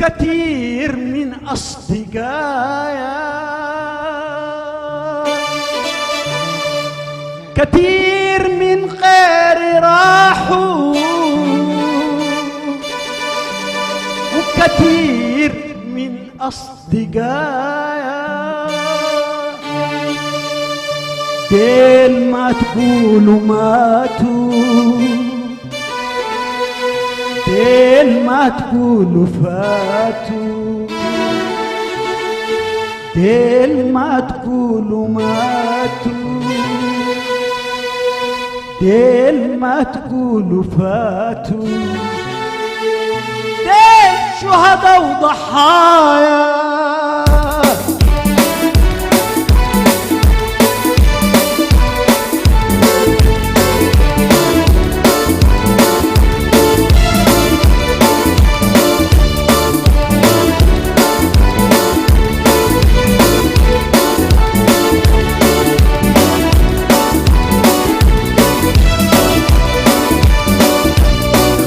كتير من أصدقايا، كتير من غيري راحوا، وكتير من أصدقايا ديل ما تقولوا ماتوا، ديل ما تقولوا فاتوا، ديل ما تقولوا ماتوا، ديل ما تقولوا فاتوا، ديل شهداء وضحايا.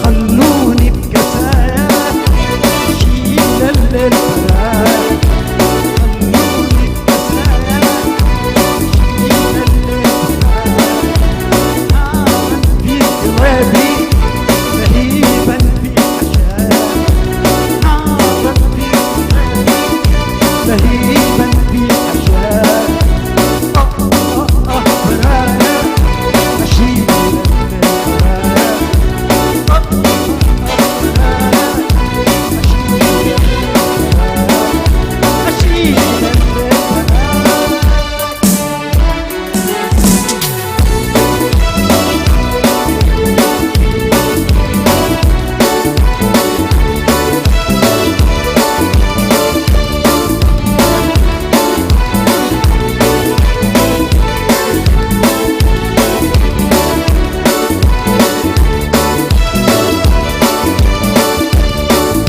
خلوني بكفايا، شيل الليل برايا. خلوني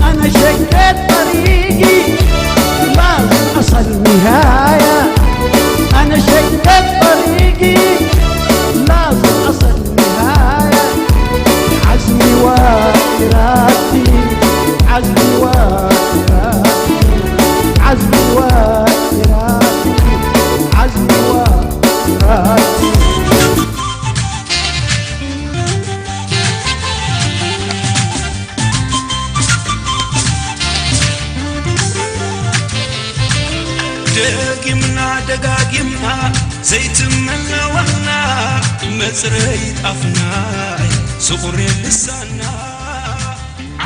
أنا شقيت طريقي، لازم أصل نهاية. أنا شقيت طريقي، لازم أصل نهاية. عزمي وإرادتي، عزمي وإرادتي، عزمي وإرادتي، عزمي وإرادتي. ደጊምና ደጋጊምና ዘይትምነወና መጽረይ ጣፍና ስቑሬ ልሳና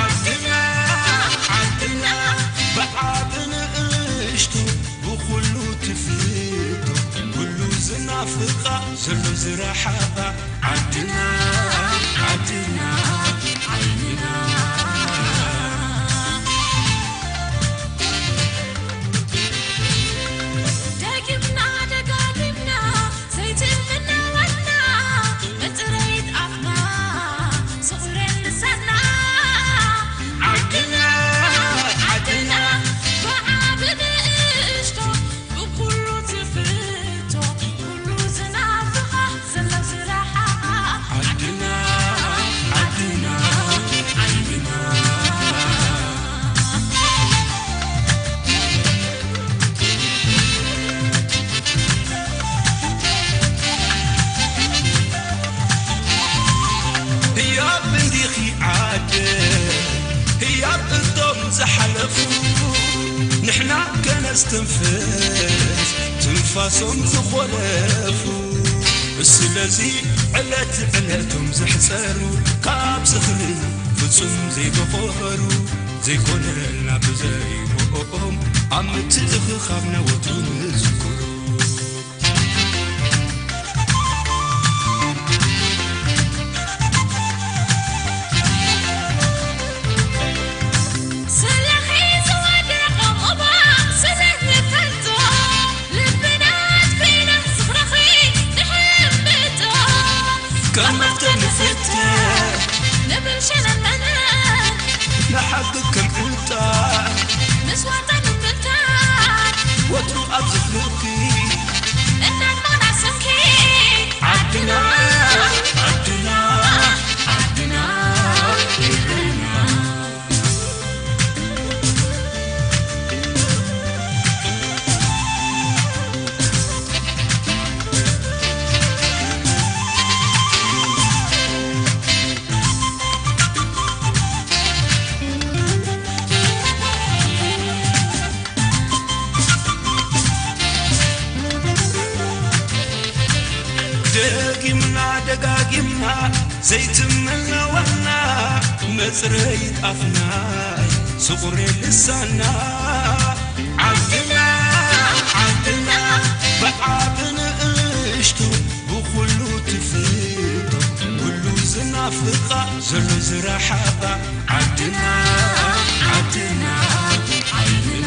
ዓድና ዓድና ብዓቢ ንእሽቱ ብኹሉ ትፍቶ ኩሉ ዝናፍቓ ዘሎ ዝረሓቓ ዓድና ዓድና ዓድና ደጊምና ደጋጊምና ዘይትምነወና መጽረይት ኣፍና ስቑሬን ልሳና ዓድና ዓድና ብዓቢ ንእሽቶ ብኩሉ ትፍቶ ኩሉ ዝናፍቓ ዘሎ ዝረሓቓ ዓድና ዓድና ዓድና ህያብ እንዲኺ ዓደ ህያብ እቶም ዝሓለፉ ንሕና ከነስትንፍስ ትንፋሶም ዝኾለፉ ስለዚ ዕለት ዕለቶም ዝሕፀሩ ካብ ዝኽሪ ፍጹም ዘይተቖረሩ ዘይኮነልና ብዘይብኦም ኣብ ምትእኽኻብ ነወቱ ንዝክሩ ዘይትመላ ዋና መጽረይት ኣፍናይ ስቑሬ ልሳና ዓድና ዓድና ብዓቢ ንእሽቱ ብኹሉ ትፍቶ ኩሉ ዝናፍቓ ዘሎ ዝረሓቓ ዓድና ዓድና ዓይንና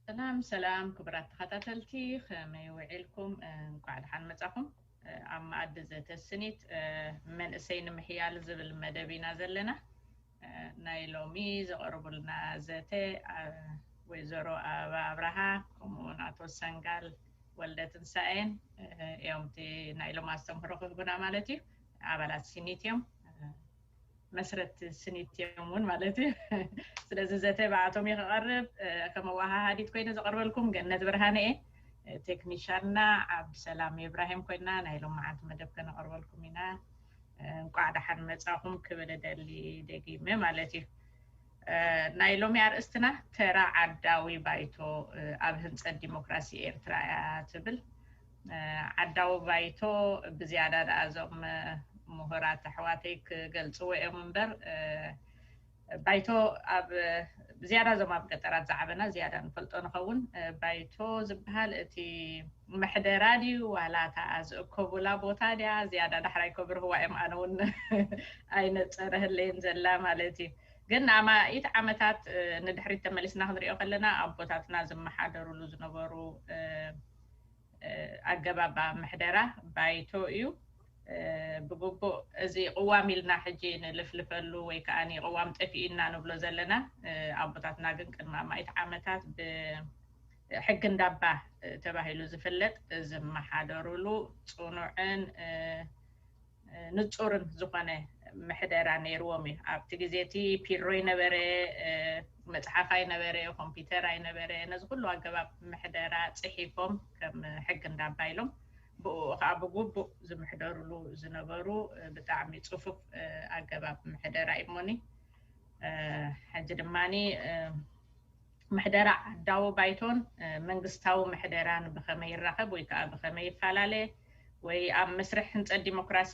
ሰላም ሰላም ክቡራት ተኸታተልቲ፣ ከመይ ውዒልኩም? እንቋዕ ደሓን መጻኹም። ኣብ መኣዲ ዘተ ስኒት መንእሰይ ንምሕያል ዝብል መደብ ኢና ዘለና። ናይ ሎሚ ዘቐርቡልና ዘተ ወይዘሮ ኣበባ ኣብርሃ ከምኡውን ኣቶ ሰንጋል ወልደትንሳኤን እዮም። እቲ ናይ ሎም ኣስተምህሮ ክህቡና ማለት እዩ። ኣባላት ሲኒት እዮም። መስረት ስኒት እዮም እውን ማለት እዩ። ስለዚ ዘተ ብኣቶም እዩ ክቐርብ። ከም ኣወሃሃዲት ኮይነ ዘቐርበልኩም ገነት ብርሃነ እየ። ቴክኒሻንና ዓብድሰላም ኢብራሂም ኮይና ናይ ሎም መዓልቲ መደብ ከነቐርበልኩም ኢና። እንቋዕ ደሓን መጻኹም ክብል እደሊ ደጊመ ማለት እዩ። ናይ ሎሚ ኣርእስትና ተራ ዓዳዊ ባይቶ ኣብ ህንጸት ዲሞክራሲ ኤርትራ እያ ትብል። ዓዳዊ ባይቶ ብዝያዳ ደኣ እዞም ምሁራት ኣሕዋተይ ክገልጽዎ እዮም እምበር ባይቶ ኣብ ዝያዳ እዞም ኣብ ገጠራት ዝዓበና ዝያዳ ንፈልጦ ንኸውን። ባይቶ ዝበሃል እቲ ምሕደራ ድዩ ዋላ እታ ዝእከቡላ ቦታ ድያ ዝያዳ ዳሕራይ ከብርህዋ እዮም። ኣነ እውን ኣይነጸረህለይን ዘላ ማለት እዩ። ግን ኣማኢት ዓመታት ንድሕሪት ተመሊስና ክንሪኦ ከለና ኣቦታትና ዝመሓደሩሉ ዝነበሩ ኣገባብ ምሕደራ ባይቶ እዩ። ብግቡእ እዚ ቅዋም ኢልና ሕጂ ንልፍልፈሉ ወይ ከዓ ቅዋም ጠፊኡ ኢና ንብሎ ዘለና ኣቦታትና ግን ቅድሚ ኣማኢት ዓመታት ብሕጊ እንዳባ ተባሂሉ ዝፍለጥ ዝመሓደሩሉ ፅኑዕን ንፁርን ዝኾነ ምሕደራ ነይርዎም እዩ። ኣብቲ ግዜ እቲ ፒሮ ኣይነበረ፣ መፅሓፍ ኣይነበረ፣ ኮምፒውተር ኣይነበረ። ነዚ ኩሉ ኣገባብ ምሕደራ ፅሒፎም ከም ሕጊ እንዳባ ኢሎም ብኡ ከዓ ብግቡእ ዝምሕደርሉ ዝነበሩ ብጣዕሚ ፅፉፍ ኣገባብ ምሕደራ እዩ እሞኒ። ሕጂ ድማኒ ምሕደራ ዓዳዊ ባይቶን መንግስታዊ ምሕደራን ብኸመይ ይራኸብ ወይ ከዓ ብኸመይ ይፈላለ ወይ ኣብ መስርሕ ህንፀት ዲሞክራሲ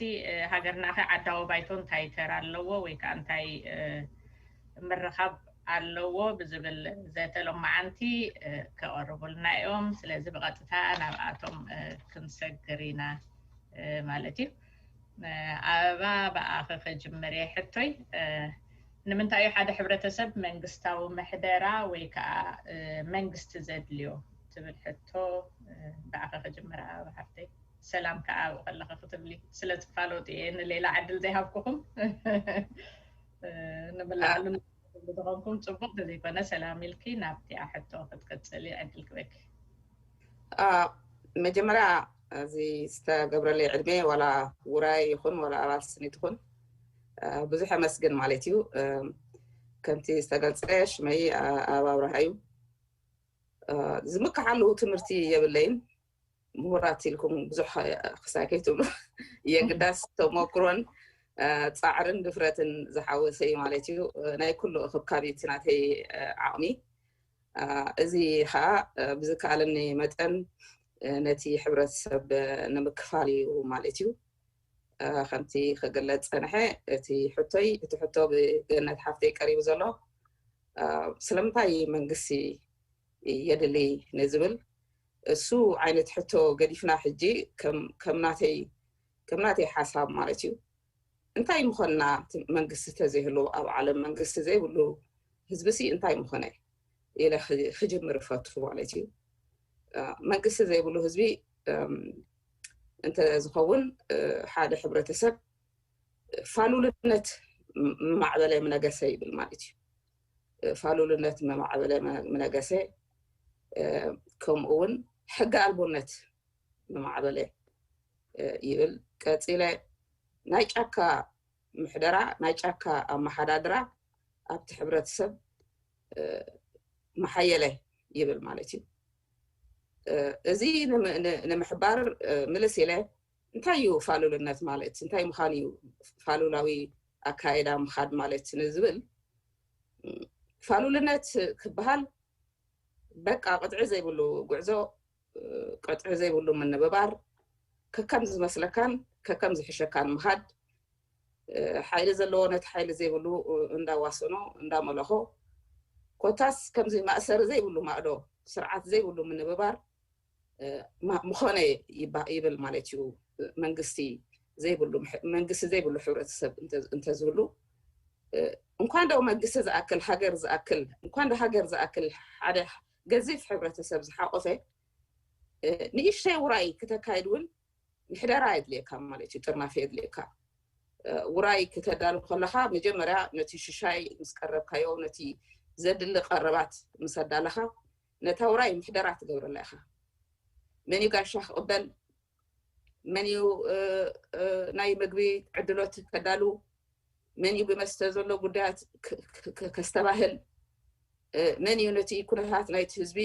ሃገርና ከ ዓዳዊ ባይቶ እንታይ ተራ ኣለዎ ወይ ከዓ እንታይ ምርኻብ ኣለዎ ብዝብል ዘተ ሎማዓንቲ ከቐርቡልና እዮም። ስለዚ ብቐጥታ ናብኣቶም ክንሰግር ኢና ማለት እዩ። ኣበባ፣ ብኣኺ ክጅምር እየ ሕቶይ። ንምንታይ እዩ ሓደ ሕብረተሰብ መንግስታዊ ምሕደራ ወይ ከዓ መንግስቲ ዘድልዮ ትብል ሕቶ ብኣኺ ክጅምር ኣበባ ሓፍተይ። ሰላም ከዓ ኣብኡ ከለኺ ክትብሊ ስለ ዝፋለጡ እየ ንሌላ ዕድል ዘይሃብኩኹም። ንብልዓሉ ዝኾንኩም ፅቡቅ ተዘይኮነ ሰላም ኢልኪ ናብቲ ሕቶ ክትቅፅሊ ዕድል ክበኪ። መጀመርያ እዚ ዝተገብረለይ ዕድሜ ዋላ ውራይ ይኹን ዋላ ኣባል ስኒት ይኹን ብዙሕ ኣመስግን ማለት እዩ። ከምቲ ዝተገልፀ ሽመይ ኣበባ ኣብርሃ እዩ። ዝምክሓሉ ትምህርቲ የብለይን። ምሁራት ኢልኩም ብዙሕ ክሳይ ከይትብሉ የግዳስ ተመክሮን ፃዕርን ድፍረትን ዝሓወሰ እዩ ማለት እዩ። ናይ ኩሉ እክብካብ እቲ ናተይ ዓቕሚ። እዚ ከዓ ብዝከኣለኒ መጠን ነቲ ሕብረተሰብ ንምክፋል እዩ ማለት እዩ። ከምቲ ክግለፅ ፀንሐ እቲ ሕቶይ እቲ ሕቶ ብገነት ሓፍተይ ቀሪቡ ዘሎ ስለምንታይ መንግስቲ የድሊ ንዝብል እሱ ዓይነት ሕቶ ገዲፍና ሕጂ ከም ናተይ ሓሳብ ማለት እዩ። እንታይ ምኾንና መንግስቲ ተዘይህሉ ኣብ ዓለም መንግስቲ ዘይብሉ ህዝቢ ሲ እንታይ ምኾነ ኢለ ክጅምር እፈቱ ማለት እዩ። መንግስቲ ዘይብሉ ህዝቢ እንተዝኸውን ሓደ ሕብረተሰብ ፋሉልነት ማዕበለ ምነገሰ ይብል ማለት እዩ። ፋሉልነት ማዕበለ ምነገሰ ከምኡ እውን ሕገ ኣልቦነት ምማዕበለ ይብል። ቀፂለ ናይ ጫካ ምሕደራ ናይ ጫካ ኣመሓዳድራ ኣብቲ ሕብረተሰብ መሓየለ ይብል ማለት እዩ። እዚ ንምሕባር ምልስ ኢለ እንታይ እዩ ፋሉልነት ማለት እንታይ ምዃን እዩ ፋሉላዊ ኣካይዳ ምኻድ ማለት ንዝብል ፋሉልነት ክበሃል በቃ ቅጥዒ ዘይብሉ ጉዕዞ ቅጥዒ ዘይብሉ ምንብባር ከከም ዝመስለካን ከከም ዝሕሸካን ምኻድ ሓይሊ ዘለዎ ነቲ ሓይሊ ዘይብሉ እንዳዋሰኖ እንዳመለኾ ኮታስ ከምዚ ማእሰሪ ዘይብሉ ማእዶ ስርዓት ዘይብሉ ምንብባር ምኾነ ይብል ማለት እዩ። መንግስቲ ዘይብሉ መንግስቲ ዘይብሉ ሕብረተሰብ እንተዝህሉ እንኳን ደው መንግስቲ ዝኣክል ሃገር ዝኣክል እንኳን ዶ ሃገር ዝኣክል ሓደ ገዚፍ ሕብረተሰብ ዝሓቆፈ ንእሽተይ ውራይ ክተካይድ እውን ምሕደራ የድልየካ ማለት እዩ። ጥርናፈ የድልየካ። ውራይ ክተዳሉ ከለካ መጀመርያ ነቲ ሽሻይ ምስ ቀረብካዮ ነቲ ዘድሊ ቀረባት ምስ ኣዳለካ ነታ ውራይ ምሕደራ ትገብረላ ኢካ። መን እዩ ጋሻ ክቕበል፣ መን እዩ ናይ ምግቢ ዕድሎት ከዳሉ፣ መን እዩ ብመስተ ዘሎ ጉዳያት ከስተባህል፣ መን እዩ ነቲ ኩነታት ናይቲ ህዝቢ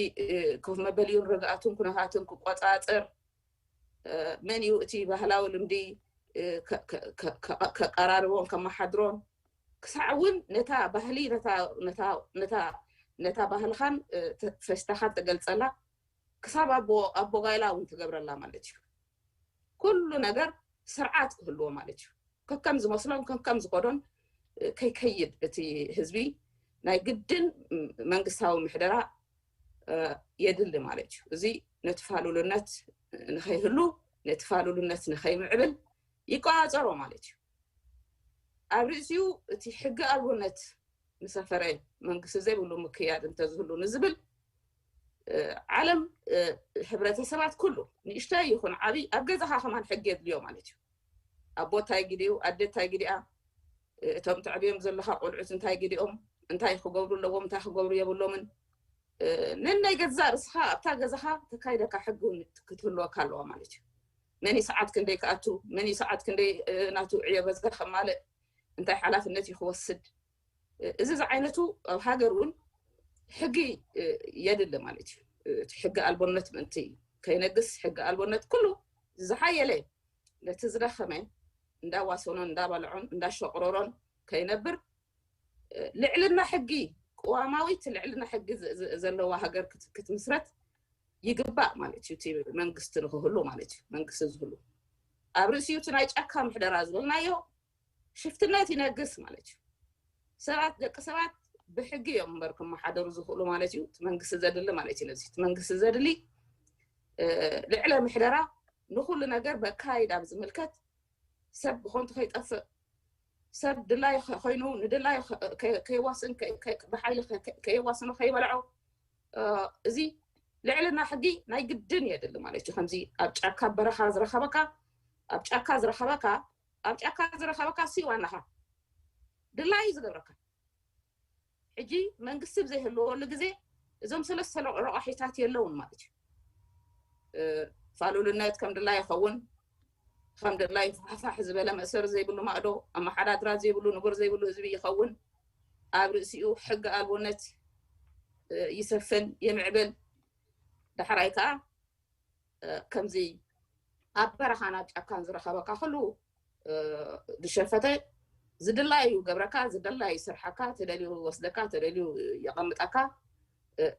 ኮፍ መበሊኡን ርግኣቱን ኩነታትን ክቆፃፅር፣ መን እዩ እቲ ባህላዊ ልምዲ ከቀራርቦን ከመሓድሮን ክሳዕ እውን ነታ ባህሊ ነታ ባህልኻን ፈሽታኻን ትገልፀላ ክሳብ ኣቦ ጋይላ እውን ትገብረላ ማለት እዩ። ኩሉ ነገር ስርዓት ክህልዎ ማለት እዩ። ከከም ዝመስሎን ከከም ዝኮዶን ከይከይድ እቲ ህዝቢ ናይ ግድን መንግስታዊ ምሕደራ የድሊ ማለት እዩ። እዚ ነቲ ፋሉልነት ንኸይህሉ ነቲ ፋሉልነት ንኸይምዕብል ይቆፃፀሮ ማለት እዩ። ኣብ ርእሲኡ እቲ ሕጊ ኣልቦነት ንሰፈረ መንግስቲ ዘይብሉ ምክያድ እንተዝህሉ ንዝብል ዓለም ሕብረተሰባት ኩሉ ንእሽተይ ይኹን ዓብይ ኣብ ገዛኻ ከማን ሕጊ የድልዮ ማለት እዩ። ኣቦ እንታይ ግዲኡ ኣደ እንታይ ግዲኣ እቶም ተዕብዮም ዘለካ ቆልዑት እንታይ ግዲኦም እንታይ ክገብሩ ኣለዎም እንታይ ክገብሩ የብሎምን ነናይ ገዛ ርስኻ ኣብታ ገዛኻ ተካይደካ ሕጊ ክትህልወካ ኣለዋ ማለት እዩ። መን ሰዓት ክንደይ ክኣቱ መን ሰዓት ክንደይ ናቱ ዕዮ ገዛ ከማልእ እንታይ ሓላፍነት እዩ ክወስድ እዚ ዝዓይነቱ ኣብ ሃገር እውን ሕጊ የድሊ ማለት እዩ። እቲ ሕጊ ኣልቦነት ምእንቲ ከይነግስ ሕጊ ኣልቦነት ኩሉ ዝሓየለ ነቲ ዝደኸመ እንዳዋሰኖን እንዳበልዖን እንዳሸቕረሮን ከይነብር ልዕልና ሕጊ ቅዋማዊት ልዕልና ሕጊ ዘለዋ ሃገር ክትምስረት ይግባእ ማለት እዩ። እቲ መንግስቲ ንክህሉ ማለት እዩ። መንግስቲ ዝህሉ ኣብ ርእሲኡ እቲ ናይ ጫካ ምሕደራ ዝበልናዮ ሽፍትነት ይነግስ ማለት እዩ። ሰባት ደቂ ሰባት ብሕጊ እዮም እምበር ክመሓደሩ ዝኽእሉ ማለት እዩ። እቲ መንግስቲ ዘድሊ ማለት እዩ። ነዚ እቲ መንግስቲ ዘድሊ ልዕለ ምሕደራ ንኩሉ ነገር በካይድ ኣብ ዝምልከት ሰብ ብኾንቱ ከይጠፍእ፣ ሰብ ድላይ ኮይኑ ንድላይ ከይዋስን፣ ብሓይሊ ከይዋስኖ ከይበልዖ፣ እዚ ልዕልና ሕጊ ናይ ግድን የድሊ ማለት እዩ። ከምዚ ኣብ ጫካ በረኻ ዝረኸበካ ኣብ ጫካ ዝረኸበካ ኣብ ጫካ ዝረኸበካ ሲዋናኻ ድላይ ዝገብረካ። ሕጂ መንግስቲ ብዘይህልወሉ ግዜ እዞም ሰለስተ ረቋሒታት የለውን ማለት እዩ። ፋሉልነት ከም ድላይ ይኸውን፣ ከም ድላይ ፋሕፋሕ ዝበለ መእሰሪ ዘይብሉ ማእዶ፣ ኣመሓዳድራ ዘይብሉ ንቡር ዘይብሉ ህዝቢ ይኸውን። ኣብ ርእሲኡ ሕጊ ኣልቦነት ይሰፍን፣ ይምዕብል። ዳሕራይ ከዓ ከምዚ ኣብ በረኻን ኣብ ጫካን ዝረኸበካ ኩሉ ዝሸፈተ ዝድላዩ ገብረካ፣ ዝደላዩ ስርሓካ፣ ተደልዩ ወስደካ፣ ተደልዩ የቐምጠካ።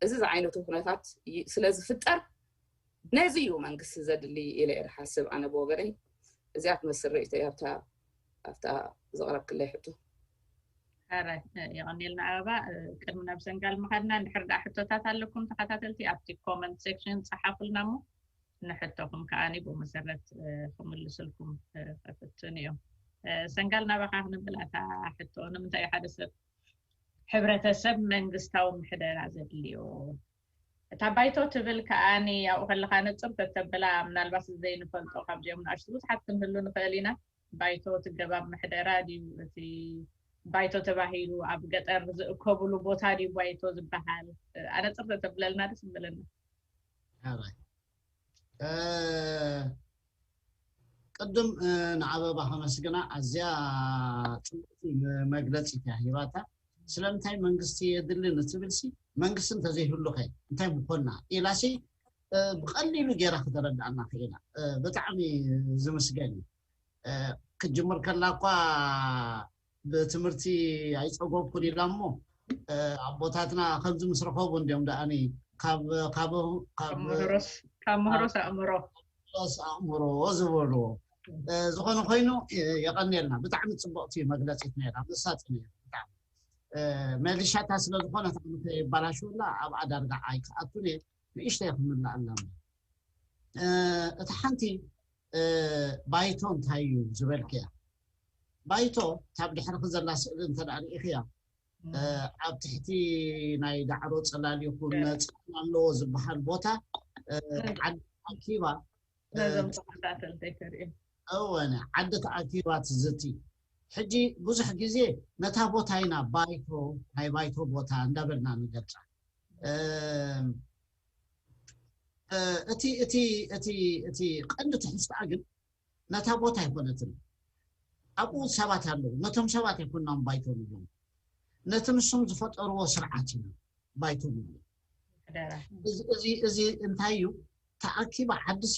እዚ ዝዓይነቱ ኩነታት ስለ ዝፍጠር ነዚ እዩ መንግስቲ ዘድሊ ኢለ እየ ዝሓስብ ኣነ ብወገነይ። እዚኣ ትመስል ርእይቶ ኣብታ ዘቕረብክለይ ሕቶ። ሕራይ፣ የቐንየልና ኣበባ። ቅድሚ ናብ ሰንጋል ምኻድና እንድሕር ደኣ ሕቶታት ኣለኩም ተኸታተልቲ ኣብቲ ኮመንት ሴክሽን ጸሓፉልና እሞ ንሕቶኹም ከዓኒ ብመሰረት ክምልስልኩም ክፍትን እዮም። ሰንጋል ናባኻ ክነብል ኣታ ሕቶ ንምንታይ ሓደ ሰብ ሕብረተሰብ መንግስታዊ ምሕደራ ዘድልዮ? እታ ባይቶ ትብል ከዓኒ ኣብኡ ከለኻ ነፅር ተተብላ ምናልባት ዘይንፈልጦ ካብዚኦም ንኣሽቱ ብዙሓት ክንህሉ ንኽእል ኢና። ባይቶ እቲ ገባብ ምሕደራ ድዩ እቲ ባይቶ ተባሂሉ ኣብ ገጠር ዝእከብሉ ቦታ ድዩ ባይቶ ዝበሃል? ኣነፅር ተተብለልና ደስ ምበለና። ቅድም ንኣበባ ከመስግና ኣዝያ ፅቡቅቲ መግለፂ እያ ሂባታ። ስለምንታይ መንግስቲ የድሊ ንትብል ሲ መንግስቲ እንተዘይህሉ ከ እንታይ ምኮና ኢላ ሲ ብቀሊሉ ገይራ ክተረድኣና ክኢላ። ብጣዕሚ ዝምስገን እዩ። ክጅምር ከላ እኳ ብትምህርቲ ኣይፀገብኩን ኢላ እሞ ኣቦታትና ከምዚ ምስ ረኸቡ እንዲዮም ደኣኒ ካብ ካብ ካብ ምህሮስ ካብ ምህሮስ ኣእምሮ ምህሮስ ኣእምሮ ዝበልዎ ዝኾነ ኮይኑ የቐንየልና። ብጣዕሚ ፅቡቕቲ መግለፂት ነይራ፣ መሳጢ ነይሩ ብጣዕሚ። መሊሻታ ስለ ዝኾነት ኣነ ከይባላሽወላ ኣብኣ ዳርጋ ኣይክኣቱን እየ። ንእሽተይ ክምልኣላ እሞ እቲ ሓንቲ ባይቶ እንታይ እዩ ዝበልክያ? ባይቶ ካብ ድሕርኺ ዘላ ስእሊ እንተ ደኣ ርኢኽያ ኣብ ትሕቲ ናይ ዳዕሮ ፅላል ይኹን ፅላል ኣለዎ ዝበሃል ቦታ ዓዲ ተኣኪባ ነዞም ተኸታተልተይ ከርእዮም እወ ዓዲ ተኣኪባ ትዝቲ። ሕጂ ብዙሕ ግዜ ነታ ቦታ ኢና ባይቶ ናይ ባይቶ ቦታ እንዳበልና ንገልፃ። እቲ እቲ እቲ እቲ ቀንዲ ትሕዝትኣ ግን ነታ ቦታ ኣይኮነትን። ኣብኡ ሰባት ኣለዉ። ነቶም ሰባት ኣይኮናም ባይቶ ንብሎም፣ ነቲ ንሶም ዝፈጠርዎ ስርዓት ኢና ባይቶ ንብሎ። እዚ እዚ እንታይ እዩ? ተኣኪባ ዓዲ ሲ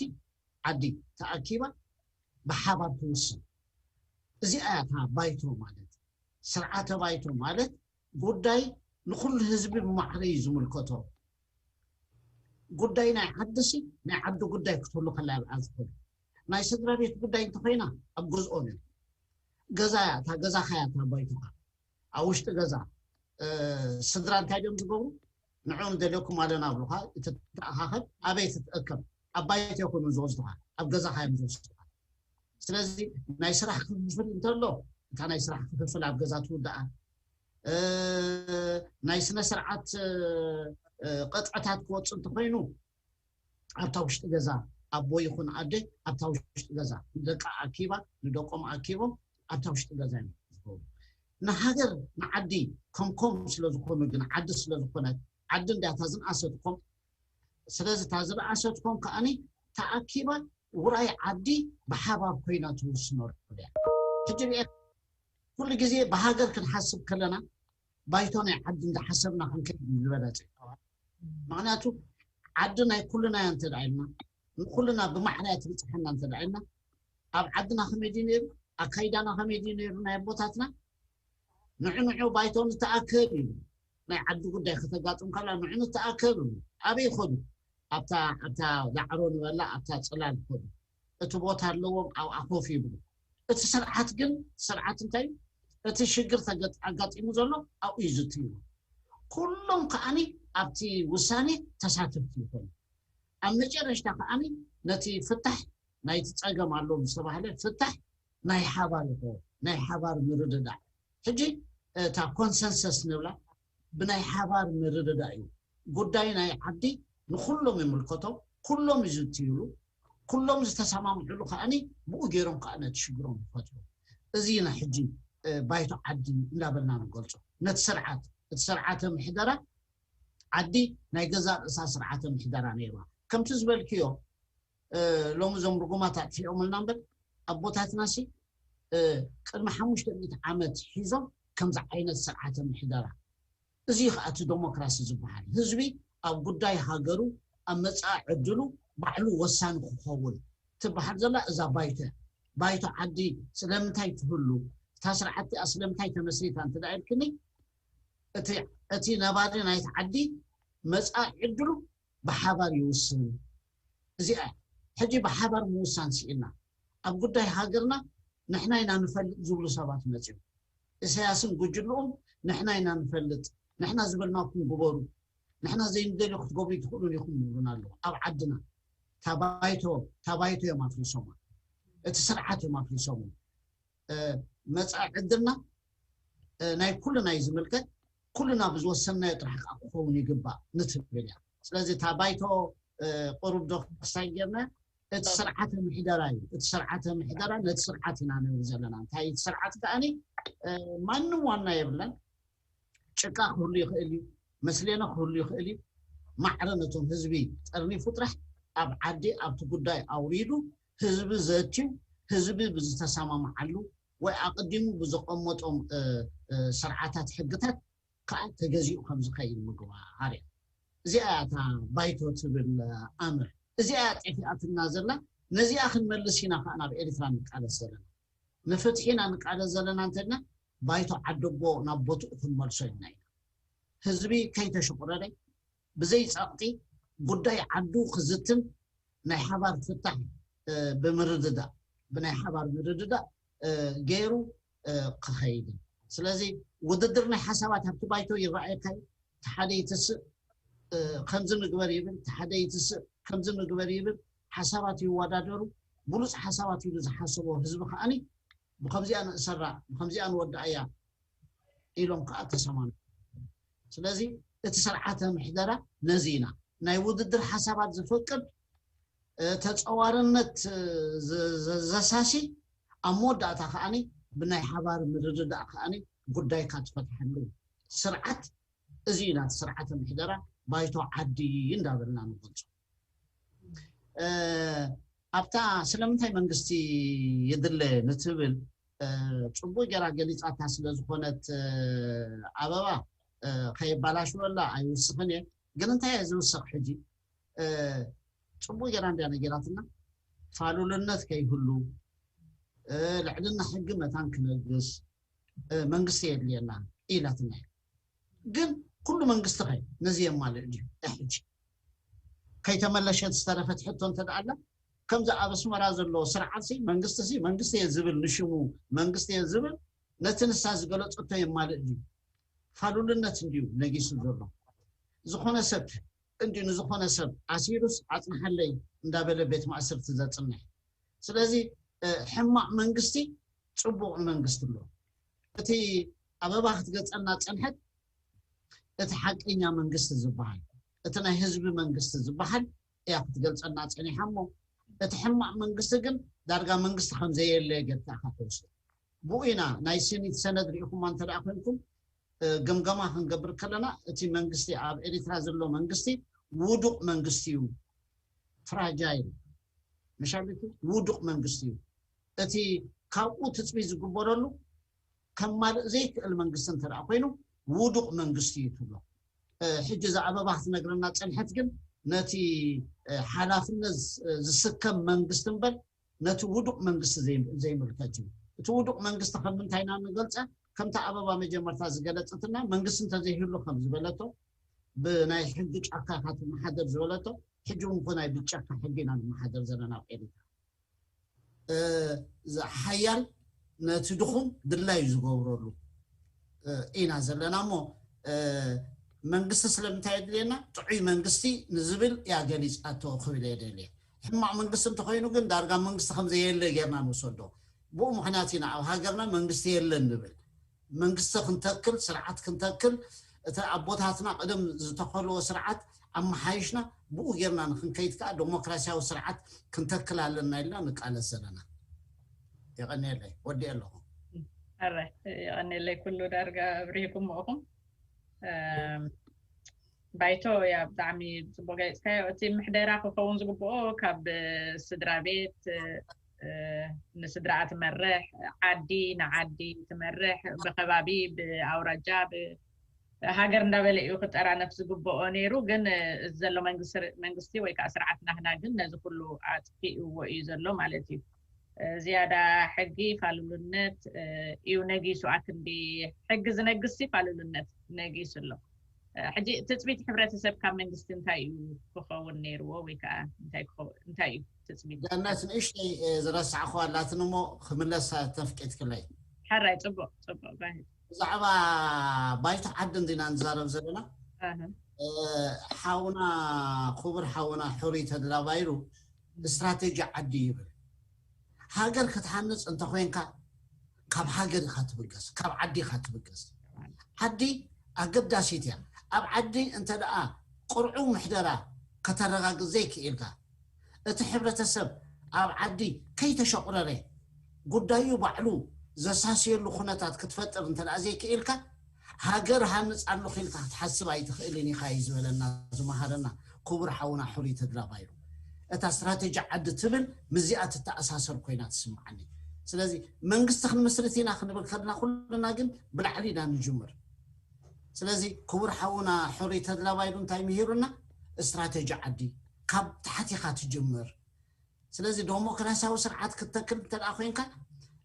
ዓዲ ተኣኪባ ብሓባር ትውስን። እዚኣ እያ እታ ባይቶ ማለት። ስርዓተ ባይቶ ማለት ጉዳይ ንኩሉ ህዝቢ ብማዕረ እዩ ዝምልከቶ። ጉዳይ ናይ ዓዲ ሲ ናይ ዓዲ ጉዳይ ክትህሉ ከላ እያ ኣብዓ ዝኮነ። ናይ ስድራ ቤት ጉዳይ እንተኮይና ኣብ ገዝኦም እዮም። ገዛ እያ እታ ገዛኻ እያ እታ ባይቶኻ። ኣብ ውሽጢ ገዛ ስድራ እንታይ ድዮም ዝገብሩ? ንዕኦም ደልየኩም ኣለና ኣብሉኻ። እቲ ተኣኻኸብ ኣበይ ትትእከብ? ኣብ ባይቶ ይኮኑ ዝወስዱኻ፣ ኣብ ገዛኻ እዮም ዝወስዱኻ። ስለዚ ናይ ስራሕ ክፍፍል እንተሎ እታ ናይ ስራሕ ክፍፍል ኣብ ገዛ ትውድኣ። ናይ ስነ ስርዓት ቅጥዕታት ክወፅእ እንተኮይኑ ኣብታ ውሽጢ ገዛ ኣቦ ይኹን ኣደ ኣብታ ውሽጢ ገዛ ንደቃ ኣኪባ ንደቆም ኣኪቦም ኣብታ ውሽጢ ገዛ እዮም ዝገብሩ። ንሃገር ንዓዲ ከምኮም ስለዝኾኑ ግን ዓዲ ስለዝኾነት ዓዲ እንዲያ እታ ዝንኣሰትኮም። ስለዚ እታ ዝንኣሰትኮም ከዓኒ ተኣኪባ ውራይ ዓዲ ብሓባር ኮይና ትውስነሉ እያ። ሕጂ ርኤ ኩሉ ግዜ ብሃገር ክንሓስብ ከለና ባይቶ ናይ ዓዲ እንዳሓሰብና ክንከይድ ዝበለፀ። ምክንያቱ ዓዲ ናይ ኩልና እያ እንተ ኢልና ንኩልና ብማዕረ እያ ትብፅሓና እንተ ኢልና ኣብ ዓድና ከመይ ድዩ ነይሩ ኣካይዳና ከመይ ድዩ ነይሩ ናይ ኣቦታትና ንዑ ንዑ ባይቶ ንተኣከብ እዩ ናይ ዓዲ ጉዳይ ከተጋጥም ከላ ንዑ ንተኣከብ እዩ ኣበይ ይኸዱ ኣብታ ኣብታ ዳዕሮ ንበላ ኣብታ ፅላል ይኸዱ እቲ ቦታ ኣለዎም ኣብኣ ኮፍ ይብሉ እቲ ስርዓት ግን ስርዓት እንታይ እቲ ሽግር ኣጋጢሙ ዘሎ ኣብኡ እዩ ዝትይዎ ኩሎም ከዓኒ ኣብቲ ውሳኔ ተሳተፍቲ ይኾኑ። ኣብ መጨረሽታ ከዓኒ ነቲ ፍታሕ ናይቲ ጸገም ኣሎ ዝተባህለ ፍታሕ ናይ ሓባር ይኾ ናይ ሓባር ምርድዳእ። ሕጂ እታ ኮንሰንሰስ ንብላ ብናይ ሓባር ምርድዳእ እዩ። ጉዳይ ናይ ዓዲ ንኩሎም ይምልከቶም፣ ኩሎም ይዝትይሉ፣ ኩሎም ዝተሰማምዕሉ ከዓኒ ብኡ ገይሮም ከዓ ነቲ ሽግሮም ይፈትሑ። እዚ ኢና ሕጂ ባይቶ ዓዲ እንዳበልና ንገልጾ። ነቲ ስርዓት እቲ ስርዓተ ምሕደራ ዓዲ ናይ ገዛ ርእሳ ስርዓተ ምሕደራ ነይርዋ። ከምቲ ዝበልክዮ ሎሚ እዞም ርጉማት ኣጥፊኦምልና እምበር ኣቦታትናሲ ቅድሚ ሓሙሽተ ሚእቲ ዓመት ሒዞም ከምዚ ዓይነት ስርዓተ ምሕደራ። እዚ ከዓ እቲ ዴሞክራሲ ዝበሃል ህዝቢ ኣብ ጉዳይ ሃገሩ ኣብ መፃኢ ዕድሉ ባዕሉ ወሳኒ ክኸውን ትበሃል ዘላ እዛ ባይቶ። ባይቶ ዓዲ ስለምንታይ ትህሉ? እታ ስርዓት እቲኣ ስለምንታይ ተመስሪታ እንተ ኢልክኒ እቲ ነባሪ ናይቲ ዓዲ መፃኢ ዕድሉ ብሓባር ይውስን። እዚኣ ሕጂ ብሓባር ምውሳን ስኢልና ኣብ ጉዳይ ሃገርና ንሕና ኢና ንፈልጥ ዝብሉ ሰባት መፅዮም። ኢሳያስን ጉጅልኡም ንሕና ኢና ንፈልጥ፣ ንሕና ዝበልናኩም ግበሩ፣ ንሕና ዘይንደልዮ ክትገብሩ ትኽእሉን ኢኹም ይብሉና ኣለዉ። ኣብ ዓድና ታባይቶ ታባይቶ እዮም ኣፍሪሶማ፣ እቲ ስርዓት እዮም ኣፍሪሶሞ። መፃኢ ዕድልና ናይ ኩልና እዩ ዝምልከት። ኩልና ብዝወሰንናዮ ጥራሕ ከዓ ክኸውን ይግባእ ንትብል እያ። ስለዚ እታ ባይቶ ቁሩብ ዶ ክሳይ ጌርና እቲ ስርዓተ ምሕደራ እዩ። እቲ ስርዓተ ምሕደራ ነቲ ስርዓት ኢና ንብል ዘለና። እንታይ እቲ ስርዓት ከዓኒ ማንም ዋና የብለን። ጭቃ ክህሉ ይኽእል እዩ፣ መስሌነ ክህሉ ይኽእል እዩ። ማዕረ ነቶም ህዝቢ ጠርኒፉ ጥራሕ ኣብ ዓዲ ኣብቲ ጉዳይ ኣውሪዱ ህዝቢ ዘእትዩ ህዝቢ ብዝተሰማምዓሉ ወይ ኣቐዲሙ ብዘቐመጦም ስርዓታት ሕግታት ከዓ ተገዚኡ ከም ዝኸይድ ምግባር እያ። እዚኣ እያ እታ ባይቶ ትብል ኣምር። እዚኣ እያ ጠፊኣትና ዘላ። ነዚኣ ክንመልስ ኢና ከዓ ናብ ኤርትራ ንቃለስ ዘለና። ንፍትሒ ኢና ንቃለስ ዘለና እንተልና ባይቶ ዓደቦ ናብ ቦትኡ ክንመልሶ ኢልና ኢና። ህዝቢ ከይተሽቑረረ ብዘይ ጸቕጢ ጉዳይ ዓዱ ክዝትን ናይ ሓባር ፍታሕ ብምርድዳእ ብናይ ሓባር ምርድዳእ ገይሩ ክኸይድን። ስለዚ ውድድር ናይ ሓሳባት ኣብቲ ባይቶ ይረኣየካ እዩ። እቲ ሓደ ይትስእ ከምዚ ንግበር ይብል፣ እቲ ሓደ ይትስእ ከምዚ ንግበር ይብል። ሓሳባት ይወዳደሩ። ብሉፅ ሓሳባት ኢሉ ዝሓሰቦ ህዝቢ ከዓኒ ብከምዚኣ ንእሰራ ብከምዚኣ ንወድኣያ ኢሎም ከዓ ተሰማምዑ። ስለዚ እቲ ስርዓተ ምሕደራ ነዚ ኢና ናይ ውድድር ሓሳባት ዝፈቅድ ተፀዋርነት ዘሳሲ ኣብ መወዳእታ ከዓኒ ብናይ ሓባር ምርድዳእ ከዓኒ ጉዳይካ ትፈትሐሉ ስርዓት እዚ ኢና እቲ ስርዓተ ምሕደራ ባይቶ ዓዲ እንዳበልና ንገልፆ። ኣብታ ስለምንታይ መንግስቲ የድለ ንትብል ፅቡቅ ጌራ ገሊፃታ ስለዝኮነት ኣበባ ከየባላሽወላ ኣይውስኽን እየ። ግን እንታይ እየ ዝውስኽ ሕጂ ፅቡቅ ጌራ እንድያ ነጊራትና ፋሉልነት ከይህሉ ልዕልና ሕጊ መታን ክነግስ መንግስቲ የድልየና ኢላትና። ግን ኩሉ መንግስቲ ከ ነዚ የማልእ ድዩ? ሕጂ ከይተመለሸት ዝተረፈት ሕቶ እንተ ኣላ ከምዚ ኣብ ኣስመራ ዘሎ ስርዓት መንግስቲ መንግስቲ እየ ዝብል ንሽሙ መንግስቲ እየ ዝብል ነቲ ንሳ ዝገለፀቶ የማልእ ድዩ? ፋሉልነት እንድዩ ነጊሱ ዘሎ። ዝኾነ ሰብ እንዲ ንዝኾነ ሰብ ኣሲሩስ ኣፅንሓለይ እንዳበለ ቤት ማእስርቲ ዘፅንሕ። ስለዚ ሕማቕ መንግስቲ ፅቡቕ መንግስቲ ኣሎ። እቲ ኣበባ ክትገፀና ፀንሐት እቲ ሓቀኛ መንግስቲ ዝበሃል እቲ ናይ ህዝቢ መንግስቲ ዝበሃል እያ ክትገልፀና ፀኒሓ እሞ እቲ ሕማቕ መንግስቲ ግን ዳርጋ መንግስቲ ከምዘየለ ጌርካ ኢኻ ትወስድ። ብኡ ኢና ናይ ሴኔት ሰነድ ሪኢኹማ እንተ ደኣ ኮንኩም ግምገማ ክንገብር ከለና እቲ መንግስቲ ኣብ ኤሪትራ ዘሎ መንግስቲ ውዱቕ መንግስቲ እዩ፣ ፍራጃይል መሻለቲ ውዱቕ መንግስቲ እዩ። እቲ ካብኡ ትፅቢት ዝግበረሉ ከማልእ ዘይክእል መንግስቲ እንተ ደኣ ኮይኑ ውዱቕ መንግስቲ እዩ ትብሎ። ሕጂ እዛ ኣበባ ክትነግረና ፀንሐት ግን ነቲ ሓላፍነት ዝስከም መንግስቲ እምበር ነቲ ውዱቕ መንግስቲ ዘይምልከት እዩ። እቲ ውዱቕ መንግስቲ ከም ምንታይ ኢና ንገልፀ? ከምቲ ኣበባ መጀመርታ ዝገለፀትና መንግስቲ እንተዘይህሉ ከም ዝበለቶ ብናይ ሕጊ ጫካ ኢኻ ትመሓደር ዝበለቶ ሕጂ እውን እኮ ናይ ብጫካ ሕጊ ኢና ንመሓደር ዘለና ኣብ ኤሪትራ። ሓያል ነቲ ድኹም ድላዩ ዝገብረሉ ኢና ዘለና እሞ መንግስቲ ስለምንታይ የድልየና? ጥዑይ መንግስቲ ንዝብል እያ ገሊፃቶ ክብል እየ ደልየ። ሕማቕ መንግስቲ እንተኮይኑ ግን ዳርጋ መንግስቲ ከምዘየለ ጌርና ንውሰዶ። ብኡ ምክንያት ኢና ኣብ ሃገርና መንግስቲ የለን ንብል። መንግስቲ ክንተክል፣ ስርዓት ክንተክል፣ እቲ ኣቦታትና ቀደም ዝተኸልዎ ስርዓት ኣመሓይሽና ብኡ ጌርና ንክንከይድ ከዓ ዲሞክራሲያዊ ስርዓት ክንተክል ኣለና ኢልና ንቃለስ ዘለና። የቐንየለይ፣ ወዲኤ ኣለኹ። ኣረ የቐንየለይ፣ ኩሉ ዳርጋ ኣብሪህኩም ኢኹም። ባይቶ ያ ብጣዕሚ ጽቡቅ ገሊጽካዮ። እቲ ምሕደራ ክኸውን ዝግብኦ ካብ ስድራ ቤት፣ ንስድራኣ ትመርሕ፣ ዓዲ ንዓዲ ትመርሕ፣ ብከባቢ፣ ብኣውራጃ፣ ሃገር እንዳበለ እዩ ክጠራነፍ ዝግብኦ ነይሩ። ግን እዚ ዘሎ መንግስቲ ወይ ከዓ ስርዓት ናህና ግን ነዚ ኩሉ ኣጥፊእዎ እዩ ዘሎ ማለት እዩ። ዝያዳ ሕጊ ፋሉልነት እዩ ነጊሱ። ኣክንዲ ሕጊ ዝነግስ ፋሉልነት ነጊሱ ኣሎ። ሕጂ ትፅቢት ሕብረተሰብ ካብ መንግስቲ እንታይ እዩ ክኸውን ነይርዎ ወይ ከዓ እንታይ እዩ ትፅቢት? ገነት ንእሽተይ ዝረሳዕኹ ኣላትን እሞ ክምለሳ ተፍቂድክለይ። ሕራይ ፅቡቅ ፅቡቅ ባህል ብዛዕባ ባይቶ ዓዲ እንዲና ንዛረብ ዘለና። ሓውና ክቡር ሓውና ሕሩይ ተድላ ባይሩ ስትራቴጂ ዓዲ ይብል። ሃገር ክትሃንፅ እንተኮይንካ ካብ ሃገር ኢካ ትብገስ፣ ካብ ዓዲ ኢካ ትብገስ። ዓዲ ኣገዳሲት እያ። ኣብ ዓዲ እንተ ደኣ ቅርዑው ምሕደራ ከተረጋግፅ ዘይክኢልካ፣ እቲ ሕብረተሰብ ኣብ ዓዲ ከይተሸቑረረ ጉዳዩ ባዕሉ ዘሳስየሉ ኩነታት ክትፈጥር እንተ ደኣ ዘይክኢልካ፣ ሃገር ሃንፅ ኣለኹ ኢልካ ክትሓስብ ኣይትኽእልን ኢኻ እዩ ዝበለና ዝመሃረና ክቡር ሓውና ሕሩይ ተድላ ባይሩ። እታ ስትራቴጂ ዓዲ ትብል ምስዚኣ ትተኣሳሰር ኮይና ትስምዓኒ። ስለዚ መንግስቲ ክንምስርት ኢና ክንብል ከለና ኩልና ግን ብላዕሊ ኢና ንጅምር። ስለዚ ክቡር ሓውና ሕሩይ ተድላ ባይሩ እንታይ ምሂሩና? ስትራቴጂ ዓዲ ካብ ታሕቲ ኢኻ ትጅምር። ስለዚ ዲሞክራሲያዊ ስርዓት ክትተክል እንተ ደኣ ኮይንካ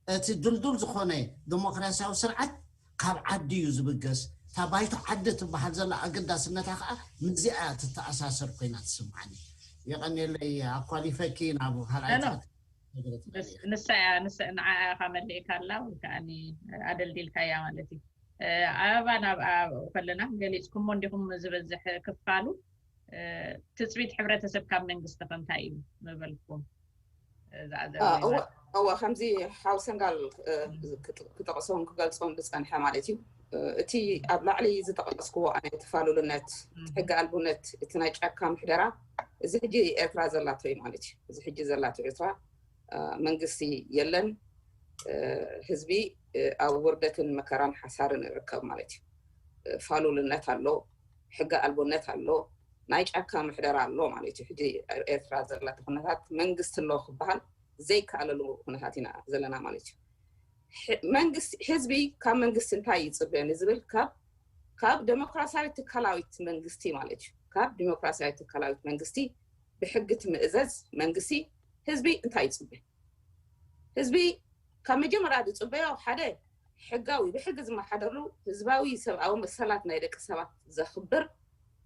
እቲ ድልዱል ዝኾነ ዲሞክራሲያዊ ስርዓት ካብ ዓዲ እዩ ዝብገስ። እታ ባይቶ ዓዲ ትበሃል ዘላ ኣገዳስነታ ከዓ ምስዚኣ ትተኣሳሰር ኮይና ትስምዓኒ። የቐንየለይ ኣኳሊፈኪ ናብ ካልኣይ ኣነ ትምህርቲ ክነግረ ትኽእሊ ኢኺ። ንሳ እያ ንሳ ንዓኣ ኢኻ መሊእካ ኣላ ወይ ከዓ ኣደልዲልካያ ማለት እዩ። ኣበባ ናብ ከለና ገሊፅኩሞ እንዲኹም ዝበዝሕ ክፋሉ ትፅቢት ሕብረተሰብ ካብ መንግስቲ ከ እንታይ እዩ ምበልኩም? እዛ አ፣ ዘረባ እወ እወ ከምዚ ሓው ሰንጋል እ፣ ክጥ- ክጠቕሶም ክገልጾም ዝጸንሐ ማለት እዩ። እ፣ እቲ ኣብ ላዕሊ ዝጠቐስክዎ ኣነ ተፋሉልነት፣ ሕጊ ኣልቡነት፣ እቲ ናይ ጫካ ምሕደራ እዚ ሕጂ ኤርትራ ዘላቶ እዩ ማለት እዩ። እዚ ሕጂ ዘላቶ ኤርትራ እ፣ መንግስቲ የለን። እ፣ ህዝቢ እ፣ ኣብ ውርደትን መከራን ሓሳርን ይርከብ ማለት እዩ። እ፣ ፋሉልነት ኣሎ፣ ሕጊ ኣልቦነት ኣሎ፣ ናይ ጫካ ምሕደራ ኣሎ ማለት እዩ። ሕጂ ኤርትራ ዘላቶ ኩነታት መንግስቲ ኣሎ ክበሃል ዘይከኣለሉ ኩነታት ኢና ዘለና ማለት እዩ። ሕ- መንግስቲ ህዝቢ ካብ መንግስቲ እንታይ ይፅበ ንዝብል ካብ ካብ ዴሞክራሲያዊት ትካላዊት መንግስቲ ማለት እዩ። ካብ ዴሞክራሲያዊት ትካላዊት መንግስቲ ብሕጊ ትምእዘዝ መንግስቲ ህዝቢ እንታይ ይፅበ? ህዝቢ ካብ መጀመርያ ዝፅበዮ ሓደ ሕጋዊ ብሕጊ ዝመሓደርሉ ህዝባዊ ሰብኣዊ መሰላት ናይ ደቂ ሰባት ዘኽብር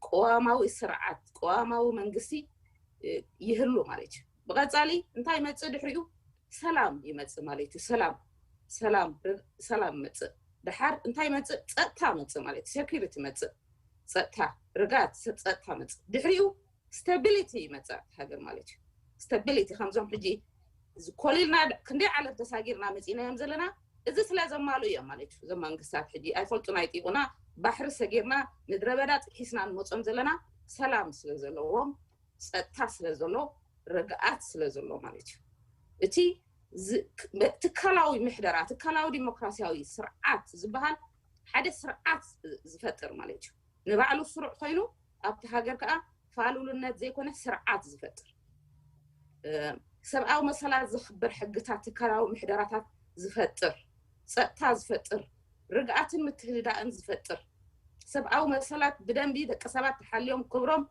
ቅዋማዊ ስርዓት ቅዋማዊ መንግስቲ እ፣ ይህሉ ማለት እዩ። ብቐፃሊ እንታይ ይመፅእ ድሕሪኡ? ሰላም ይመፅእ ማለት እዩ። ሰላም ሰላም ር- ሰላም መፅእ። ደሓር እንታይ መፅእ? ፀጥታ መፅእ ማለት እዩ። ሴኩሪቲ መፅእ፣ ፀጥታ ርጋት ስ- ፀጥታ መፅእ። ድሕሪኡ ስታቢሊቲ ይመፅእ ኣብቲ ሃገር ማለት እዩ። ስታቢሊቲ ከምዞም ሕጂ እዚ ኮሊልና ድ- ክንደይ ዓለም ተሳጊርና መፂናዮም ዘለና እዚ ስለ ዘማሉ እዮም ማለት እዩ። እዞም መንግስታት ሕጂ ኣይፈልጡን ኣይጢቁና ባሕሪ ሰጊርና ምድረ በዳ ጥሒስና ንመፆም ዘለና ሰላም ስለ ዘለዎም ፀጥታ ስለ ዘሎ ርግኣት ስለ ዘሎ ማለት እዩ። እቲ ዝ- ክ- መ- ትካላዊ ምሕደራ ትካላዊ ዲሞክራሲያዊ ስርዓት ዝበሃል ሓደ ስርዓት ዝፈጥር ማለት እዩ። ንባዕሉ ስሩዕ ኮይኑ ኣብቲ ሃገር ከዓ ፋሉልነት ዘይኮነ ስርዓት ዝፈጥር እ፣ ሰብኣዊ መሰላት ዘኽብር ሕግታት ትካላዊ ምሕደራታት ዝፈጥር ፀጥታ ዝፈጥር ርግኣትን ምትህድዳእን ዝፈጥር ሰብኣዊ መሰላት ብደንቢ ደቂ ሰባት ተሓልዮም ክብሮም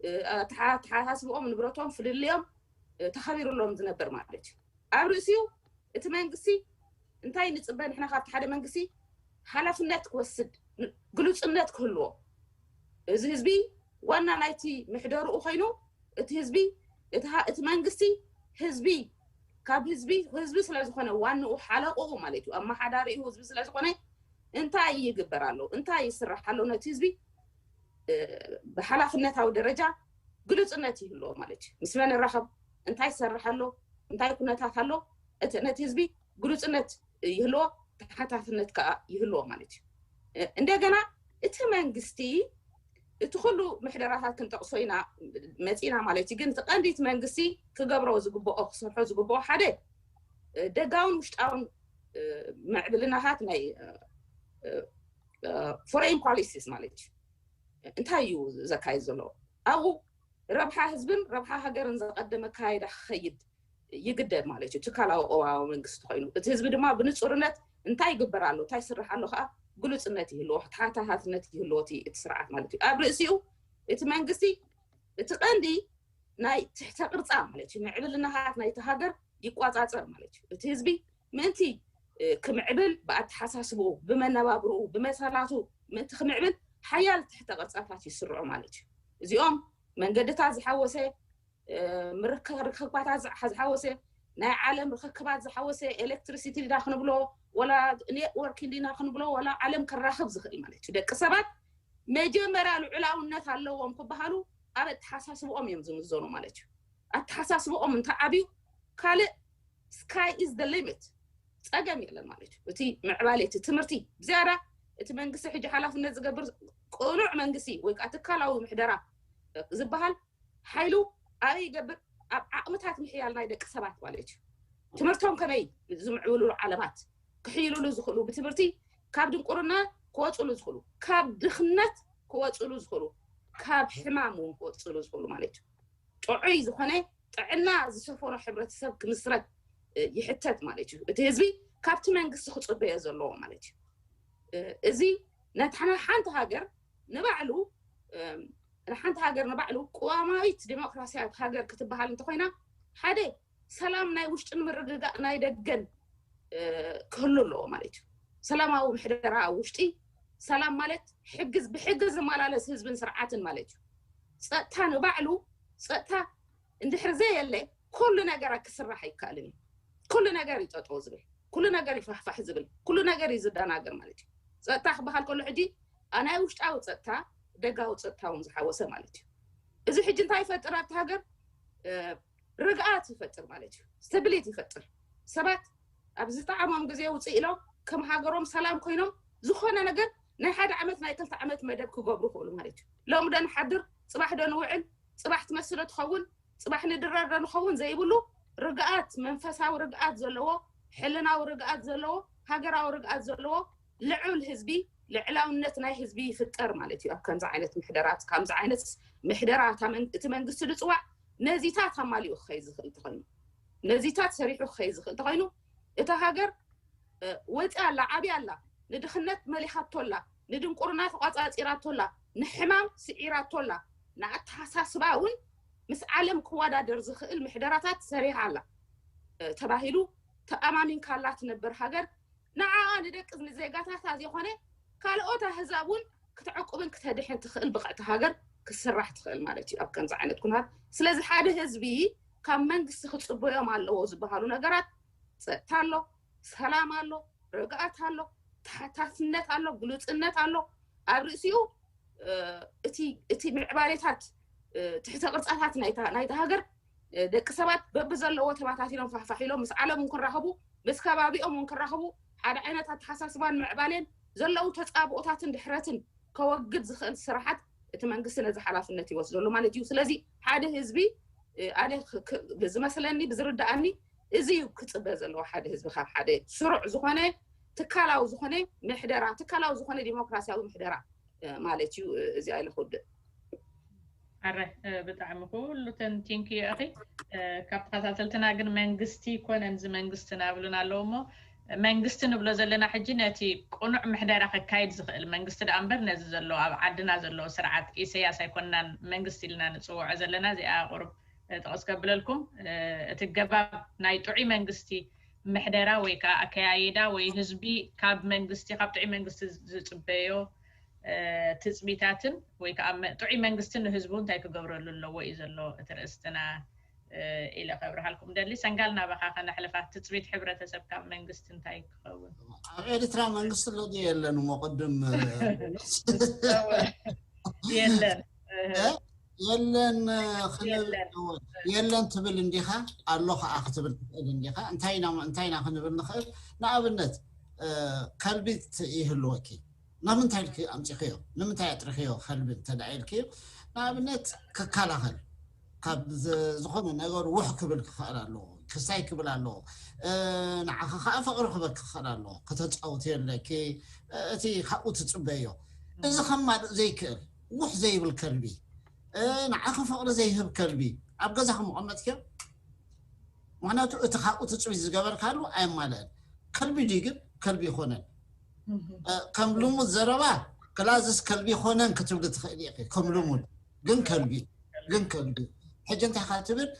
እ፣ ተሓ- ተሓሳስብኦም ንብረቶም ፍልልዮም እ፣ ተኸቢሩሎም ዝነበር ማለት እዩ። ኣብ ርእሲኡ እቲ መንግስቲ እንታይ ንፅበ ንሕና ካብቲ ሓደ መንግስቲ ሓላፍነት ክወስድ ን- ግሉፅነት ክህልዎ እዚ ህዝቢ ዋና ናይቲ ምሕደርኡ ኮይኑ እቲ ህዝቢ እቲ ሃ- እቲ መንግስቲ ህዝቢ ካብ ህዝቢ ህዝቢ ስለ ዝኾነ ዋንኡ ሓለቕኡ ማለት እዩ ኣመሓዳሪኡ ህዝቢ ስለ ዝኾነ እንታይ ይግበር ኣሎ እንታይ ይስራሕ ኣሎ ነቲ ህዝቢ ብሓላፍነታዊ ደረጃ ግሉፅነት ይህልዎ ማለት እዩ። ምስ መን እራኸብ፣ እንታይ ይሰርሕ ኣሎ፣ እንታይ ኩነታት ኣሎ፣ ነቲ ህዝቢ ግሉፅነት ይህልዎ፣ ተሓታትነት ከዓ ይህልዎ ማለት እዩ። እንደገና እቲ መንግስቲ እቲ ኩሉ ምሕደራታት ክንጠቕሶ ኢና መፂና ማለት እዩ። ግን እቲ ቀንዲ እቲ መንግስቲ ክገብሮ ዝግብኦ ክሰርሖ ዝግብኦ ሓደ ደጋውን ውሽጣውን ምዕብልናታት ናይ ፎሬን ፖሊሲስ ማለት እዩ። እንታይ እዩ ዘካየድ ዘሎ? ኣብኡ ረብሓ ህዝብን ረብሓ ሃገርን ዘቐደመ ኣካይዳ ክኸይድ ይግደድ ማለት እዩ። ትካላዊ ቅዋማዊ መንግስቲ ኮይኑ እቲ ህዝቢ ድማ ብንፁርነት እንታይ ይግበር ኣሎ እንታይ ይስራሕ ኣሎ ከዓ ግሉፅነት ይህልዎ፣ ተሓታታትነት ይህልዎ እቲ ስርዓት ማለት እዩ። ኣብ ርእሲኡ እቲ መንግስቲ እቲ ቀንዲ ናይ ትሕተ ቅርፃ ማለት እዩ። ምዕብልናሃት ናይቲ ሃገር ይቋፃፀር ማለት እዩ። እቲ ህዝቢ ምእንቲ ክምዕብል ብኣተሓሳስብኡ፣ ብመነባብርኡ፣ ብመሰላቱ ምእንቲ ክምዕብል ሓያል ትሕተ ቅርፃታት ይስርዑ ማለት እዩ። እዚኦም መንገድታት ዝሓወሰ ርክባታት ዝሓወሰ ናይ ዓለም ርክክባት ዝሓወሰ ኤሌክትሪሲቲ ዳ ክንብሎ ወላ ኔትወርኪንግ ዲና ክንብሎ ወላ ዓለም ከራኽብ ዝኽእል ማለት እዩ። ደቂ ሰባት መጀመርያ ልዑላውነት ኣለዎም ክበሃሉ ኣብ ኣተሓሳስብኦም እዮም ዝምዘኑ ማለት እዩ። ኣተሓሳስብኦም እንተዓብዩ ካልእ sky is the limit፣ ፀገም የለን ማለት እዩ። እቲ ምዕባለ እቲ ትምህርቲ ብዝያዳ እቲ መንግስቲ ሕጂ ሓላፍነት ዝገብር ቅኑዕ መንግስቲ ወይ ከዓ ትካላዊ ምሕደራ ዝበሃል ሓይሉ ኣበይ ይገብር? ኣብ ዓቕምታት ምሕያል ናይ ደቂ ሰባት ማለት እዩ። ትምህርቶም ከመይ ዝምዕብልሉ ዓለማት ክሕይልሉ ዝኽእሉ፣ ብትምህርቲ ካብ ድንቁርና ክወፅሉ ዝኽእሉ፣ ካብ ድኽነት ክወፅሉ ዝኽእሉ፣ ካብ ሕማም እውን ክወፅሉ ዝኽእሉ ማለት እዩ። ጥዑይ ዝኾነ ጥዕና ዝሰፈኖ ሕብረተሰብ ክምስረት ይሕተት ማለት እዩ። እቲ ህዝቢ ካብቲ መንግስቲ ክፅበዮ ዘለዎ ማለት እዩ። እዚ ነታ ሓንቲ ሃገር ንባዕሉ ንሓንቲ ሃገር ንባዕሉ ቅዋማዊት ዲሞክራሲያዊት ሃገር ክትበሃል እንተኮይና ሓደ ሰላም ናይ ውሽጥን ምርግጋእ ናይ ደገን ክህሉ ኣለዎ ማለት እዩ። ሰላማዊ ምሕደራ ኣብ ውሽጢ ሰላም ማለት ሕጊ ብሕጊ ዝመላለስ ህዝብን ስርዓትን ማለት እዩ። ፀጥታ ንባዕሉ ፀጥታ እንድሕር ዘየለ ኩሉ ነገር ክስራሕ ኣይከኣልን እዩ። ኩሉ ነገር እዩ ጠጠው ዝብል፣ ኩሉ ነገር ይፋሕፋሕ ዝብል፣ ኩሉ ነገር እዩ ዝደናገር ማለት እዩ። ፀጥታ ክበሃል ከሎ ሕጂ ናይ ውሽጣዊ ፀጥታ ደጋዊ ፀጥታ እውን ዝሓወሰ ማለት እዩ። እዚ ሕጂ እንታይ ይፈጥር ኣብቲ ሃገር? ርግኣት ይፈጥር ማለት እዩ። ስታቢሊቲ ይፈጥር። ሰባት ኣብ ዝጠዓሞም ግዜ ውፅእ ኢሎም ከም ሃገሮም ሰላም ኮይኖም ዝኾነ ነገር ናይ ሓደ ዓመት ናይ ክልተ ዓመት መደብ ክገብሩ ይኽእሉ ማለት እዩ። ሎሚ ዶ ንሓድር፣ ፅባሕ ዶ ንውዕል፣ ፅባሕ ትመስሎ ትኸውን፣ ፅባሕ ንድረር ዶ ንኸውን ዘይብሉ ርግኣት፣ መንፈሳዊ ርግኣት ዘለዎ፣ ሕልናዊ ርግኣት ዘለዎ፣ ሃገራዊ ርግኣት ዘለዎ ልዑል ህዝቢ፣ ልዕላውነት ናይ ህዝቢ ይፍጠር ማለት እዩ። ኣብ ከምዚ ዓይነት ምሕደራት፣ ከምዚ ዓይነት ምሕደራ እቲ መንግስቲ ዝፅዋዕ ነዚታት ኣማሊኡ ክኸይድ ዝኽእል ተኾይኑ፣ ነዚታት ሰሪሑ ክኸይድ ዝኽእል ተኾይኑ እታ ሃገር ወፂኣ ኣላ፣ ዓብያ ኣላ፣ ንድኽነት መሊኻቶ ኣላ፣ ንድንቁርና ተቋፃፂራቶ ኣላ፣ ንሕማም ስዒራቶ ኣላ፣ ንኣተሓሳስባ እውን ምስ ዓለም ክወዳደር ዝኽእል ምሕደራታት ሰሪሓ ኣላ ተባሂሉ ተኣማሚንካላ ትነብር ሃገር ንዓኣ ንደቂ ንዜጋታታ ዘይኮነ ካልኦት ኣህዛብ እውን ክተዕቁብን ክተድሕን ትኽእል ብቕዕቲ ሃገር ክትስራሕ ትኽእል ማለት እዩ ኣብ ከምዚ ዓይነት ኩነታት። ስለዚ ሓደ ህዝቢ ካብ መንግስቲ ክፅበዮም ኣለዎ ዝበሃሉ ነገራት ፀጥታ ኣሎ፣ ሰላም ኣሎ፣ ርግኣት ኣሎ፣ ተሓታትነት ኣሎ፣ ግሉፅነት ኣሎ። ኣብ ርእሲኡ እቲ ምዕባሌታት ትሕተ ቅርፃታት ናይታ ሃገር ደቂ ሰባት በብዘለዎ ተባታቲሎም ፋሕፋሕ ኢሎም ምስ ዓለም እውን ክራኸቡ ምስ ከባቢኦም እውን ክራኸቡ ሓደ ዓይነት ኣተሓሳስባን ምዕባሌን ዘለዉ ተፃብኦታትን ድሕረትን ከወግድ ዝኽእል ስራሓት እቲ መንግስቲ ነዚ ሓላፍነት ይወስደሉ ማለት እዩ። ስለዚ ሓደ ህዝቢ ኣነ ዝመስለኒ ብዝርድኣኒ እዚ እዩ ክፅበ ዘለዎ ሓደ ህዝቢ ካብ ሓደ ስሩዕ ዝኾነ ትካላዊ ዝኾነ ምሕደራ ትካላዊ ዝኾነ ዲሞክራሲያዊ ምሕደራ ማለት እዩ። እዚኣ ኢለ ክውድእ። ኣረ ብጣዕሚ ኩሉ ተንቲንክዮ ኢኺ። ካብ ተኸታተልትና ግን መንግስቲ ኮነን እዚ መንግስቲ ናብሉን ኣለዉ እሞ መንግስቲ ንብሎ ዘለና ሕጂ ነቲ ቅኑዕ ምሕደራ ከካይድ ዝኽእል መንግስቲ ደኣ እምበር ነዚ ዘሎ ኣብ ዓድና ዘሎ ስርዓት ኢሰያስ ኣይኮንናን መንግስቲ ኢልና ንፅውዖ ዘለና። እዚኣ ቁሩብ ጥቕስ ከብለልኩም እቲ ገባብ ናይ ጥዑይ መንግስቲ ምሕደራ ወይ ከዓ ኣከያይዳ ወይ ህዝቢ ካብ መንግስቲ ካብ ጥዑይ መንግስቲ ዝፅበዮ ትፅቢታትን ወይ ከዓ ጥዑይ መንግስቲ ንህዝቡ እንታይ ክገብረሉ ኣለዎ እዩ ዘሎ እቲ ርእስትና ኢለ ከብርሃልኩም ደሊ። ሰንጋል ናባኻ ከነሕልፋ ትፅቢት ሕብረተሰብ ካብ መንግስቲ እንታይ ክኸውን? ኣብ ኤርትራ መንግስቲ ኣሎ ድዩ የለን እሞ ቅድም የለን የለን ክንብል የለን ትብል እንዲኻ ኣሎ ከዓ ክትብል ትኽእል እንዲኻ። እንታይ ኢና ክንብል ንኽእል? ንኣብነት ከልቢ ይህልወኪ፣ ናብ ምንታይ ኢልኪ ኣምፂኽዮ? ንምንታይ ኣጥሪኽዮ ከልቢ እንተ ኢልክዮ፣ ንኣብነት ክከላኸል፣ ካብ ዝኾነ ነገር ውሕ ክብል ክኽእል ኣለዎ፣ ክስታይ ክብል ኣለዎ፣ ንዓኻ ከዓ ፍቕሪ ክበክ ክኽእል ኣለዎ፣ ከተፃውትዮ ኣለኪ፣ እቲ ካብኡ ትፅበዮ። እዚ ከማልእ ዘይክእል ውሕ ዘይብል ከልቢ፣ ንዓኺ ፍቕሪ ዘይህብ ከልቢ ኣብ ገዛኺ መቐመጥክዮ። ምክንያቱ እቲ ካብኡ ትፅቢት ዝገበርካሉ ኣየማልአን። ከልቢ ድዩ ግን ከልቢ ይኮነን። ከም ልሙድ ዘረባ ክላዝስ ከልቢ ይኮነን ክትብሊ ትኽእል ኢኺ። ከም ልሙድ ግን ከልቢ ግን ከልቢ ሕጂ እንታይ ካ ትብል?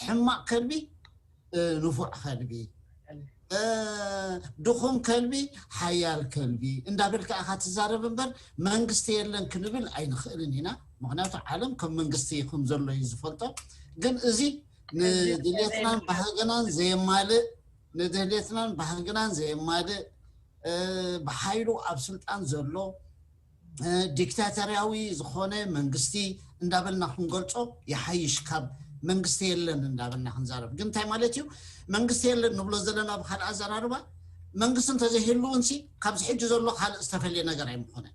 ሕማቕ ከልቢ፣ ንፉዕ ከልቢ፣ ድኹም ከልቢ፣ ሓያል ከልቢ እንዳበልካ ኢኻ ትዛረብ እምበር መንግስቲ የለን ክንብል ኣይንኽእልን ኢና። ምክንያቱ ዓለም ከም መንግስቲ ከም ዘሎ እዩ ዝፈልጦ። ግን እዚ ንድሌትናን ባህግናን ዘየማልእ ንድሌትናን ባህግናን ዘየማልእ ብሓይሉ ኣብ ስልጣን ዘሎ ዲክታተርያዊ ዝኾነ መንግስቲ እንዳበልና ክንገልጾ ይሓይሽ ካብ መንግስቲ የለን እንዳበልና ክንዛረብ። ግን እንታይ ማለት እዩ? መንግስቲ የለን ንብሎ ዘለና ብካልእ ኣዘራርባ መንግስቲ እንተዘይህልውንሲ ካብዚ ሕጂ ዘሎ ካልእ ዝተፈልየ ነገር ኣይምኾነን።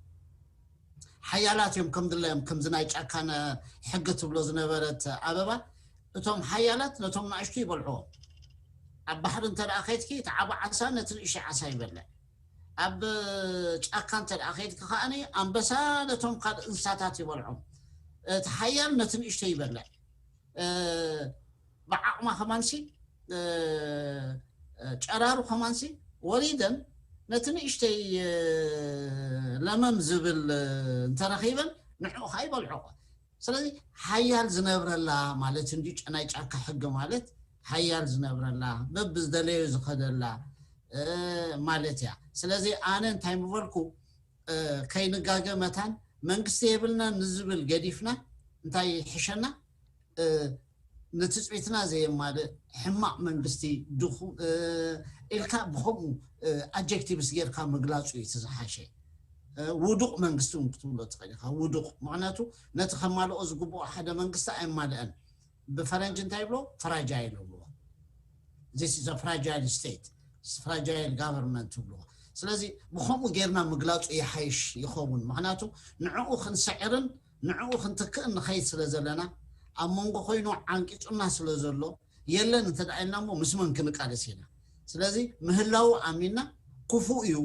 ሓያላት እዮም ከም ድላዮም ከምዚ ናይ ጫካነ ሕጊ ትብሎ ዝነበረት ኣበባ እቶም ሓያላት ነቶም ንኣሽቱ ይበልዕዎም። ኣብ ባሕሪ እንተ ደኣ ከይድኪ እቲ ዓቢ ዓሳ ነቲ ንእሽተይ ዓሳ ይበልዕ። ኣብ ጫካ እንተ ደኣ ከይድኪ ከኣኒ ኣንበሳ ነቶም ካልእ እንስሳታት ይበልዖም። እቲ ሓያል ነቲ ንእሽተይ ይበልዕ። ብዓቕማ ከማንሲ ጨራሩ ከማንሲ ወሪደን ነቲ ንእሽተይ ለመም ዝብል እንተረኺበን ንዕኡ ከዓ ይበልዕኦ። ስለዚ ሓያል ዝነብረላ ማለት እንዲ ናይ ጫካ ሕጊ ማለት ሓያል ዝነብረላ በብዝደለዮ ዝኸደላ ማለት እያ። ስለዚ ኣነ እንታይ ምበልኩ ከይንጋገ መታን መንግስቲ የብልና ንዝብል ገዲፍና እንታይ ይሕሸና? ንትፅቢትና ዘየማልእ ሕማቕ መንግስቲ ኢልካ ብከምኡ ኣጀክቲቭስ ጌርካ ምግላፁ እዩ እቲ ዝሓሸ። ውዱቕ መንግስቲ እውን ክትብሎ ትኽእል ኢኻ። ውዱቕ ምክንያቱ ነቲ ከማልኦ ዝግብኦ ሓደ መንግስቲ ኣይማልአን። ብፈረንጂ እንታይ ይብሎ? ፍራጃይል ይብልዎ። This is a fragile state, fragile government ይብልዎ። ስለዚ ብከምኡ ጌርና ምግላፁ ይሓይሽ ይኸውን። ምክንያቱ ንዕኡ ክንስዕርን ንዕኡ ክንትክእን ንኸይድ ስለ ዘለና ኣብ መንጎ ኮይኑ ዓንቂፁና ስለ ዘሎ የለን እንተ ደኣ ኢልና እሞ ምስ መን ክንቃለስ ኢና? ስለዚ ምህላዉ ኣሚንና ክፉእ እዩ፣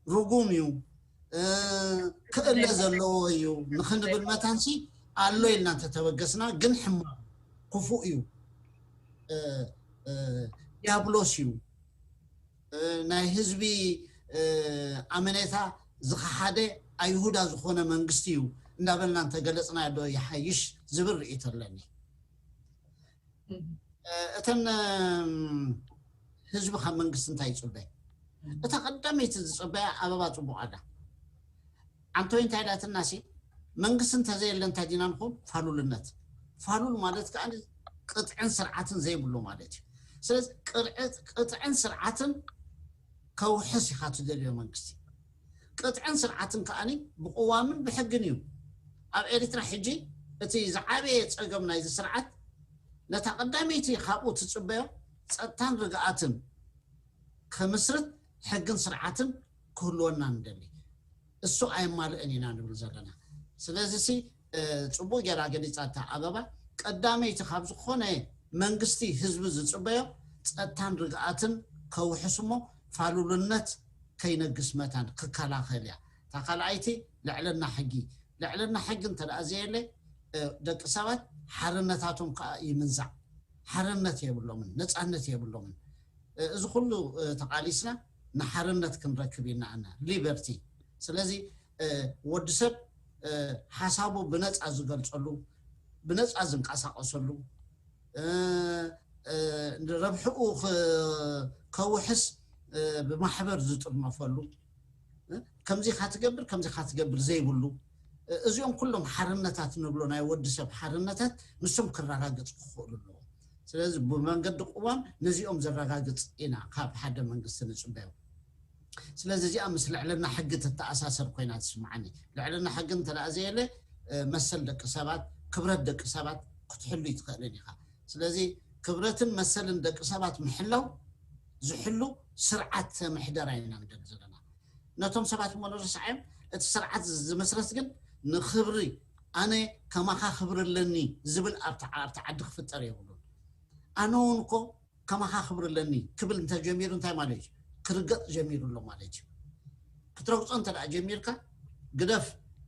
ርጉም እዩ፣ ክእለ ዘለዎ እዩ ንኽንብል መታንሲ ኣሎ ኢልና እንተተበገስና ግን ሕማቕ ክፉእ እዩ፣ ዲያብሎስ እዩ፣ ናይ ህዝቢ ኣመኔታ ዝኸሓደ ኣይሁዳ ዝኾነ መንግስቲ እዩ እንዳበልና እንተገለፅናዮ ዶ ይሓይሽ ዝብል ርእይቶ ኣለኒ። እተን ህዝቢ ካብ መንግስቲ እንታይ ይፅበ? እታ ቀዳመይቲ ዝፅበያ ኣበባ ፅቡቕ ኣላ። ዓንቶይ እንታይ ኢላትና ሲ መንግስቲ እንተዘየለ እንታይ ዲና ንኹን? ፋሉልነት። ፋሉል ማለት ከዓ ቅጥዕን ስርዓትን ዘይብሉ ማለት እዩ። ስለዚ ቅጥዕን ስርዓትን ከውሕስ ኢኻ ትደልዮ መንግስቲ። ቅጥዕን ስርዓትን ከዓኒ ብቅዋምን ብሕግን እዩ። ኣብ ኤርትራ ሕጂ እቲ ዝዓበየ ፀገም ናይዚ ስርዓት ነታ ቀዳመይቲ ካብኡ ትፅበዮ ፀጥታን ርግኣትን ከምስርት ሕግን ስርዓትን ክህልወና ንደሊ። እሱ ኣየማልእን ኢና ንብል ዘለና። ስለዚ ሲ ፅቡቅ ጌራ ገሊፃታ ኣበባ ቀዳመይቲ ካብ ዝኾነ መንግስቲ ህዝቢ ዝፅበዮ ፀጥታን ርግኣትን ከውሕስ እሞ ፋሉልነት ከይነግስ መታን ክከላኸል እያ። እታ ካልኣይቲ ልዕልና ሕጊ። ልዕልና ሕጊ እንተ ደኣ ዘየለ ደቂ ሰባት ሓርነታቶም ከዓ ይምንዛዕ፣ ሓርነት የብሎምን፣ ነፃነት የብሎምን። እዚ ኩሉ ተቃሊስና ንሓርነት ክንረክብ ይነኣና ሊበርቲ። ስለዚ ወዲ ሰብ ሓሳቡ ብነፃ ዝገልፀሉ፣ ብነፃ ዝንቀሳቀሰሉ፣ ረብሕኡ ከውሕስ ብማሕበር ዝጥርነፈሉ፣ ከምዚ ካ ትገብር ከምዚ ካ ትገብር ዘይብሉ፣ እዚኦም ኩሎም ሓርነታት ንብሎ ናይ ወዲ ሰብ ሓርነታት ንሶም ክረጋገፁ ክኽእሉ ኣለዎ። ስለዚ ብመንገዲ ቅዋም ነዚኦም ዘረጋግፅ ኢና ካብ ሓደ መንግስቲ ንፅበዮ። ስለዚ እዚኣ ምስ ልዕልና ሕጊ ትተኣሳሰር ኮይና ትስምዓኒ። ልዕልና ሕጊ እንተ ደኣ ዘየለ መሰል ደቂ ሰባት፣ ክብረት ደቂ ሰባት ክትሕሉ ይትኽእልን ኢኻ። ስለዚ ክብረትን መሰልን ደቂ ሰባት ምሕላው ዝሕሉ ስርዓት ምሕደራ ኢና ንደሊ ዘለና። ነቶም ሰባት እሞ ንረስዓዮም። እቲ ስርዓት ዝመስረት ግን ንክብሪ፣ ኣነ ከማኻ ክብሪ ኣለኒ ዝብል ኣብቲ ዓዲ ክፍጠር የብሉን። ኣነ እውን እኮ ከማኻ ክብሪ ኣለኒ ክብል እንተጀሚሩ እንታይ ማለት እዩ? ክርገጥ ጀሚሩ ኣሎ ማለት እዩ። ክትረግፆ እንተ ጀሚርካ ግደፍ፣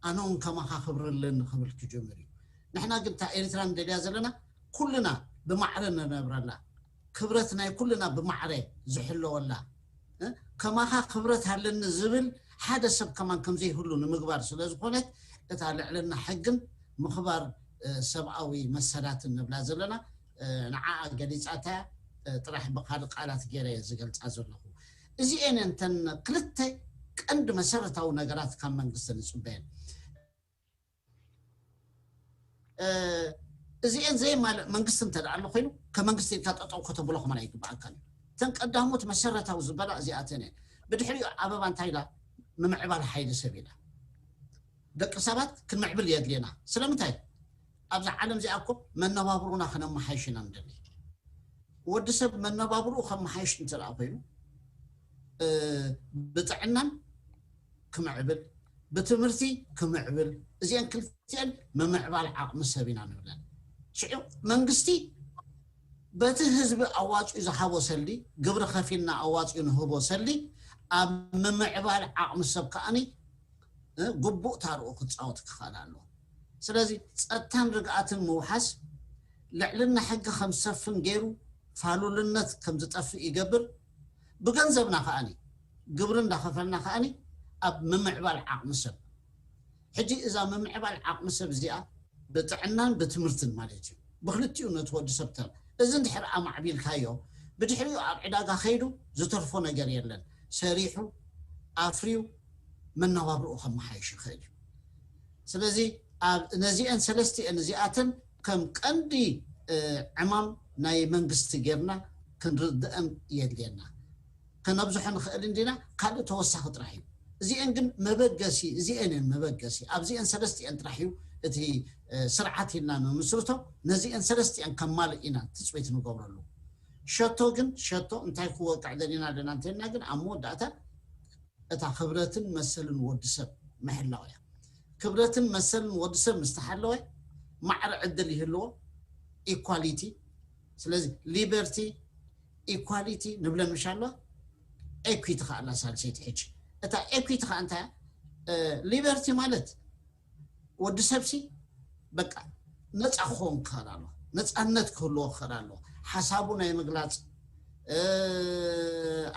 ኣነ እውን ከማኻ ክብሪ ኣለኒ ክብል ክጀምር እዩ። ንሕና ግን እታ ኤርትራ ንደልያ ዘለና ኩልና ብማዕረ ንነብረላ፣ ክብረት ናይ ኩልና ብማዕረ ዝሕለወላ፣ ከማኻ ክብረት ኣለኒ ዝብል ሓደ ሰብ ከማን ከምዘይህሉ ንምግባር ስለ ዝኾነት፣ እታ ልዕልና ሕግን ምኽባር ሰብኣዊ መሰላትን ንብላ ዘለና፣ ንዓ ገሊፃታ ጥራሕ ብካልእ ቃላት ገይረ ዝገልፃ ዘለኹ። እዚኤን እንተን ክልተ ቀንዲ መሰረታዊ ነገራት ካብ መንግስቲ ንፅበየን። እዚኤን ዘይማልእ መንግስቲ እንተ ደኣ ኣሎ ኮይኑ፣ ከመንግስቲ ኢልካ ጠጠው ከተብሎ ከማን ኣይግበኣካን እዩ። እተን ቀዳሞት መሰረታዊ ዝበላ እዚኣተን እየን። ብድሕሪኡ ኣበባ እንታይ ኢላ? ምምዕባል ሓይሊ ሰብ ኢላ። ደቂ ሰባት ክንምዕብል የድልየና። ስለምንታይ? ኣብዛ ዓለም እዚኣ እኮ መነባብሮና ክነመሓይሽ ኢና ንደሊ። ወዲ ሰብ መነባብርኡ ከመሓይሽ እንተ ደኣ ኮይኑ፣ ብጥዕናን ክምዕብል፣ ብትምህርቲ ክምዕብል፣ እዚአን ክልቲአን ምምዕባል ዓቕሚ ሰብ ኢና ንብለን። ሽዑ መንግስቲ በቲ ህዝቢ ኣዋፅኡ ዝሃቦ ሰልዲ፣ ግብሪ ከፊልና ኣዋፅኡ ንህቦ ሰልዲ፣ ኣብ ምምዕባል ዓቕሚ ሰብ ከኣኒ ግቡእ ታርኡ ክፃወት ክኽእል ኣለዎ። ስለዚ ፀጥታን ርግኣትን ምውሓስ፣ ልዕልና ሕጊ ከም ዝሰፍን ገይሩ ፋሉልነት ከም ዝጠፍእ ይገብር። ብገንዘብና ከኣኒ፣ ግብሪ እንዳኸፈልና ከኣኒ ኣብ ምምዕባል ዓቕሚ ሰብ። ሕጂ እዛ ምምዕባል ዓቕሚ ሰብ እዚኣ ብጥዕናን ብትምህርትን ማለት እዩ። ብክልቲኡ ነቲ ወዲ ሰብ ተር-፣ እዚ እንድሕር ኣማዕቢልካዮ፣ ብድሕሪኡ ኣብ ዕዳጋ ከይዱ ዝተርፎ ነገር የለን። ሰሪሑ፣ ኣፍርዩ፣ መነባብርኡ ከመሓይሽ ይኽእል እዩ። ስለዚ ኣብ ነዚአን ሰለስቲአን እዚኣተን ከም ቀንዲ ዕማም ናይ መንግስቲ ጌርና ክንርድአን የድልየና። ከነብዝሖ ንኽእል እንዲና፣ ካልእ ተወሳኺ ጥራሕ እዩ። እዚአን ግን መበገሲ፣ እዚአን እየን መበገሲ። ኣብዚአን ሰለስቲአን ጥራሕ እዩ እቲ ስርዓት ኢልና ንምስርቶ፣ ነዚአን ሰለስቲአን ከማልእ ኢና ትፅቢት ንገብረሉ። ሸቶ ግን፣ ሸቶ እንታይ ክወቅዕ ደሊና ኣለና እንተልና ግን፣ ኣብ መወዳእታ እታ ክብረትን መሰልን ወዲ ሰብ ምሕላው እያ። ክብረትን መሰልን ወዲ ሰብ ምስ ተሓለወ ማዕረ ዕድል ይህልዎ፣ ኢኳሊቲ። ስለዚ ሊበርቲ፣ ኢኳሊቲ ንብለን ምሽ ኣለዋ፣ ኤኩዊቲ ከዓ ኣላ ሳልሰይቲ። ሕጂ እታ ኤኩዊቲ ከዓ እንታይ እያ? ሊበርቲ ማለት ወዲ ሰብሲ በቃ ነፃ ክኸውን ክኽእል ኣለዎ፣ ነፃነት ክህልዎ ክኽእል ኣለዎ። ሓሳቡ ናይ ምግላፅ፣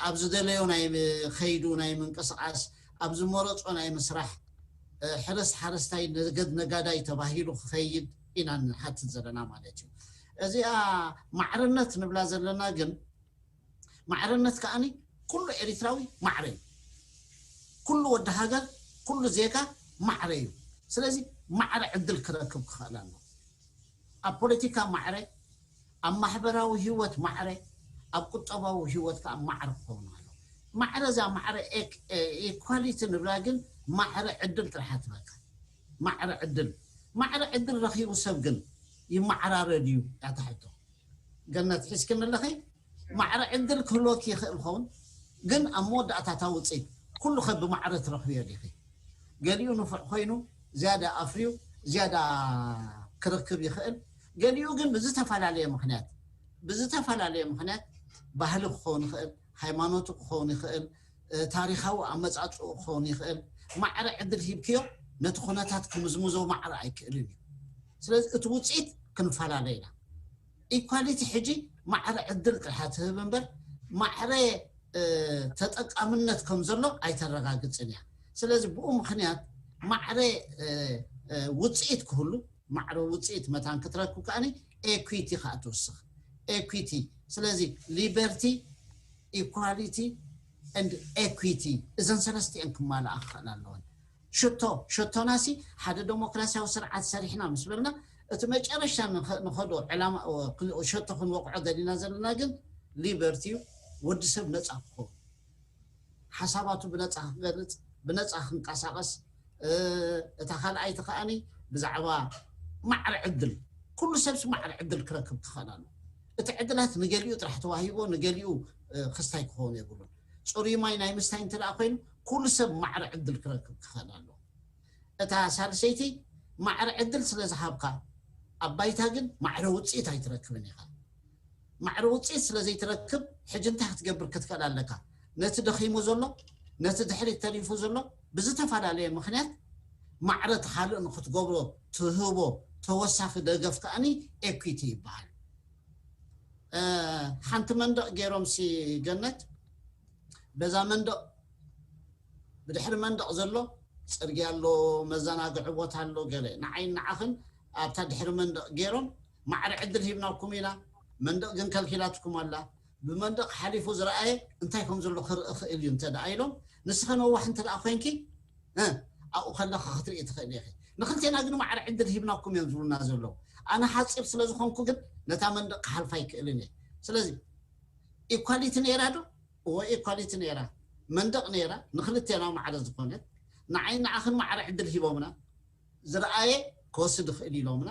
ኣብ ዝደለዮ ናይ ከይዱ ናይ ምንቅስቃስ፣ ኣብ ዝመረፆ ናይ ምስራሕ፣ ሕረስ ሓረስታይ፣ ነገድ ነጋዳይ ተባሂሉ ክኸይድ ኢና ንሓትት ዘለና ማለት እዩ። እዚኣ ማዕርነት ንብላ ዘለና ግን፣ ማዕርነት ከኣኒ ኩሉ ኤሪትራዊ ማዕረ እዩ። ኩሉ ወዲ ሃገር፣ ኩሉ ዜጋ ማዕረ እዩ። ስለዚ ማዕረ ዕድል ክረክብ ክኽእል ኣሎ። ኣብ ፖለቲካ ማዕረ፣ ኣብ ማሕበራዊ ህይወት ማዕረ፣ ኣብ ቁጠባዊ ህይወት ከዓ ማዕረ ክኸውን ኣሎ። ማዕረ፣ እዛ ማዕረ ኤክ-፣ ኤ-፣ ኢኳሊቲ ንብላ ግን ማዕረ ዕድል ጥራሕ ትበካ። ማዕረ ዕድል፣ ማዕረ ዕድል ረኺቡ ሰብ ግን ይመዓራረ ድዩ? እያ እታ ሕቶ። ገነት ሒዝክን ኣለኺ። ማዕረ ዕድል ክህልወኪ ይኽእል ኸውን፣ ግን ኣብ መወዳእታ እታ ውፅኢት ኩሉ ከ ብማዕረ ትረኽብዮ ዲኺ? ገሊኡ ንፉዕ ኮይኑ ዝያዳ ኣፍርዩ ዝያዳ ክረክብ ይኽእል። ገሊኡ ግን ብዝተፈላለየ ምኽንያት፣ ብዝተፈላለየ ምኽንያት፣ ባህሊ ክኸውን ይኽእል፣ ሃይማኖቱ ክኸውን ይኽእል፣ እ፣ ታሪኻዊ ኣመፃፅኡ ክኸውን ይኽእል። ማዕረ ዕድል ሂብክዮ ነቲ ኩነታት ክምዝምዞ ማዕረ ኣይክእልን እዩ። ስለዚ እቲ ውፅኢት ክንፈላለ ኢና። ኢኳሊቲ ሕጂ ማዕረ ዕድል ጥራሕ ትህብ እምበር ማዕረ፣ እ፣ ተጠቃምነት ከም ዘሎ ኣይተረጋግፅን እያ። ስለዚ ብኡ ምኽንያት ማዕረ፣ እ፣ እ፣ ውፅኢት ክህሉ፣ ማዕረ ውፅኢት መታን ክትረክብ ከኣኒ ኤኩዊቲ ከዓ ትውስኽ። ኤኩዊቲ። ስለዚ ሊበርቲ፣ ኢኳሊቲ ኤንድ ኤኩዊቲ፣ እዘን ሰለስቲአን ክማልኣ ክኽእል ኣለወን። ሽቶ፣ ሸቶናሲ ሓደ ዴሞክራሲያዊ ስርዓት ሰሪሕና ምስ በልና፣ እቲ መጨረሻ ንኸ-፣ ንኸዶ ዕላማ፣ ሸቶ ክንወቅዖ ደሊና ዘለና ግን ሊበርቲ እዩ። ወዲ ሰብ ነፃ ክኸውን፣ ሓሳባቱ ብነፃ ክገልፅ፣ ብነፃ ክንቀሳቐስ፣ እ፣ እታ ካልኣይቲ ከኣኒ ብዛዕባ ማዕረ ዕድል፣ ኩሉ ሰብሲ ማዕረ ዕድል ክረክብ ክኽእል ኣሎ። እቲ ዕድላት ንገሊኡ ጥራሕ ተዋሂቦ ንገሊኡ ክስታይ ክኸውን የብሉን። ፅሩይ ማይ ናይ ምስታይ እንተ ኮይኑ ኩሉ ሰብ ማዕረ ዕድል ክረክብ ክኽእል ኣሎ። እታ ሳልሰይቲ ማዕረ ዕድል ስለ ዝሃብካ ኣብ ባይታ ግን ማዕረ ውፅኢት ኣይትረክብን ኢኻ። ማዕረ ውፅኢት ስለ ዘይትረክብ ሕጂ እንታይ ክትገብር ክትክእል ኣለካ? ነቲ ደኺሙ ዘሎ፣ ነቲ ድሕሪት ተሪፉ ዘሎ ብዝተፈላለየ ምኽንያት ማዕረ እቲ ካልእ ንክትገብሮ ትህቦ ተወሳኺ ደገፍ ከኣኒ ኤኩዊቲ ይበሃል። ሓንቲ መንደቕ ገይሮም ሲ ገነት በዛ መንደቕ ብድሕሪ መንደቕ ዘሎ ፅርግያ ኣሎ፣ መዘናግዒ ቦታ ኣሎ፣ ገለ ንዓይ ንዓኽን ኣብታ ድሕሪ መንደቕ ገይሮም ማዕረ ዕድል ሂብናኩም ኢና፣ መንደቕ ግን ከልኪላትኩም ኣላ። ብመንደቕ ሓሊፉ ዝረኣየ እንታይ ከም ዘሎ ክርኢ ክእል እዩ እንተ ደኣ ኢሎም፣ ንስኸ ነዋሕ እንተ ደኣ ኮይንኪ ኣብኡ ከለኻ ክትርኢ ትኽእል ኢኺ። ንክልቴና ግን ማዕረ ዕድል ሂብናኩም እዮም ዝብሉና ዘለዉ። ኣነ ሓፂር ስለ ዝኾንኩ ግን ነታ መንደቕ ክሓልፋ ኣይክእልን እየ። ስለዚ ኢኳሊቲ ነይራ ዶ? እወ ኢኳሊቲ ነይራ፣ መንደቕ ነይራ፣ ንክልቴና ማዕረ ዝኾነት። ንዓይ ንዓኽን ማዕረ ዕድል ሂቦምና፣ ዝረኣየ ክወስድ ይኽእል ኢሎምና።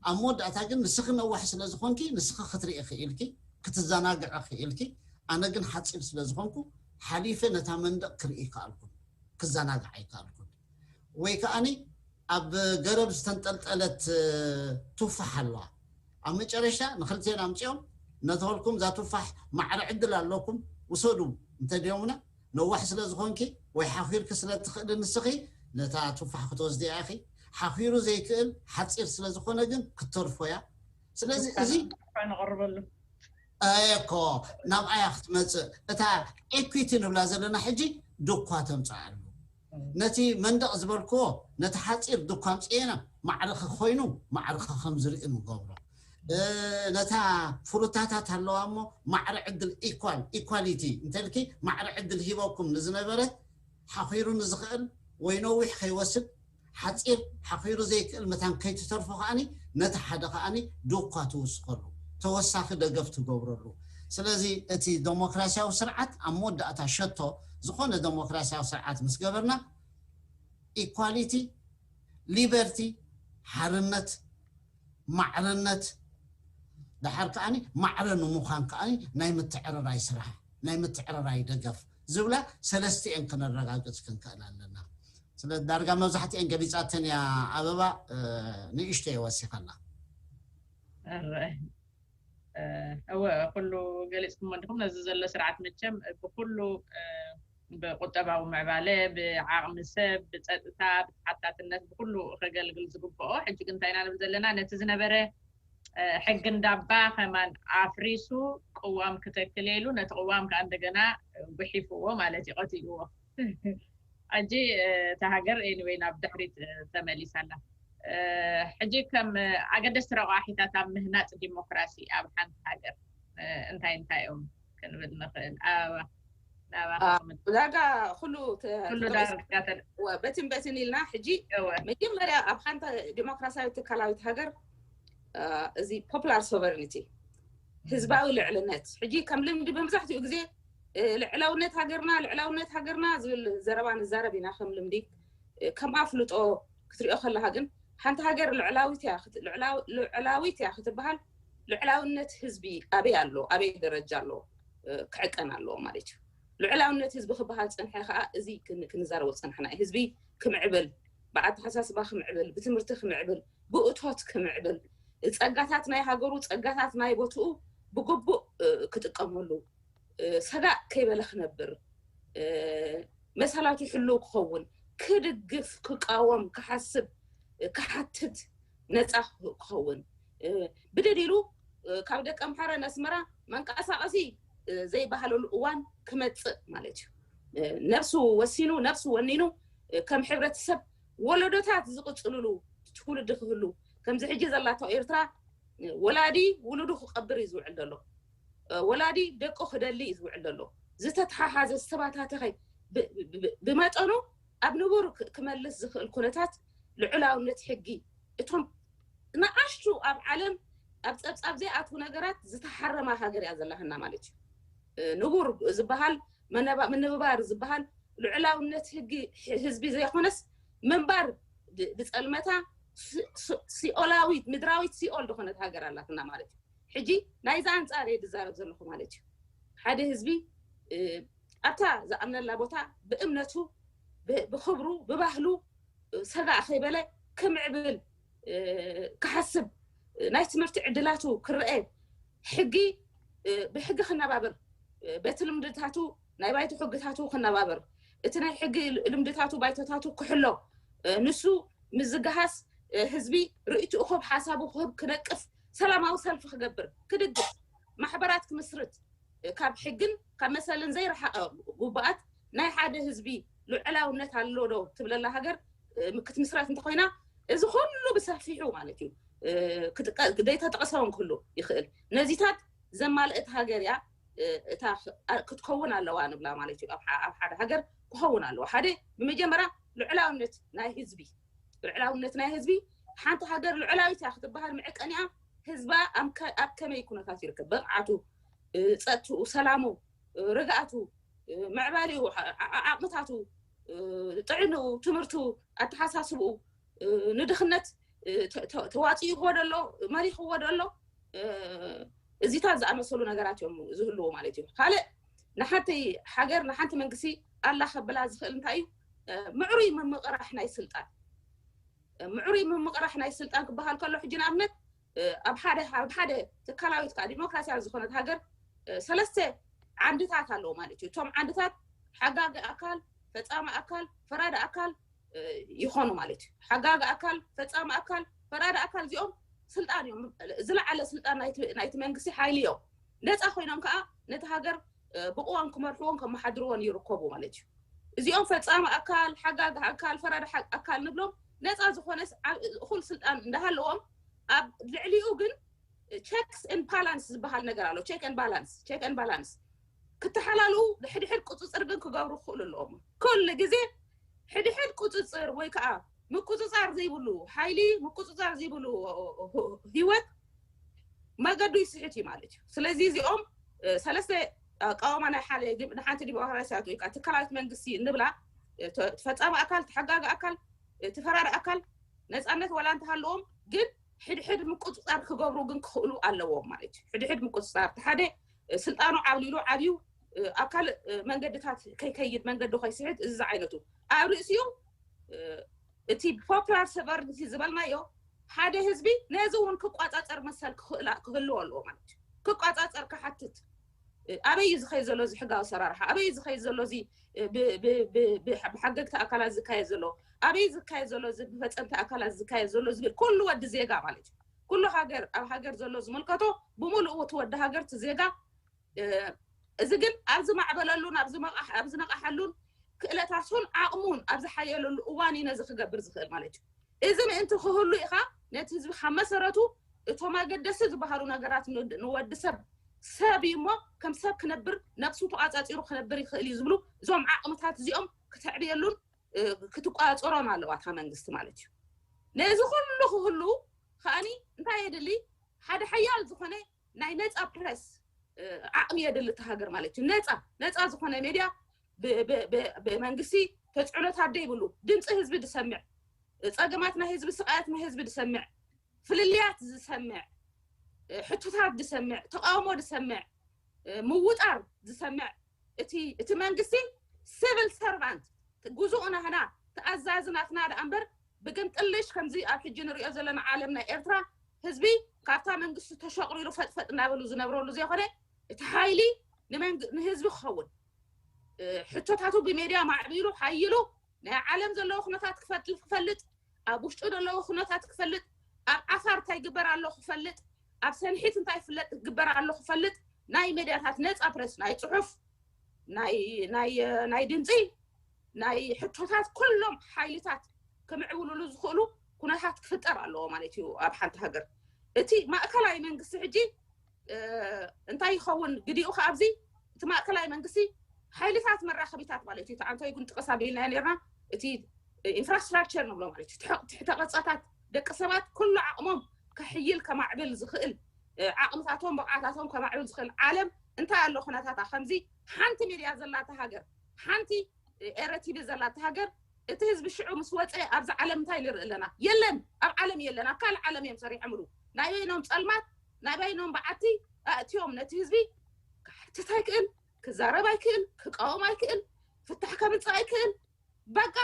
ኣብ መወዳእታ ግን ንስኺ ነዋሕ ስለ ዝኾንኪ ንስኺ ክትርኢ ክኢልኪ፣ ክትዘናግዐ ክኢልኪ፣ ኣነ ግን ሓፂር ስለ ዝኾንኩ ሓሊፈ ነታ መንደቕ ክርኢ ከኣልኩን ክዘናግዓ ይከኣልኩን። ወይ ከኣኒ ኣብ ገረብ ዝተንጠልጠለት ቱፋሕ ኣለዋ። ኣብ መጨረሻ ንክልቴና ኣምፂኦም ነተወልኩም እዛ ቱፋሕ ማዕረ ዕድል ኣለኩም ውሰዱ እንተድዮምና ነዋሕ ስለ ዝኾንኪ ወይ ሓኺርኪ ስለ ትኽእሊ ንስኺ ነታ ቱፋሕ ክትወስድያ ኢኺ። ሓኺሩ ዘይክእል ሓፂር ስለ ዝኾነ ግን ክትተርፎ እያ። ስለዚ እዚ ነቕርበሉ እኮ ናብኣያ ክትመፅእ እታ ኤኩዊቲ ንብላ ዘለና ሕጂ ድኳ ተምፅኣሉ። ነቲ መንደቕ ዝበልክዎ ነቲ ሓፂር ድኳ ኣምፅኤና ማዕረ ክኾይኑ ማዕረ ከም ዝርኢ ንገብሮ። ነታ ፍሩታታት ኣለዋ እሞ ማዕረ ዕድል ኢኳል ኢኳሊቲ እንተልኪ ማዕረ ዕድል ሂበኩም ንዝነበረት ሓኺሩ ንዝኽእል ወይ ነዊሕ ከይወስድ ሓፂር ሓኺሩ ዘይክእል መታን ከይትተርፎ ከኣኒ ነቲ ሓደ ከኣኒ ድኳ ትውስኸሉ ተወሳኺ ደገፍ ትገብረሉ። ስለዚ እቲ ዴሞክራሲያዊ ስርዓት ኣብ መወዳእታ ሸቶ ዝኾነ ዴሞክራሲያዊ ስርዓት ምስ ገበርና ኢኳሊቲ፣ ሊበርቲ፣ ሓርነት፣ ማዕርነት፣ ድሓር ከዓኒ ማዕረ ንምዃን ከዓኒ ናይ ምትዕርራይ ስራሕ፣ ናይ ምትዕርራይ ደገፍ ዝብላ ሰለስቲኤን ክነረጋግፅ ክንክእል ኣለና። ስለ ዳርጋ መብዛሕትኤን ገሊፃተን እያ ኣበባ፣ ንእሽቶ የወሲኸላ። እወ ኩሉ ገሊፅኩሞ እንዲኹም። ነዚ ዘሎ ስርዓት መቸም ብኩሉ ብቁጠባዊ ምዕባለ፣ ብዓቕሚ ሰብ፣ ብፀጥታ፣ ብተሓታትነት፣ ብኩሉ ከገልግል ዝግብኦ። ሕጂ ግን እንታይ ኢና ንብል ዘለና? ነቲ ዝነበረ ሕጊ እንዳባ ከማን ኣፍሪሱ ቅዋም ክተክል ኢሉ ነቲ ቅዋም ከዓ እንደገና ጉሒፍዎ ማለት እዩ፣ ቀቲልዎ። ሕጂ እታ ሃገር ኤኒወይ ናብ ድሕሪት ተመሊሳ ኣላ። ሕጂ ከም ኣገደስቲ ረቋሒታት ኣብ ምህናፅ ዲሞክራሲ ኣብ ሓንቲ ሃገር እንታይ እንታይ እዮም ክንብል ንኽእል? ኣበባ ናባኻ ክምልስ። ዳርጋ ኩሉ ተ- ኩሉ ተጠቒሱ ዳርጋ ተደ- እወ፣ በትን በትን ኢልና ሕጂ እወ። መጀመርያ ኣብ ሓንቲ ዲሞክራሲያዊት ትካላዊት ሃገር እ፣ እዚ ፖፑላር ሶቨርኒቲ ህዝባዊ ልዕልነት ሕጂ ከም ልምዲ መብዛሕትኡ ግዜ እ፣ ልዕላውነት ሃገርና ልዕላውነት ሃገርና ዝብል ዘረባ ንዛረብ ኢና ከም ልምዲ። እ፣ ከም ኣፍልጦ ክትሪኦ ከለካ ግን ሓንቲ ሃገር ልዕላዊት እያ ክት- ልዕላው- ልዕላዊት እያ ክትበሃል ልዕላውነት ህዝቢ ኣበይ ኣሎ፣ ኣበይ ደረጃ ኣሎ፣ እ፣ ክዕቀን ኣለዎ ማለት እዩ። ልዕላውነት ህዝቢ ክበሃል ዝፀንሐ ከዓ እዚ ክን- ክንዛረቦ ዝፀናሕና እዩ። ህዝቢ ክምዕብል፣ ብኣተሓሳስባ ክምዕብል፣ ብትምህርቲ ክምዕብል፣ ብእቶት ክምዕብል፣ ፀጋታት ናይ ሃገሩ፣ ፀጋታት ናይ ቦትኡ ብግቡእ እ፣ ክጥቀመሉ፣ እ፣ ሰጋእ ከይበለ ክነብር፣ እ፣ መሰላቱ ሕልው ክኸውን፣ ክድግፍ፣ ክቃወም፣ ክሓስብ፣ እ፣ ክሓትት ነፃ ክኸውን፣ እ፣ ብደሊሉ እ፣ ካብ ደቀ ምሓረ ነስመራ መንቀሳቐሲ እ፣ ዘይበሃለሉ እዋን ክመፅእ ማለት እዩ። እ፣ ነብሱ ወሲኑ፣ ነብሱ ወኒኑ እ፣ ከም ሕብረተሰብ ወለዶታት ዝቕፅልሉ ትውልዲ ክህሉ ከምዚ ሕጂ ዘላቶ ኤርትራ እ፣ ወላዲ ውሉዱ ክቐብር እዩ ዝውዕል ዘሎ። እ፣ ወላዲ ደቁ ክደሊ እዩ ዝውዕል ዘሎ። ዝተተሓሓዘ ዝተባታተኸ ብ- ብ- ብ- ብመጠኑ ኣብ ንቡር ክ- ክመልስ ዝኽእል ኩነታት ልዑላውነት ሕጊ እቶም ንኣሽቱ ኣብ ዓለም ኣብ ፀብፃብ ዘይኣትዉ ነገራት ዝተሓረማ ሃገር እያ ዘላህና ማለት እዩ። እ፣ ንቡር ዝበሃል መነባ- ምንብባር ዝበሃል ልዑላውነት ህጊ ህ- ህዝቢ ዘይኮነስ ምንባር ድ- ብፀልመታ ሲኦላዊት ምድራዊት ሲኦል ዝኾነት ሃገር ኣላትና ማለት እዩ። ሕጂ ናይዛ ኣንፃር እየ ዝዛረብ ዘለኹ ማለት እዩ። ሓደ ህዝቢ ኣብታ ዝኣምነላ ቦታ ብእምነቱ ብክብሩ ብባህሉ ሰጋእ ከይበለ ክምዕብል ክሓስብ ናይ ትምህርቲ ዕድላቱ ክረአ ሕጊ ብሕጊ ክነባብር በቲ ልምድታቱ ናይ ባይቶ ሕግታቱ ክነባብር እቲ ናይ ሕጊ ልምድታቱ ባይቶታቱ ክሕሎ ንሱ ምዝግሃስ ህዝቢ ርእይትኡ ክህብ ሓሳቡ ክህብ ክነቅፍ ሰላማዊ ሰልፊ ክገብር ክድግፍ ማሕበራት ክምስርት ካብ ሕግን ካብ መሰልን ዘይረሓቐ ጉባኣት ናይ ሓደ ህዝቢ ልዑላውነት ኣሎ ዶ ትብለላ ሃገር ክትምስረት እንተኮይና እዚ ኩሉ ብሰፊሑ ማለት እዩ ዘይተጠቐሰውን ክህሉ ይኽእል ነዚታት ዘማልእት ሃገር እያ እታ ክትከውን ኣለዋ ንብላ ማለት እዩ ኣብ ሓደ ሃገር ክኸውን ኣለዋ ሓደ ብመጀመርያ ልዑላውነት ናይ ህዝቢ ልዕላውነት ናይ ህዝቢ ሓንቲ ሃገር ልዕላዊት እያ ክትበሃል መዕቀኒኣ ህዝባ ኣብ ከመይ ኩነታት ይርከብ ብቕዓቱ ፀጥትኡ ሰላሙ ርግኣቱ ምዕባሊኡ ዓቕምታቱ ጥዕንኡ ትምህርቱ ኣተሓሳስብኡ ንድኽነት ተዋፂእዎ ደሎ መሪኽዎ ደሎ እዚታት ዝኣመሰሉ ነገራት እዮም ዝህልዎ ማለት እዩ ካልእ ንሓንቲ ሃገር ንሓንቲ መንግስቲ ኣላ ከብላ ዝኽእል እንታይ እዩ ምዕሩይ ምምቕራሕ ናይ ስልጣን ምዕሩይ ምምቕራሕ ናይ ስልጣን ክበሃል ከሎ ሕጂ ንኣብነት ኣብ ሓደ ኣብ ሓደ ትካላዊት ከዓ ዲሞክራሲያዊ ዝኾነት ሃገር ሰለስተ ዓንድታት ኣለዎ ማለት እዩ እቶም ዓንድታት ሓጋጊ ኣካል ፈፃሚ ኣካል ፈራዲ ኣካል ይኾኑ ማለት እዩ ሓጋጊ ኣካል ፈፃሚ ኣካል ፈራዲ ኣካል እዚኦም ስልጣን እዮም ዝለዓለ ስልጣን ናይቲ መንግስቲ ሓይሊ እዮም ነፃ ኮይኖም ከዓ ነቲ ሃገር ብቕዋም ክመርሕዎን ከመሓድርዎን ይርከቡ ማለት እዩ እዚኦም ፈፃሚ ኣካል ሓጋጊ ኣካል ፈራዲ ኣካል ንብሎም ነፃ ዝኾነስ እኹል ስልጣን እንዳሃለዎም ኣብ ልዕሊኡ ግን checks and balance ዝበሃል ነገር ኣሎ check and balance check and balance ክተሓላልኡ ሕድሕድ ቁፅፅር ግን ክገብሩ ክኽእሉ ኣለዎም ኩሉ ግዜ ሕድሕድ ቁፅፅር ወይ ከዓ ምቁፅፃር ዘይብሉ ሓይሊ ምቁፅፃር ዘይብሉ ህይወት መገዱ ይስሕት እዩ ማለት እዩ ስለዚ እዚኦም ሰለስተ ኣቃወማ ናይ ሓደ ንሓንቲ ዲሞክራሲያት ወይ ከዓ ትካላዊት መንግስቲ እንብላ ፈፃሚ ኣካል ተሓጋጊ ኣካል እቲ ፈራሪ ኣካል ነፃነት ዋላ እንተሃለዎም ግን ሕድሕድ ምቁፅፃር ክገብሩ ግን ክኽእሉ ኣለዎም ማለት እዩ ሕድሕድ ምቁፅፃር ሓደ ስልጣኑ ዓብሊሉ ዓብዩ ኣብ ካልእ መንገድታት ከይከይድ መንገዲ ከይስሕት እዚ ዝዓይነቱ ኣብ ርእሲኡ እቲ popular sovereignty ዝበልናዮ ሓደ ህዝቢ ነዚ እውን ክቋፃፀር መሰል ክኽእላ ክህልዎ ኣለዎ ማለት እዩ ክቋፃፀር ክሓትት ኣበይ እዩ ዝኸይድ ዘሎ እዚ ሕጋዊ ኣሰራርሓ ኣበይ እዩ ዝኸይድ ዘሎ እዚ ብሓገግቲ ኣካላት ዝካየድ ዘሎ ኣበይ ዝካየድ ዘሎ እዚ ብፈፀምቲ ኣካላት ዝካየድ ዘሎ ዝብል ኩሉ ወዲ ዜጋ ማለት እዩ ኩሉ ሃገር ኣብ ሃገር ዘሎ ዝምልከቶ ብምሉእ እቲ ወዲ ሃገር እቲ ዜጋ እዚ ግን ኣብ ዝማዕበለሉን ኣብ ዝነቃሓሉን ክእለታቱን ዓቕሙን ኣብ ዝሓየለሉ እዋን እዩ ነዚ ክገብር ዝኽእል ማለት እዩ እዚ ምእንቲ ክህሉ ኢኻ ነቲ ህዝቢ ካብ መሰረቱ እቶም ኣገደሲ ዝበሃሉ ነገራት ንወዲ ሰብ ሰብ እዩ እሞ ከም ሰብ ክነብር ነብሱ ተቋፃፂሩ ክነብር ይኽእል እዩ ዝብሉ እዞም ዓቕምታት እዚኦም ክተዕብየሉን ክትቋፀሮን ኣለዋ እታ መንግስቲ ማለት እዩ ነዚ ኩሉ ክህሉ ከዓኒ እንታይ የድሊ ሓደ ሓያል ዝኾነ ናይ ነፃ ፕረስ ዓቕሚ የድሊ እቲ ሃገር ማለት እዩ ነፃ ነፃ ዝኾነ ሜድያ ብመንግስቲ ተፅዕኖታት ደይብሉ ድምፂ ህዝቢ ዝሰምዕ ፀገማት ናይ ህዝቢ ስቃያት ናይ ህዝቢ ዝሰምዕ ፍልልያት ዝሰምዕ ሕቶታት ዝሰምዕ ተቃውሞ ዝሰምዕ ምውጣር ዝሰምዕ እቲ እቲ መንግስቲ civil servant ግዙእ ናህና ተኣዛዚ ናትና ደኣ እምበር ብግምጥልሽ ከምዚ ኣብ ሕጂ ንሪኦ ዘለና ዓለም ናይ ኤርትራ ህዝቢ ካብታ መንግስቲ ተሸቕሪሩ ፈጥፈጥ እናበሉ ዝነብረሉ ዘይኮነ እቲ ሓይሊ ንህዝቢ ክኸውን ሕቶታቱ ብሜድያ ማዕቢሉ ሓይሉ ናይ ዓለም ዘለዎ ኩነታት ክፈልጥ ኣብ ውሽጡ ዘለዎ ኩነታት ክፈልጥ ኣብ ዓፋር እንታይ ግበር ኣሎ ክፈልጥ ኣብ ሰንሒት እንታይ ፍለጥ ግበር ኣሎ ክፈልጥ ናይ ሜድያታት ነፃ ፕረስ ናይ ፅሑፍ ናይ ድምፂ ናይ ሕቶታት ኩሎም ሓይልታት ክምዕብልሉ ዝኽእሉ ኩነታት ክፍጠር ኣለዎ ማለት እዩ ኣብ ሓንቲ ሃገር እቲ ማእከላይ መንግስቲ ሕጂ እንታይ ይኸውን ግዲኡ ከ ኣብዚ እቲ ማእከላይ መንግስቲ ሓይልታት መራኸቢታት ማለት እዩ ተዓንቶ ይጉን ጥቅስ ኣቢልና ነርና እቲ ኢንፍራስትራክቸር ንብሎ ማለት እዩ ትሕተ ቅርፃታት ደቂ ሰባት ኩሉ ዓቕሞም ከሕይል ከማዕብል ዝኽእል ዓቕምታቶም ብቕዓታቶም ከማዕብል ዝኽእል ዓለም እንታይ ኣሎ ኩነታታ ከምዚ ሓንቲ ሚድያ ዘላታ ሃገር ሓንቲ ኤረቲቪ ዘላታ ሃገር እቲ ህዝቢ ሽዑ ምስ ወፀ ኣብዚ ዓለም እንታይ ንርኢ ኣለና? የለን፣ ኣብ ዓለም የለን። ኣብ ካልእ ዓለም እዮም ሰሪሖምሉ። ናይ በይኖም ፀልማት፣ ናይ በይኖም በዓቲ ኣእትዮም ነቲ ህዝቢ ክሓትት ኣይክእል፣ ክዛረብ ኣይክእል፣ ክቃወም ኣይክእል፣ ፍታሕ ከምፅእ ኣይክእል። በቃ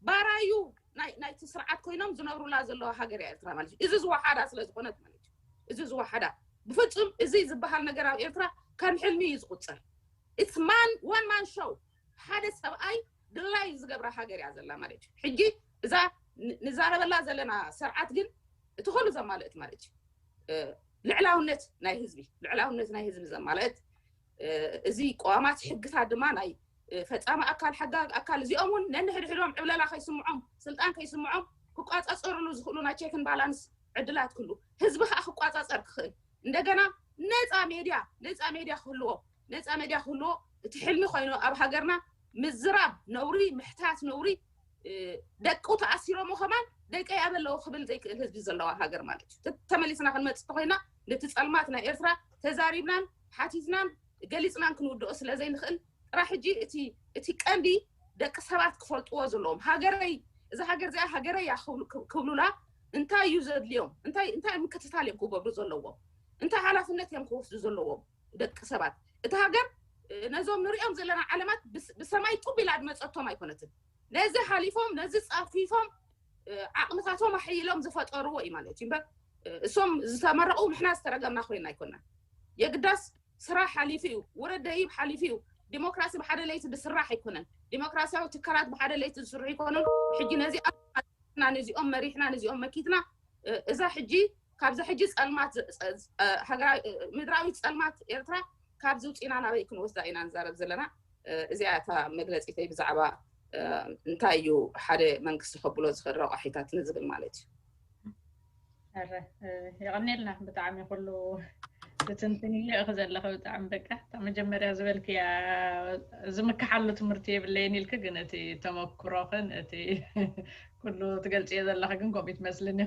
ባራዩ ናይ ናይቲ ስርዓት ኮይኖም ዝነብሩላ ዘለዋ ሃገር እያ ኤርትራ ማለት እዩ። እዚ ዝወሓዳ ስለ ዝኾነት ማለት እዩ። እዚ ዝወሓዳ ብፍጹም እዚ ዝበሃል ነገር ኣብ ኤርትራ ከም ሕልሚ እዩ ዝቁጸር። It's man one man show። ሓደ ሰብኣይ ድላዩ ዝገብራ ሃገር እያ ዘላ ማለት እዩ። ሕጂ እዛ ን- ንዛረበላ ዘለና ስርዓት ግን እቲ ኩሉ ዘማልእት ማለት እዩ። እ፣ ልዕላውነት ናይ ህዝቢ ልዕላውነት ናይ ህዝቢ ዘማልእት እ፣ እዚ ቀዋማት ሕግታት ድማ ናይ እ፣ ፈጻሚ ኣካል ሓጋግ ኣካል እዚኦም እውን ነንሕድሕዶም ዕብለላ ከይስምዖም ስልጣን ከይስምዖም ክቋጻጸርሉ ዝኽእሉ ናይ ቼክን ባላንስ ዕድላት ክህሉ ህዝቢ ከዓ ክቋጻጸር ክኽእል እንደገና ነፃ ሜድያ ነፃ ሜድያ ክህልዎ ነፃ ሜድያ ክህልዎ እቲ ሕልሚ ኮይኑ ኣብ ሃገርና ምዝራብ ነውሪ ምሕታት ነውሪ እ፣ ደቁ ተኣሲሮም ከማን ደቀይ ኣበለዎ ክብል ዘይክእል ህዝቢ ዘለዋ ሃገር ማለት እዩ። ተ- ተመሊስና ክንመፅእ ተኮይና ነቲ ፀልማት ናይ ኤርትራ ተዛሪብናን ሓቲትናን ገሊፅናን ክንውድኦ ስለ ዘይንኽእል ጥራሕ ሕጂ እቲ እቲ ቀንዲ ደቂ ሰባት ክፈልጥዎ ዘለዎም ሃገረይ እዛ ሃገር እዚኣ ሃገረይ እያ ክብሉ- ክብ- ክብሉላ እንታይ እዩ ዘድልዮም እንታይ እንታይ ምክትታል እዮም ክገብሩ ዘለዎም እንታይ ሓላፍነት እዮም ክወስዱ ዘለዎም ደቂ ሰባት እቲ ሃገር እ፣ ነዞም ንሪኦም ዘለና ዓለማት ብስ- ብሰማይ ጡብ ኢላ ድመፀቶም ኣይኮነትን ነዚ ሓሊፎም ነዚ ፃፊፎም እ፣ ዓቕምታቶም ኣሕይሎም ዝፈጠርዎ እዩ ማለት እዩ እምበር እ፣ እሶም ዝተመረቑ ንሕና ዝተረገምና ኮይና ኣይኮናን የግዳስ ስራሕ ሓሊፉ እዩ ውረድ ደይብ ሓሊፉ እዩ ዲሞክራሲ ብሓደ ለይቲ ዝስራሕ ኣይኮነን ዲሞክራሲያዊ ትካላት ብሓደ ለይቲ ዝስርሑ ኣይኮኑን ሕጂ ነዚ ና ነዚኦም መሪሕና ነዚኦም መኪትና እ፣ እዛ ሕጂ ካብዛ ሕጂ ፀልማት ዝ- ዝ- እ፣ ሃገራዊ እ፣ ምድራዊት ፀልማት ኤርትራ ካብዚ ውፅኢና ናበይ ክንወስዳ ኢና ንዛረብ ዘለና እ፣ እዚኣ እታ መግለፂተይ ብዛዕባ እ፣ እንታይ እዩ ሓደ መንግስቲ ከብሎ ዝኽእል ረቋሒታት ንዝብል ማለት እዩ ረ የቐኔልና ብጣዕሚ ኩሉ ትትንትን ይልእኽ ዘለኸ ብጣዕሚ በቃ እታ መጀመርያ ዝበልክያ ዝምክሓሉ ትምህርቲ የብለይን ኢልክ ግን እቲ ተመክሮኽን እቲ ኩሉ ትገልፅዮ ዘለኸ ግን ከምኡ ትመስልኒ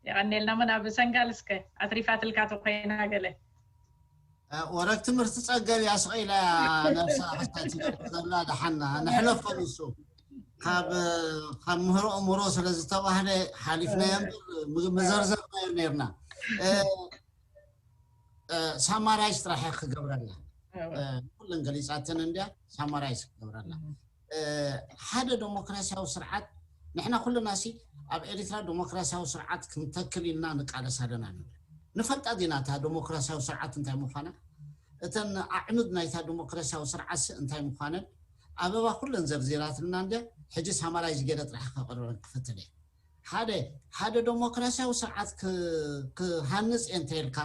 የቐኔልና ምን ኣብ ሰንጋል እስከ ኣትሪፋትልካ ተኮይና ገለ ወረግ ትምህርቲ ፀገብ እያ ስቕ ኢላ ነብሳ ክስታይ ትገብር ዘላ ደሓና ንሕለፎ ንሱ ካብ ካብ ምህሮ እምሮ ስለ ዝተባህለ ሓሊፍናዮ እምበር ም- መዘርዘርናዮ ነርና ሳማራይዝ ጥራሕ እየ ክገብረላ ኩለን ገሊፃተን እንድያ ሳማራይዝ ክገብረላ ሓደ ዲሞክራሲያዊ ስርዓት ንሕና ኩልና ሲ ኣብ ኤሪትራ ዲሞክራሲያዊ ስርዓት ክንተክል ኢልና ንቃለስ ኣለና ንብል ንፈልጣ ዲና እታ ዲሞክራሲያዊ ስርዓት እንታይ ምዃና እተን ኣዕኑድ ናይታ ዲሞክራሲያዊ ስርዓት ሲ እንታይ ምዃነን ኣበባ ኩለን ዘርዚራትልና እንደ ሕጂ ሳማራይዝ ገይረ ጥራሕ ከቅርበን ክፍትን እየ ሓደ ሓደ ዲሞክራሲያዊ ስርዓት ክሃንፅ እየ እንተይልካ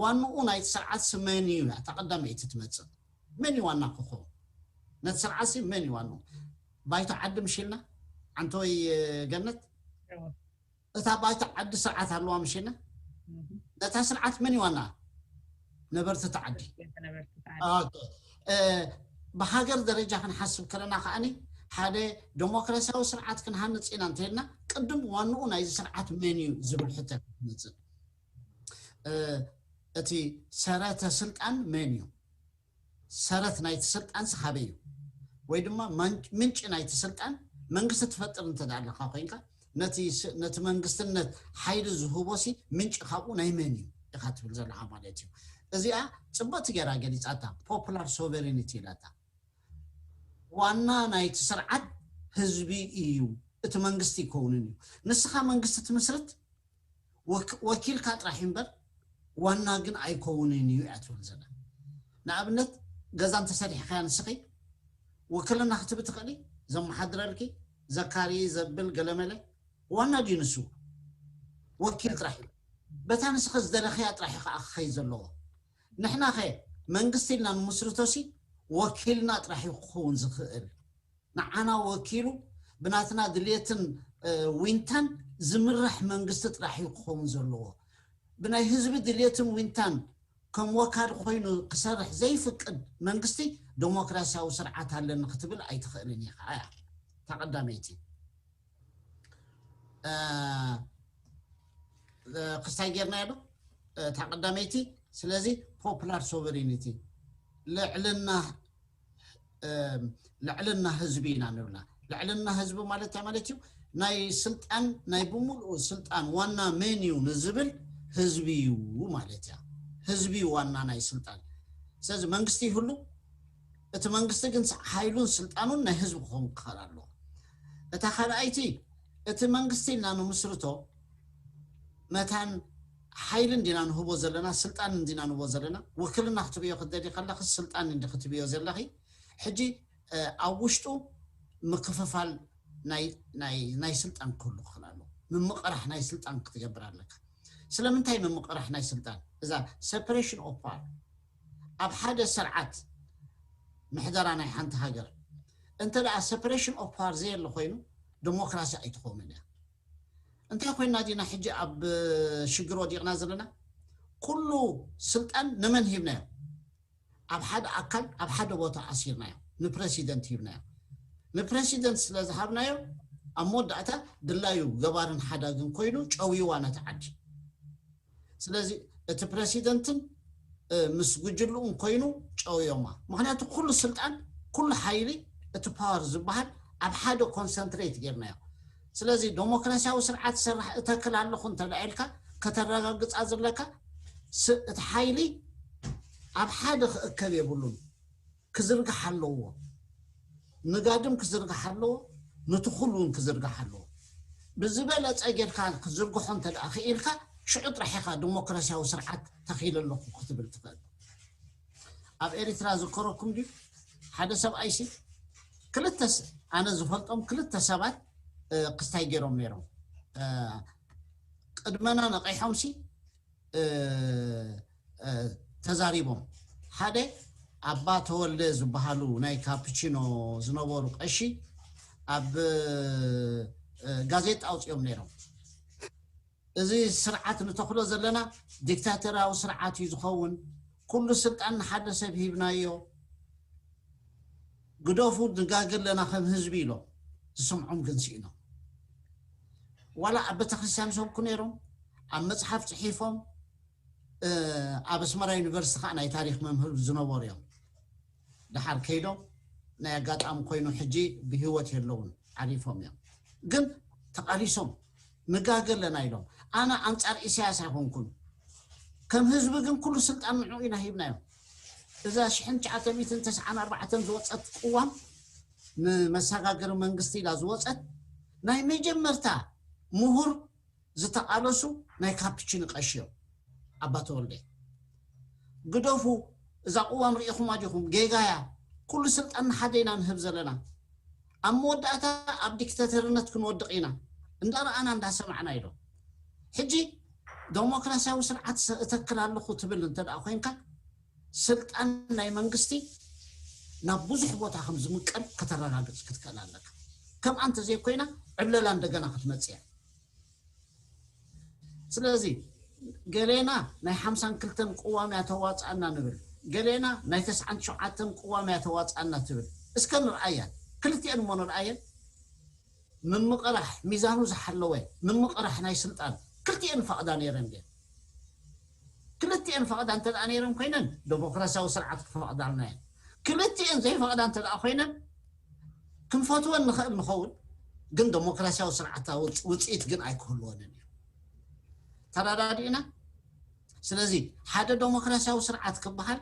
ዋንኡ ናይቲ ስርዓት ሲ መን እዩ እያ እታ ቀዳመይቲ ትመፅእ መን እዩ ዋና ክኸውን ነቲ ስርዓት ሲ መን እዩ ዋንኡ ባይቶ ዓዲ ምሽ ኢልና ዓንተወይ ገነት እታ ባይቶ ዓዲ ስርዓት ኣለዋ ምሽ ኢልና ነታ ስርዓት መን እዩ ዋና ነበርቲ ተዓዲ ብሃገር ደረጃ ክንሓስብ ከለና ከዓኒ ሓደ ዲሞክራሲያዊ ስርዓት ክንሃንፅ ኢና እንተልና ቅድም ዋንኡ ናይዚ ስርዓት መን እዩ ዝብል ሕቶ ክትመፅእ እቲ ሰረተ ስልጣን መን እዩ ሰረት ናይቲ ስልጣን ስኻበይ እዩ ወይ ድማ ምንጭ ናይቲ ስልጣን መንግስቲ ትፈጥር እንተ ኣለካ ኮይንካ ነቲ መንግስትነት ሓይሊ ዝህቦ ሲ ምንጭ ካብኡ ናይ መን እዩ ኢካ ትብል ዘለካ ማለት እዩ እዚኣ ፅብቅቲ ገይራ ገሊፃታ popular sovereignty ኢላታ ዋና ናይቲ ስርዓት ህዝቢ እዩ እቲ መንግስቲ ይከውንን እዩ ንስኻ መንግስቲ ትምስርት ወኪልካ ጥራሕ እምበር ዋና ግን ኣይከውንን እዩ እያ ትብል ዘላ ንኣብነት ገዛ እንተሰሪሕካያ ንስኺ ውክልና ክትብ ትኽእሊ ዘመሓድረልኪ ዘካሪ ዘብል ገለመለ ዋና ድዩ ንሱ ወኪል ጥራሕ እዩ በታ ንስኸ ዝደለኽያ ጥራሕ እዩ ከዓ ክኸይ ዘለዎ ንሕና ኸ መንግስቲ ኢልና ንምስርቶሲ ወኪልና ጥራሕ እዩ ክኸውን ዝኽእል ንዓና ወኪሉ ብናትና ድልየትን ዊንታን ዝምራሕ መንግስቲ ጥራሕ እዩ ክኸውን ዘለዎ ብናይ ህዝቢ ድልየትን ዊንታን ከም ወካል ኮይኑ ክሰርሕ ዘይፍቅድ መንግስቲ ዲሞክራሲያዊ ስርዓት ኣለኒ ክትብል ኣይትኽእልን ኢኻ እያ እታ ቀዳመይቲ ክስታይ ጌርና ዶ እታ ቀዳመይቲ ስለዚ popular sovereignty ልዕልና ልዕልና ህዝቢ ኢና ንብላ ልዕልና ህዝቢ ማለት እንታይ ማለት እዩ? ናይ ስልጣን ናይ ብምሉኡ ስልጣን ዋና መን እዩ ንዝብል ህዝቢ እዩ ማለት እያ። ህዝቢ እዩ ዋና ናይ ስልጣን። ስለዚ መንግስቲ ይህሉ፣ እቲ መንግስቲ ግን ሓይሉን ስልጣኑን ናይ ህዝቢ ክኸውን ክኽእል ኣለዎ። እታ ካልኣይቲ እቲ መንግስቲ ኢልና ንምስርቶ መታን ሓይሊ እንዲና ንህቦ ዘለና፣ ስልጣን እንዲና ንህቦ ዘለና። ውክልና ክትብዮ ክትደሊ ከለኺ ስልጣን እንዲ ክትብዮ ዘለኺ። ሕጂ ኣብ ውሽጡ ምክፍፋል ናይ ስልጣን ክህሉ ክኽእል ኣሎ። ምምቕራሕ ናይ ስልጣን ክትገብር ኣለካ። ስለምንታይ ምምቕራሕ ናይ ስልጣን? እዛ separation of power ኣብ ሓደ ስርዓት ምሕደራ ናይ ሓንቲ ሃገር እንተ ደኣ separation of power ዘየለ ኮይኑ ዲሞክራሲ ኣይትኾንን እያ። እንታይ ኮይና ዲና ሕጂ ኣብ ሽግር ወዲቕና ዘለና? ኩሉ ስልጣን ንመን ሂብናዮ? ኣብ ሓደ ኣካል ኣብ ሓደ ቦታ ኣሲርናዮ፣ ንፕረሲደንት ሂብናዮ። ንፕረሲደንት ስለ ዝሃብናዮ ኣብ መወዳእታ ድላዩ ገባርን ሓዳግን ኮይኑ ጨውይዋ ነቲ ዓዲ። ስለዚ እቲ ፕረሲደንትን ምስ ጉጅልኡን ኮይኑ ጨውዮማ። ምክንያቱ ኩሉ ስልጣን፣ ኩሉ ሓይሊ፣ እቲ ፓወር ዝበሃል ኣብ ሓደ ኮንሰንትሬት ጌርናዮ። ስለዚ ዲሞክራሲያዊ ስርዓት ሰራሕ እተክል ኣለኹ እንተ ኢልካ ከተረጋግፃ ዘለካ እቲ ሓይሊ ኣብ ሓደ ክእከብ የብሉን። ክዝርግሕ ኣለዎ። ንጋድም ክዝርግሕ ኣለዎ፣ ንትኹል እውን ክዝርግሕ ኣለዎ። ብዝበለፀ ጌርካ ክዝርግሖ እንተ ደኣ ክኢልካ ሽዑ ጥራሕ ኢኻ ዲሞክራሲያዊ ስርዓት ተኺለ ኣለኹ ክትብል ትኽእል። ኣብ ኤሪትራ ዝከረኩም ድዩ? ሓደ ሰብኣይ ሲ ክልተ ኣነ ዝፈልጦም ክልተ ሰባት ክስታይ ገይሮም ነይሮም። ቅድመና ነቂሖም ሲ ተዛሪቦም። ሓደ ኣባ ተወልደ ዝበሃሉ ናይ ካፕቺኖ ዝነበሩ ቀሺ ኣብ ጋዜጣ ኣውፅኦም ነይሮም። እዚ ስርዓት ንተኽሎ ዘለና ዲክታተራዊ ስርዓት እዩ ዝኸውን። ኩሉ ስልጣን ንሓደ ሰብ ሂብናዮ። ግደፉ፣ ንጋገ ኣለና ከም ህዝቢ ኢሎም። ዝሰምዖም ግን ስኢኖም። ዋላ ኣብ ቤተክርስትያን ይሰብኩ ነይሮም፣ ኣብ መፅሓፍ ፅሒፎም። ኣብ ኣስመራ ዩኒቨርሲቲ ከዓ ናይ ታሪክ መምህር ዝነበሩ እዮም። ድሓር ከይዶም ናይ ኣጋጣሚ ኮይኑ ሕጂ ብህይወት የለውን፣ ዓሪፎም እዮም። ግን ተቃሊሶም ንጋገ ኣለና ኢሎም። ኣነ ኣንፃር ኢሳያስ ኣይኮንኩን። ከም ህዝቢ ግን ኩሉ ስልጣን ንዑ ኢና ሂብናዮም። እዛ ሽሕን ትሽዓተ ሚእትን ተስዓን ኣርባዕተን ዝወፀት ቅዋም ንመሰጋገሪ መንግስቲ ኢላ ዝወፀት ናይ መጀመርታ ምሁር ዝተቃለሱ ናይ ካፕቺኒ ቀሺ እዮም። ኣባ ተወልደ ግደፉ፣ እዛ ቅዋም ርኢኹማ ዲኹም? ጌጋያ። ኩሉ ስልጣን ንሓደ ኢና ንህብ ዘለና። ኣብ መወዳእታ ኣብ ዲክታተርነት ክንወድቕ ኢና፣ እንዳረኣና እንዳሰማዕና ኢሎም። ሕጂ ዴሞክራሲያዊ ስርዓት እተክል ኣለኹ ትብል እንተ ደኣ ኮይንካ ስልጣን ናይ መንግስቲ ናብ ብዙሕ ቦታ ከም ዝምቀል ከተረጋግፅ ክትክእል ኣለካ። ከምኣ እንተዘይኮይና ዕብለላ እንደገና ክትመፅእ እያ። ስለዚ ገሌና ናይ ሓምሳን ክልተን ቅዋም እያ ተዋፅኣና ንብል፣ ገሌና ናይ ተስዓን ትሽዓተን ቅዋም እያ ተዋፅኣና ትብል። እስከ ንርኣየን ክልቲኤን እሞ ንርኣየን። ምምቕራሕ ሚዛኑ ዝሓለወ ምምቕራሕ ናይ ስልጣን ክልቲኤን ፈቕዳ ነይረን ድየን? ክልቲኤን ፈቕዳ እንተ ደኣ ነይረን ኮይነን ዴሞክራሲያዊ ስርዓት ክፈቕዳልና እየን። ክልቲኤን ዘይፈቕዳ እንተ ደኣ ኮይነን ክንፈትወን ንኽእል ንኸውን፣ ግን ዴሞክራሲያዊ ስርዓት ውፅኢት ግን ኣይክህልወንን እዩ። ተረዳዲእና? ስለዚ ሓደ ዴሞክራሲያዊ ስርዓት ክበሃል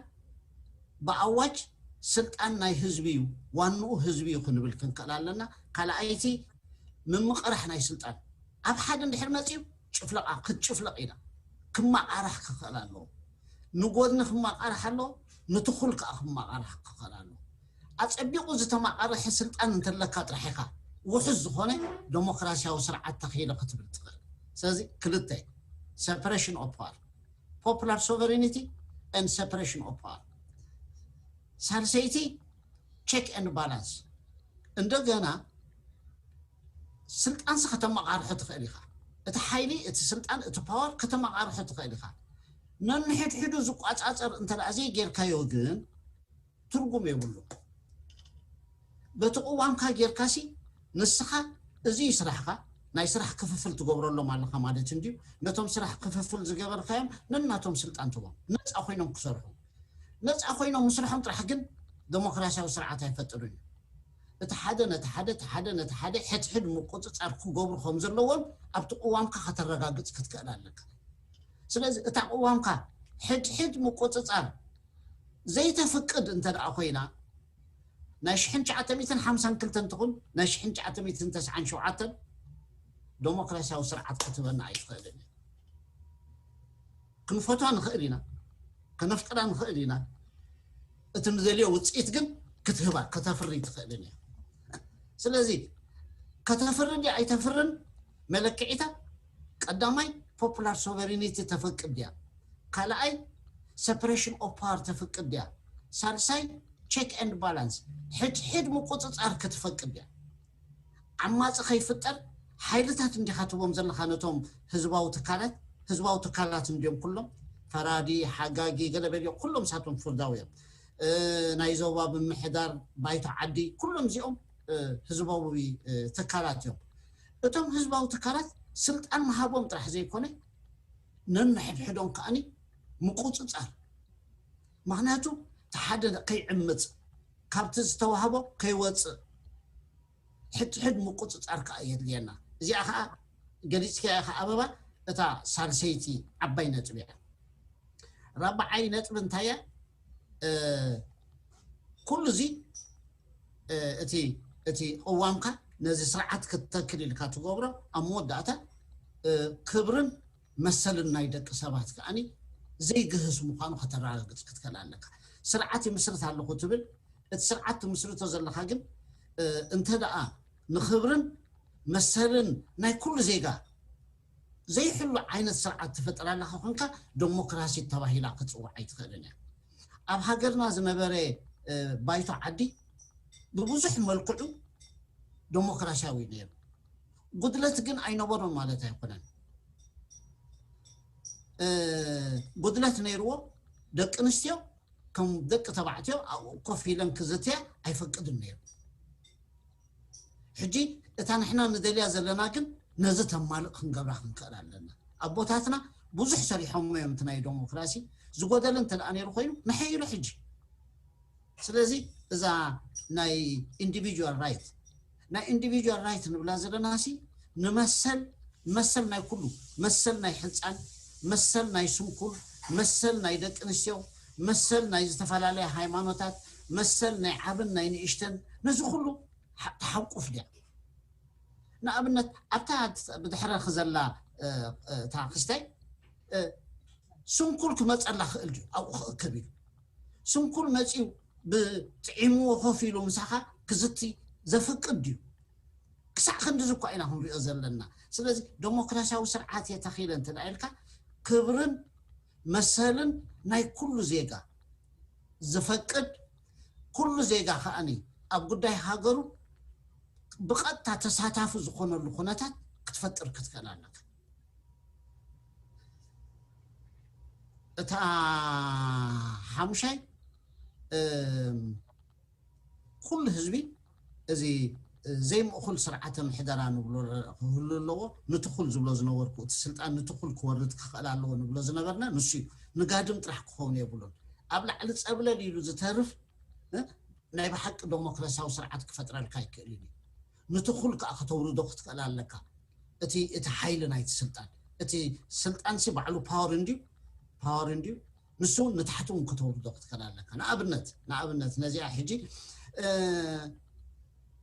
ብኣዋጅ ስልጣን ናይ ህዝቢ እዩ፣ ዋንኡ ህዝቢ እዩ ክንብል ክንክእል ኣለና። ካልኣይቲ ምምቕራሕ ናይ ስልጣን ኣብ ሓደ እንድሕር መፅዩ ጭፍለቃ ክትጭፍለቕ ኢና። ክመቓራሕ ክኽእል ኣለዎ። ንጎድኒ ክመቓራሕ ኣለዎ፣ ንትኹል ከዓ ክመቓራሕ ክኽእል ኣለዎ። ኣፀቢቑ ዝተመቓርሐ ስልጣን እንተለካ ጥራሕ ኢኻ ውሑስ ዝኾነ ዴሞክራሲያዊ ስርዓት ተኽኢለ ክትብል ትኽእል። ስለዚ ክልተ separation of power፣ popular sovereignty and separation of power። ሳልሰይቲ check and balance። እንደገና ስልጣንሲ ከተመቓርሖ ትኽእል ኢኻ። እቲ ሓይሊ፣ እቲ ስልጣን፣ እቲ ፓወር ከተመቓርሖ ትኽእል ኢኻ። ነንሕድሕዱ ዝቋፃፀር እንተ ደኣ ዘይጌርካዮ ግን ትርጉም የብሉ። በቲ ቅዋምካ ጌርካሲ ንስኻ እዚ እዩ ስራሕካ፣ ናይ ስራሕ ክፍፍል ትገብረሎም ኣለኻ ማለት እንድዩ። ነቶም ስራሕ ክፍፍል ዝገበርካዮም ነናቶም ስልጣን ትቦም ነፃ ኮይኖም ክሰርሑ። ነፃ ኮይኖም ምስርሖም ጥራሕ ግን ዴሞክራሲያዊ ስርዓት ኣይፈጥርን እዩ። እቲ ሓደ ነቲ ሓደ እቲ ሓደ ነቲ ሓደ ሕድሕድ ምቁፅፃር ክገብሩ ከም ዘለዎም ኣብቲ ቅዋምካ ከተረጋግፅ ክትክእል ኣለካ። ስለዚ እታ ቅዋምካ ሕድሕድ ምቁፅፃር ዘይተፍቅድ እንተ ደኣ ኮይና ናይ ሽሕን ትሽዓተ ሚእትን ሓምሳን ክልተን ትኹን ናይ ሽሕን ትሽዓተ ሚእትን ተስዓን ሸውዓተን ደሞክራሲያዊ ስርዓት ክትህበና ኣይትኽእልን እያ። ክንፈትዋ ንኽእል ኢና፣ ከነፍቅዳ ንኽእል ኢና። እቲ ንደልዮ ውፅኢት ግን ክትህባ ከተፍሪ ትኽእልን እያ። ስለዚ ከተፍሪ ድያ ኣይተፍርን መለክዒታ ቀዳማይ ፖፑላር ሶቨሪኒቲ ተፈቅድ ድያ፣ ካልኣይ ሰፐሬሽን ኦፍ ፓወር ተፍቅድ ድያ፣ ሳልሳይ ቼክ ኤንድ ባላንስ ሕድሕድ ምቁፅፃር ክትፈቅድ ድያ። ዓማፂ ከይፍጠር ሓይልታት እንዲኻ ትቦም ዘለኻ ነቶም ህዝባዊ ትካላት። ህዝባዊ ትካላት እንዲዮም ኩሎም፣ ፈራዲ፣ ሓጋጊ፣ ገለ በልዮ ኩሎም ሳቶም ፍርዳዊ እዮም። እ፣ ናይ ዞባ ምምሕዳር፣ ባይቶ ዓዲ፣ ኩሎም እዚኦም እ፣ ህዝባዊ እ፣ ትካላት እዮም። እቶም ህዝባዊ ትካላት ስልጣን ምሃቦም ጥራሕ ዘይኮነ ነንሕድሕዶም ከኣኒ ምቁፅፃር፣ ምክንያቱ እቲ ሓደ ከይዕምፅ ካብቲ ዝተዋህቦ ከይወፅእ ሕድሕድ ምቁፅፃር ከዓ የድልየና። እዚኣ ከዓ ገሊፅካያ ከዓ ኣበባ እታ ሳልሰይቲ ዓባይ ነጥቢ እያ። ራብዓይ ነጥቢ እንታይ እያ? እ፣ ኩሉ እዚ እ፣ እቲ እቲ ቅዋምካ ነዚ ስርዓት ክትተክል ኢልካ ትገብሮ ኣብ መወዳእታ እ፣ ክብርን መሰልን ናይ ደቂ ሰባት ከዓኒ ዘይግህስ ምዃኑ ከተረጋግፅ ክትክእል ኣለካ። ስርዓት ይምስርት ኣለኹ ትብል፣ እቲ ስርዓት ትምስርቶ ዘለካ ግን እ፣ እንተ ደኣ ንክብርን መሰልን ናይ ኩሉ ዜጋ ዘይሕሉ ዓይነት ስርዓት ትፈጥር ኣለካ ኮንካ ደሞክራሲ ተባሂላ ክትፅዋዕ ኣይትኽእልን እያ። ኣብ ሃገርና ዝነበረ እ፣ ባይቶ ዓዲ ብብዙሕ መልክዑ ደሞክራሲያዊ ነይሩ። ጉድለት ግን ኣይነበሮን ማለት ኣይኮነን። እ፣ ጉድለት ነይርዎ። ደቂ ኣንስትዮ ከም ደቂ ተባዕትዮ ኣብኡ ኮፍ ኢለን ክዝትያ ኣይፈቅድን ነይሩ። ሕጂ እታ ንሕና ንደልያ ዘለና ግን ነዚ ተማልእ ክንገብራ ክንክእል ኣለና። ኣቦታትና ብዙሕ ሰሪሖሞ እዮም። እቲ ናይ ዴሞክራሲ ዝጎደለ እንተ ደኣ ነይሩ ኮይኑ ንሐይሉ ሕጂ። ስለዚ እዛ ናይ ኢንዲቪጁዋል ራይት፣ ናይ ኢንዲቪጁዋል ራይት ንብላ ዘለና ሲ ንመሰል፣ መሰል ናይ ኩሉ፣ መሰል ናይ ሕፃን፣ መሰል ናይ ስንኩል፣ መሰል ናይ ደቂ ኣንስትዮ፣ መሰል ናይ ዝተፈላለያ ሃይማኖታት፣ መሰል ናይ ዓብን ናይ ንእሽተን፣ ነዚ ኩሉ ሓ- ተሓቁፍ ድያ? ንኣብነት ኣብታ ብድሕረኺ ዘላ እ፣ እ፣ እታ ክስታይ እ፣ ስንኩል ክመፀላ ክእል ድዩ? ኣብኡ ክእከብ ኢሉ ስንኩል መፂኡ ብጥዒምዎ ኮፍ ኢሉ ምሳኻ ክዝቲ ዘፍቅድ ድዩ? ክሳዕ ክንድዚ እኳ ኢና ክንሪኦ ዘለና። ስለዚ ደሞክራሲያዊ ስርዓት እየ ተኺለ እንተ ደኣ ኢልካ ክብርን መሰልን ናይ ኩሉ ዜጋ ዝፈቅድ፣ ኩሉ ዜጋ ከኣኒ ኣብ ጉዳይ ሃገሩ ብቐጥታ ተሳታፊ ዝኾነሉ ኩነታት ክትፈጥር ክትክእል ኣለካ። እታ ሓሙሻይ እም፣ ኩሉ ህዝቢ እዚ ዘይምእኹል ስርዓተ ምሕደራ ንብሎ ክህሉ ኣለዎ። ንትኹል ዝብሎ ዝነበርኩ እቲ ስልጣን ንትኹል ክወርድ ክኽእል ኣለዎ ንብሎ ዝነበርና ንሱ እዩ። ንጋድም ጥራሕ ክኸውን የብሉን። ኣብ ላዕሊ ፀብለል ኢሉ ዝተርፍ እ፣ ናይ ብሓቂ ደሞክራሲያዊ ስርዓት ክፈጥረልካ ኣይክእልን እዩ። ንትኹል ከዓ ከተውርዶ ክትክእል ኣለካ። እቲ እቲ ሓይሊ ናይቲ ስልጣን እቲ ስልጣን ሲ ባዕሉ ፓወር እንድዩ ፓወር እንድዩ ንሱ እውን ንታሕቲ እውን ከተውርዶ ክትክእል ኣለካ። ንኣብነት ንኣብነት ነዚኣ ሕጂ እ፣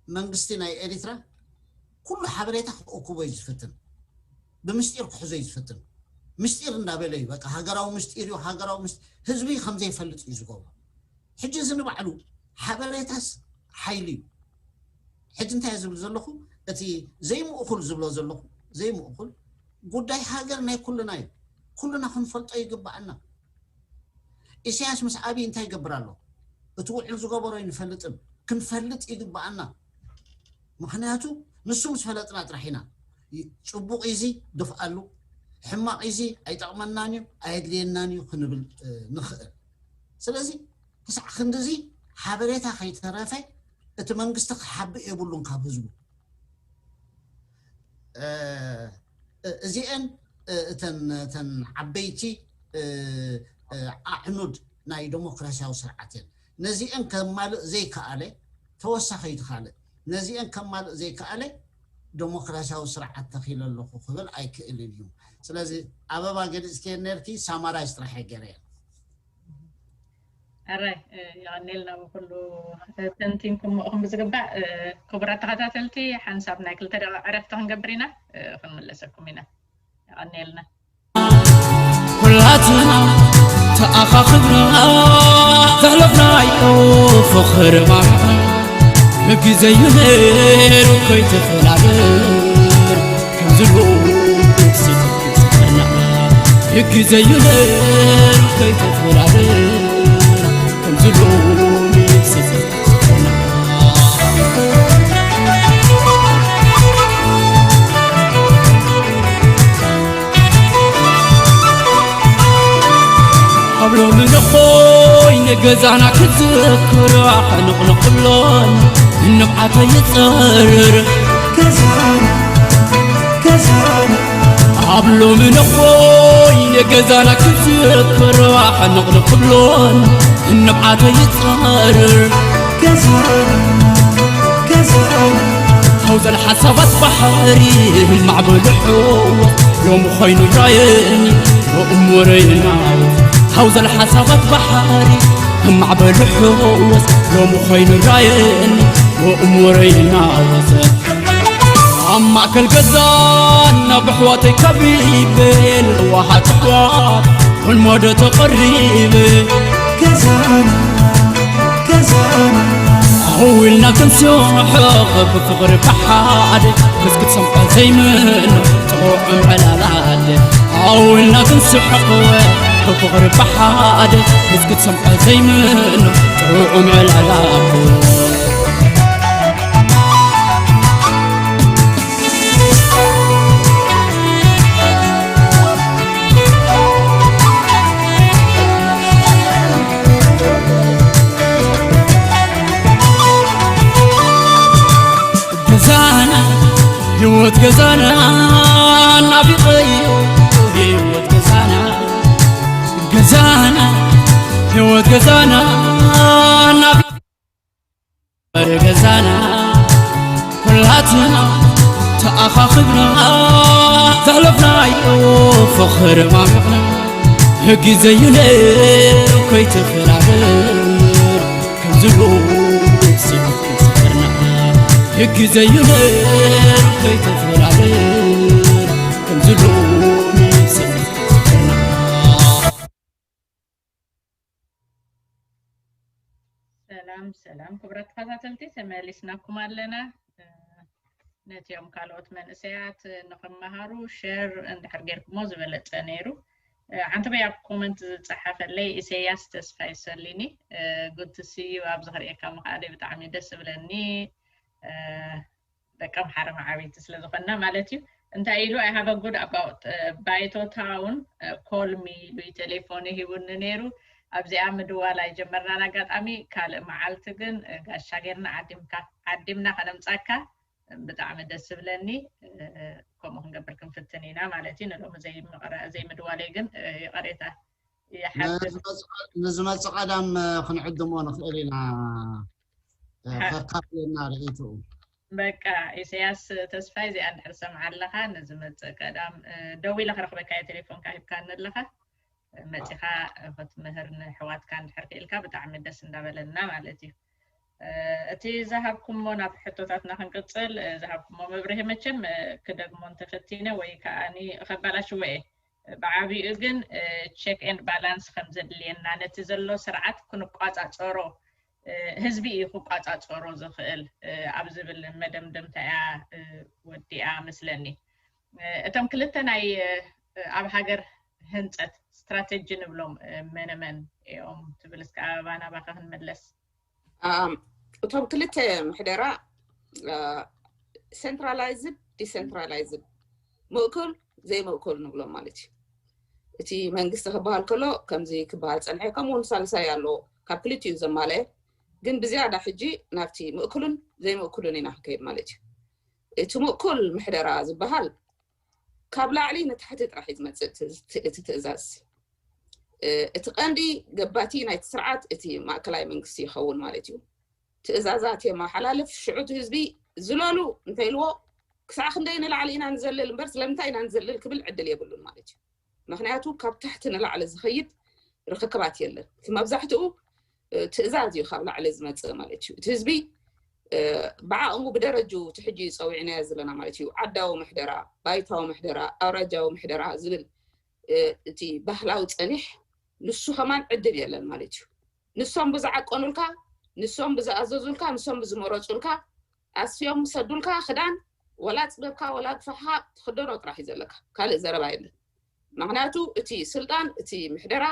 መንግስቲ ናይ ኤሪትራ ኩሉ ሓበሬታ ክእክቦ እዩ ዝፍትን፣ ብምስጢር ክሕዞ እዩ ዝፍትን። ምስጢር እንዳበለ እዩ በቃ ሃገራዊ ምስጢር እዩ ሃገራዊ ምስጢር ህዝቢ ከምዘይፈልጥ እዩ ዝገብሮ። ሕጂ እዚ ንባዕሉ ሓበሬታስ ሓይሊ እዩ። ሕጂ እንታይ ዝብል ዘለኹ እቲ ዘይምእኹል ዝብሎ ዘለኹ ዘይምእኹል ጉዳይ ሃገር ናይ ኩልና እዩ። ኩልና ክንፈልጦ ይግባኣና። ኢሳያስ ምስ ኣብይ እንታይ ይገብር ኣሎ? እቲ ውዕል ዝገበሮ ይንፈልጥም ክንፈልጥ ይግባኣና። ምክንያቱ ንሱ ምስ ፈለጥና ጥራሕ ኢና ይ- ፅቡቕ ኢዚ ድፍኣሉ፣ ሕማቕ ኢዚ ኣይጠቕመናን እዩ ኣየድልየናን እዩ ክንብል እ፣ ንኽእል። ስለዚ ክሳዕ ክንድዚ ሓበሬታ ከይተረፈ እቲ መንግስቲ ክሓብእ የብሉን ካብ ህዝቡ። እ፣ እ፣ እዚአን እ፣ እተን እተን ዓበይቲ እ፣ እ፣ ኣዕኑድ ናይ ዴሞክራሲያዊ ስርዓት እየን። ነዚአን ከማልእ ዘይከኣለ ተወሳኺ እዩ ካልእ። ነዚአን ከማልእ ዘይከኣለ ዴሞክራሲያዊ ስርዓት ተኺለ ኣለኹ ክብል ኣይክእልን እዩ። ስለዚ ኣበባ ገሊፅክየን ነርኪ ሳማራይዝ ጥራሕ ገይረየን። ኣራይ የቐኔልና ብኩሉ ተንቲንኩም ምእኹም ብዝግባእ። ክቡራት ተኸታተልቲ ሓንሳብ ናይ ክልተ ደቂቕ ዕረፍቲ ክንገብር ኢና፣ ክንምለሰኩም ኢና። የቐኔልና። ኩላትና ተኣኻኽብና ዘሕለፍናዮ ፍቕሪ ማዕረ ብግዜዩ ነይሩ ከይተፈላለ ከምዚ ሎሚ ስፍና ብግዜዩ ነይሩ ከይተፈላለ ከምዚ ሎሚ ስፍና ኣብ ሎሚ ንኾይ ንገዛና ክትዝክር ኣሕንቕንቕሎን ንብዓተይ ይጸርር ገዛና ገዛና ኣብ ሎሚ ንኾይ ንገዛና ክትዝክር ኣሕንቕንቕሎን ንብዓተይ ይጸርር ገዛና ገዛና ሓውዘል ሓሳባት ባሕሪ ማዕበሉ ሕወስ ሎሚ ኾይኑ ራየኒ ወእሙረይ ናወት ሓውዘል ሓሳባት ባሕሪ ማዕበሉ ሕወስ ሎሚ ኾይኑ ራየኒ ወእሙረይ ናወት ኣብ ማእከል ገዛና ብሕዋተይ ከቢበ ለዋሃት ኣሕዋት ውን ሞዶ ተቐሪበ ገዛና ገዛና ኣዊልና ክንስሕቕ ብፍቕሪ ብሓደ ክስ ክትሰምዖ ዘይምኖ ጥዑም ዕላል ኣደ ኣዊልና ክንስሕቕ ብፍቕሪ ብሓደ ክስ ክትሰምዖ ዘይምኖ ጥዑም ዕላል ኣደ ገዛና ህይወት ገዛና ናፊቐዮ ህይወት ገዛና ገዛና ህይወት ገዛና ናፊ ገዛና ኩላትና ተኣኻኽብና ዘሕለፍናዮ ፍቕሪ ማሚቕና ህጊ ዘዩነ ከይተፈላለ ከምዚ ሎሚ ስፍርና ህጊ ዘዩነ ከይተፈላለ ከምዚ ሎሚ ስፍርና ሰላም ሰላም ክቡራት ተኸታተልቲ ተመሊስናኩም ኣለና። ነቲኦም ካልኦት መንእሰያት ንኽመሃሩ ሸር እንድሕር ጌርኩሞ ዝበለጸ ነይሩ። ዓንተበይ ኣብ ኮመንት ዝጸሓፈለይ ኢሰያስ ተስፋ ይሰሊኒ ጉድ ቱ ሲ ዩ ኣብዚ ክርእየካ ምኽኣለይ ብጣዕሚ ደስ ዝብለኒ። ደቀምሓረ መዓበይቲ ስለ ዝኾንና ማለት እዩ። እንታይ ኢሉ I have a good about ባይቶታውን call me ኢሉ ቴሌፎኑ ሂቡኒ ነይሩ። ኣብዚኣ ምድዋል ኣይጀመርናን ኣጋጣሚ ካልእ መዓልቲ ግን ጋሻ ጌርና ዓዲምካ ዓዲምና ከነምጻካ ብጣዕሚ ደስ ዝብለኒ። ከምኡ ክንገብር ክንፍትን ኢና ማለት እዩ። ንሎሚ ዘይምድዋለይ ግን ይቐሬታ ይሓትት። ንዝመጽእ ቀዳም ክንዕድሞ ንኽእል ኢና። ከካፍለና ርእይትኡ። በቃ ኢሰያስ ተስፋይ እዚኣ እንድሕር ሰምዓ ኣለኻ ንዝመጽእ ቀዳም ደዊለ ክረኽበካ እየ ቴሌፎንካ ሂብካኒ ኣለኻ መጺኻ ክትምህር ንሕዋትካ እንድሕር ክኢልካ ብጣዕሚ ደስ እንዳበለና ማለት እዩ። እቲ ዝሃብኩሞ ናብ ሕቶታትና ክንቅጽል ዝሃብኩሞ መብርሂ መቸም ክደግሞ እንተፈቲነ ወይ ከዓኒ ኸባላሽዎ እየ ብዓቢኡ ግን check and balance ከም ዘድልየና ነቲ ዘሎ ስርዓት ክንቋጻጸሮ ህዝቢ እዩ ክቋጻጸሮ ዝኽእል ኣብ ዝብል መደምደምታ እያ ወዲኣ መስለኒ። እቶም ክልተ ናይ ኣብ ሃገር ህንፀት ስትራተጂ ንብሎም መነመን እዮም ትብል እስከ ኣበባ ናባኻ ክንመለስ። እቶም ክልተ ምሕደራ centralized decentralized ምእኩል ዘይምእኩል ንብሎም ማለት እዩ። እቲ መንግስቲ ክበሃል ከሎ ከምዚ ክበሃል ፀንሐ ከምኡ እውን ሳልሳይ ኣለዎ ካብ ክልቲኡ ዘማለአ ግን ብዝያዳ ሕጂ ናብቲ ምእኩልን ዘይምእኩልን ኢና ክንከይድ ማለት እዩ። እቲ ምእኩል ምሕደራ ዝበሃል ካብ ላዕሊ ንታሕቲ ጥራሕ እዩ ዝመፅእ እቲ ትእዛዝ። እቲ ቀንዲ ገባቲ ናይቲ ስርዓት እቲ ማእከላይ መንግስቲ ይኸውን ማለት እዩ። ትእዛዛት የመሓላልፍ። ሽዑ እቲ ህዝቢ ዝለሉ እንተኢልዎ ክሳዕ ክንደይ ንላዕሊ ኢና ንዘልል እምበር ስለምንታይ ኢና ንዘልል ክብል ዕድል የብሉን ማለት እዩ። ምክንያቱ ካብ ታሕቲ ንላዕሊ ዝኸይድ ርክክባት የለን። እቲ መብዛሕትኡ ትእዛዝ እዩ ካብ ላዕሊ ዝመፅእ ማለት እዩ። እቲ ህዝቢ ብዓቕሙ ብደረጅኡ እቲ ሕጂ ፀዊዕናዮ ዘለና ማለት እዩ ዓዳዊ ምሕደራ፣ ባይታዊ ምሕደራ፣ ኣውራጃዊ ምሕደራ ዝብል እቲ ባህላዊ ፀኒሕ ንሱ ከማን ዕድል የለን ማለት እዩ። ንሶም ብዝዓቀኑልካ፣ ንሶም ብዝኣዘዙልካ፣ ንሶም ብዝመረፁልካ ኣስዮም ሰዱልካ ክዳን ወላ ፅበብካ ወላ ግፋሕካ ትክደኖ ጥራሕ እዩ ዘለካ። ካልእ ዘረባ የለን። ምክንያቱ እቲ ስልጣን፣ እቲ ምሕደራ፣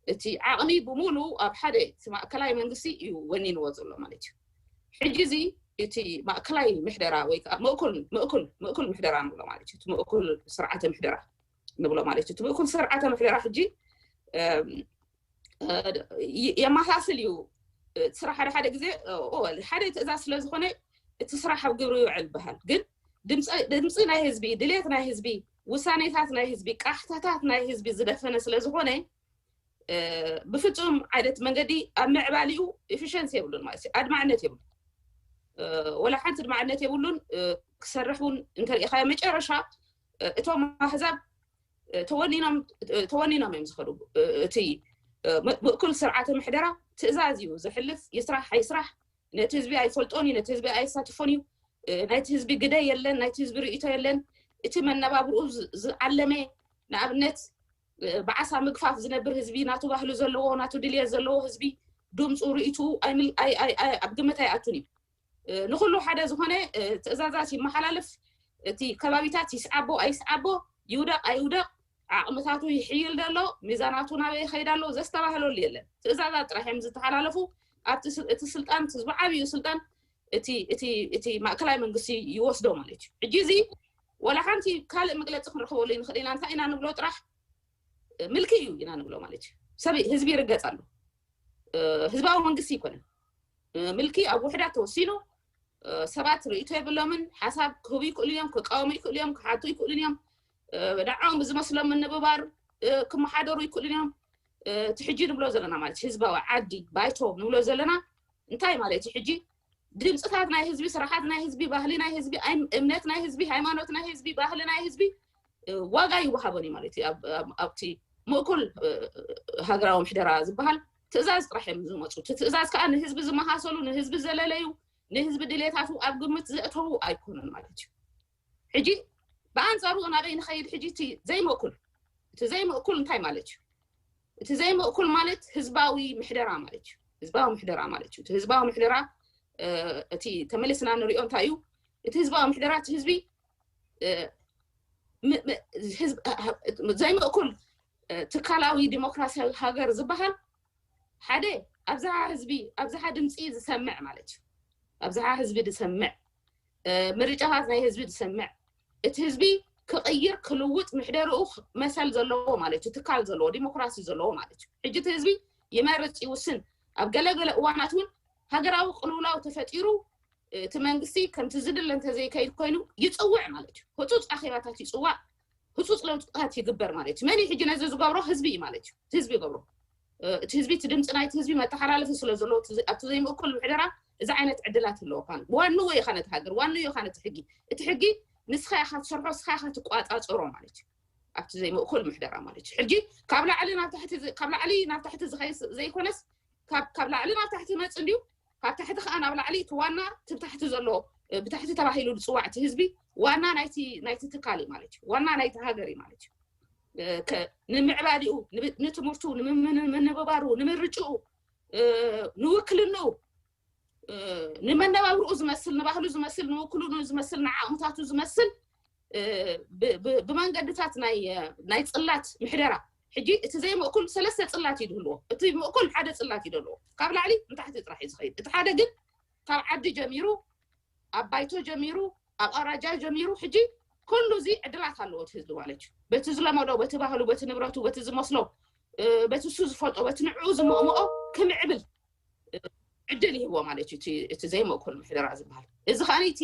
እቲ ዓቕሚ ብምሉ ኣብ ሓደ እቲ ማእከላይ መንግስቲ እዩ ወኒንዎ ዘሎ ማለት እዩ። ሕጂ እዚ እቲ ማእከላይ ምሕደራ ወይ ከዓ ምእኩል ምእኩል ምእኩል ምሕደራ ንብሎ ማለት እዩ። እቲ ምእኩል ስርዓተ ምሕደራ ንብሎ ማለት እዩ። እቲ ምእኩል ስርዓተ ምሕደራ ሕጂ የማሳስል እዩ። ስራሕ ሓደ ሓደ ግዜ ሓደ ትእዛዝ ስለዝኮነ እቲ ስራሕ ኣብ ግብሪ ይውዕል ይበሃል። ግን ድምፂ ናይ ህዝቢ፣ ድሌት ናይ ህዝቢ፣ ውሳኔታት ናይ ህዝቢ፣ ቃሕታታት ናይ ህዝቢ ዝደፈነ ስለዝኮነ ብፍፁም ዓይነት መንገዲ ኣብ ምዕባሊኡ ኤፊሽንሲ የብሉን ማለት እዩ። ኣድማዕነት የብሉን፣ ወላ ሓንቲ ኣድማዕነት የብሉን። ክሰርሕ እውን እንተሪኢኻዮ መጨረሻ እቶም ኣህዛብ ተወኒኖም ተወኒኖም እዮም ዝኸዱ። እቲ ምእኩል ስርዓተ ምሕደራ ትእዛዝ እዩ ዝሕልፍ። ይስራሕ ኣይስራሕ ነቲ ህዝቢ ኣይፈልጦን እዩ፣ ነቲ ህዝቢ ኣየሳትፎን እዩ። ናይቲ ህዝቢ ግደ የለን፣ ናይቲ ህዝቢ ርእይቶ የለን። እቲ መነባብርኡ ዝዓለመ ንኣብነት ብዓሳ ምግፋፍ ዝነብር ህዝቢ፣ ናቱ ባህሉ ዘለዎ፣ ናቱ ድልየት ዘለዎ ህዝቢ ድምፁ ርእይትኡ ኣብ ግምት ኣይኣቱን እዩ። ንኩሉ ሓደ ዝኾነ ትእዛዛት ይመሓላለፍ። እቲ ከባቢታት ይስዓቦ ኣይስዓቦ፣ ይውደቕ ኣይውደቕ፣ ዓቕምታቱ ይሕይል ደሎ፣ ሚዛናቱ ናበይ ይኸይድ ኣሎ ዘስተባህለሉ የለን። ትእዛዛት ጥራሕ እዮም ዝተሓላለፉ። ኣብቲ እቲ ስልጣን፣ እቲ ዝዓብዩ ስልጣን እቲ ማእከላይ መንግስቲ ይወስዶ ማለት እዩ። ሕጂ እዚ ወላ ሓንቲ ካልእ መግለፂ ክንረክበሉ ይንክእል ኢና። እንታይ ኢና ንብሎ ጥራሕ ምልኪ እዩ ኢና ንብሎ ማለት እዩ። ሰብ ህዝቢ ይርገፅ ኣሎ። ህዝባዊ መንግስቲ ይኮነን። ምልኪ ኣብ ውሕዳት ተወሲኑ፣ ሰባት ርእይቶ የብሎምን። ሓሳብ ክህቡ ይክእሉ እዮም፣ ክቃወሙ ይክእሉ እዮም፣ ክሓቱ ይክእሉ እዮም። ንዖም ብዝመስሎም ምንብባር ክመሓደሩ ይክእሉ እዮም። እቲ ሕጂ ንብሎ ዘለና ማለት ህዝባዊ ዓዲ ባይቶ ንብሎ ዘለና እንታይ ማለት እዩ? ሕጂ ድምፅታት ናይ ህዝቢ፣ ስራሓት ናይ ህዝቢ፣ ባህሊ ናይ ህዝቢ፣ እምነት ናይ ህዝቢ፣ ሃይማኖት ናይ ህዝቢ፣ ባህሊ ናይ ህዝቢ ዋጋ ይወሃቦን እዩ ማለት እዩ። ኣብቲ ምእኩል ሃገራዊ ምሕደራ ዝበሃል ትእዛዝ ጥራሕ እዮም ዝመፁ። እቲ ትእዛዝ ከዓ ንህዝቢ ዝመሃሰሉ፣ ንህዝቢ ዘለለዩ፣ ንህዝቢ ድሌታቱ ኣብ ግምት ዘእተዉ ኣይኮኑን ማለት እዩ። ሕጂ ብኣንፃሩ ናበይ ንኸይድ? ሕጂ እቲ ዘይምእኩል እቲ ዘይምእኩል እንታይ ማለት እዩ? እቲ ዘይምእኩል ማለት ህዝባዊ ምሕደራ ማለት እዩ። ህዝባዊ ምሕደራ ማለት እዩ። እቲ ህዝባዊ ምሕደራ እቲ ተመሊስና ንሪኦ እንታይ እዩ? እቲ ህዝባዊ ምሕደራ እቲ ህዝቢ ዘይምእኩል ትካላዊ ዲሞክራሲያዊ ሃገር ዝበሃል ሓደ ኣብዝሓ ህዝቢ ኣብዝሓ ድምፂ ዝሰምዕ ማለት እዩ። ኣብዝሓ ህዝቢ ዝሰምዕ፣ ምርጫታት ናይ ህዝቢ ዝሰምዕ፣ እቲ ህዝቢ ክቕይር ክልውጥ ምሕደርኡ መሰል ዘለዎ ማለት እዩ። ትካል ዘለዎ ዲሞክራሲ ዘለዎ ማለት እዩ። ሕጂ እቲ ህዝቢ ይመርፅ ይውስን። ኣብ ገለገለ እዋናት እውን ሃገራዊ ቅልውላው ተፈጢሩ እቲ መንግስቲ ከምቲ ዝድለ እንተዘይከይድ ኮይኑ ይፅውዕ ማለት እዩ። ህፁፅ ኣኼባታት ይፅዋዕ፣ ህፁፅ ለውጥታት ይግበር ማለት እዩ። መን እዩ ሕጂ ነዚ ዝገብሮ? ህዝቢ እዩ ማለት እዩ። ህዝቢ ይገብሮ። እቲ ህዝቢ እቲ ድምፂ ናይቲ ህዝቢ መተሓላለፊ ስለ ዘለዎ ኣብቲ ዘይምእኩል ምሕደራ እዚ ዓይነት ዕድላት ኣለዎ። ዋንኡ ኢኻ ነቲ ሃገር፣ ዋንኡ ኢኻ ነቲ ሕጊ። እቲ ሕጊ ንስኻ ኢኻ ትሰርሖ፣ ንስኻ ኢኻ ትቋፃፀሮ ማለት እዩ። ኣብቲ ዘይምእኩል ምሕደራ ማለት እዩ። ሕጂ ካብ ላዕሊ ናብ ታሕቲ ካብ ላዕሊ ናብ ታሕቲ ዝኸይስ ዘይኮነስ ካብ ላዕሊ ናብ ታሕቲ መፅ እንድዩ ካብ ታሕቲ ከዓ ናብ ላዕሊ እቲ ዋና ትብታሕቲ ዘሎ ብታሕቲ ተባሂሉ ዝፅዋዕ እቲ ህዝቢ ዋና ናይቲ ናይቲ ትካል እዩ ማለት እዩ። ዋና ናይቲ ሃገር እዩ ማለት እዩ። ንምዕባሊኡ፣ ንትምህርቱ፣ ንምንብባሩ፣ ንምርጭኡ፣ ንውክልንኡ፣ ንመነባብርኡ ዝመስል፣ ንባህሉ ዝመስል፣ ንውክልንኡ ዝመስል፣ ንዓቕምታቱ ዝመስል ብመንገድታት ናይ ፅላት ምሕደራ። ሕጂ እቲ ዘይምእኩል ሰለስተ ፅላት እዩ ዝህልዎ። እቲ ምእኩል ሓደ ፅላት እዩ ዘለዎ። ካብ ላዕሊ ንታሕቲ ጥራሕ እዩ ዝኸይድ። እቲ ሓደ ግን ካብ ዓዲ ጀሚሩ፣ ኣብ ባይቶ ጀሚሩ፣ ኣብ ኣውራጃ ጀሚሩ፣ ሕጂ ኩሉ እዚ ዕድላት ኣለዎ እቲ ህዝቢ ማለት እዩ። በቲ ዝለመዶ፣ በቲ ባህሉ፣ በቲ ንብረቱ፣ በቲ ዝመስሎ፣ በቲ እሱ ዝፈልጦ፣ በቲ ንዕኡ ዝመቕምኦ ክምዕብል ዕድል ይህቦ ማለት እዩ። እቲ ዘይምእኩል ምሕደራ ዝበሃል እዚ ከዓ እቲ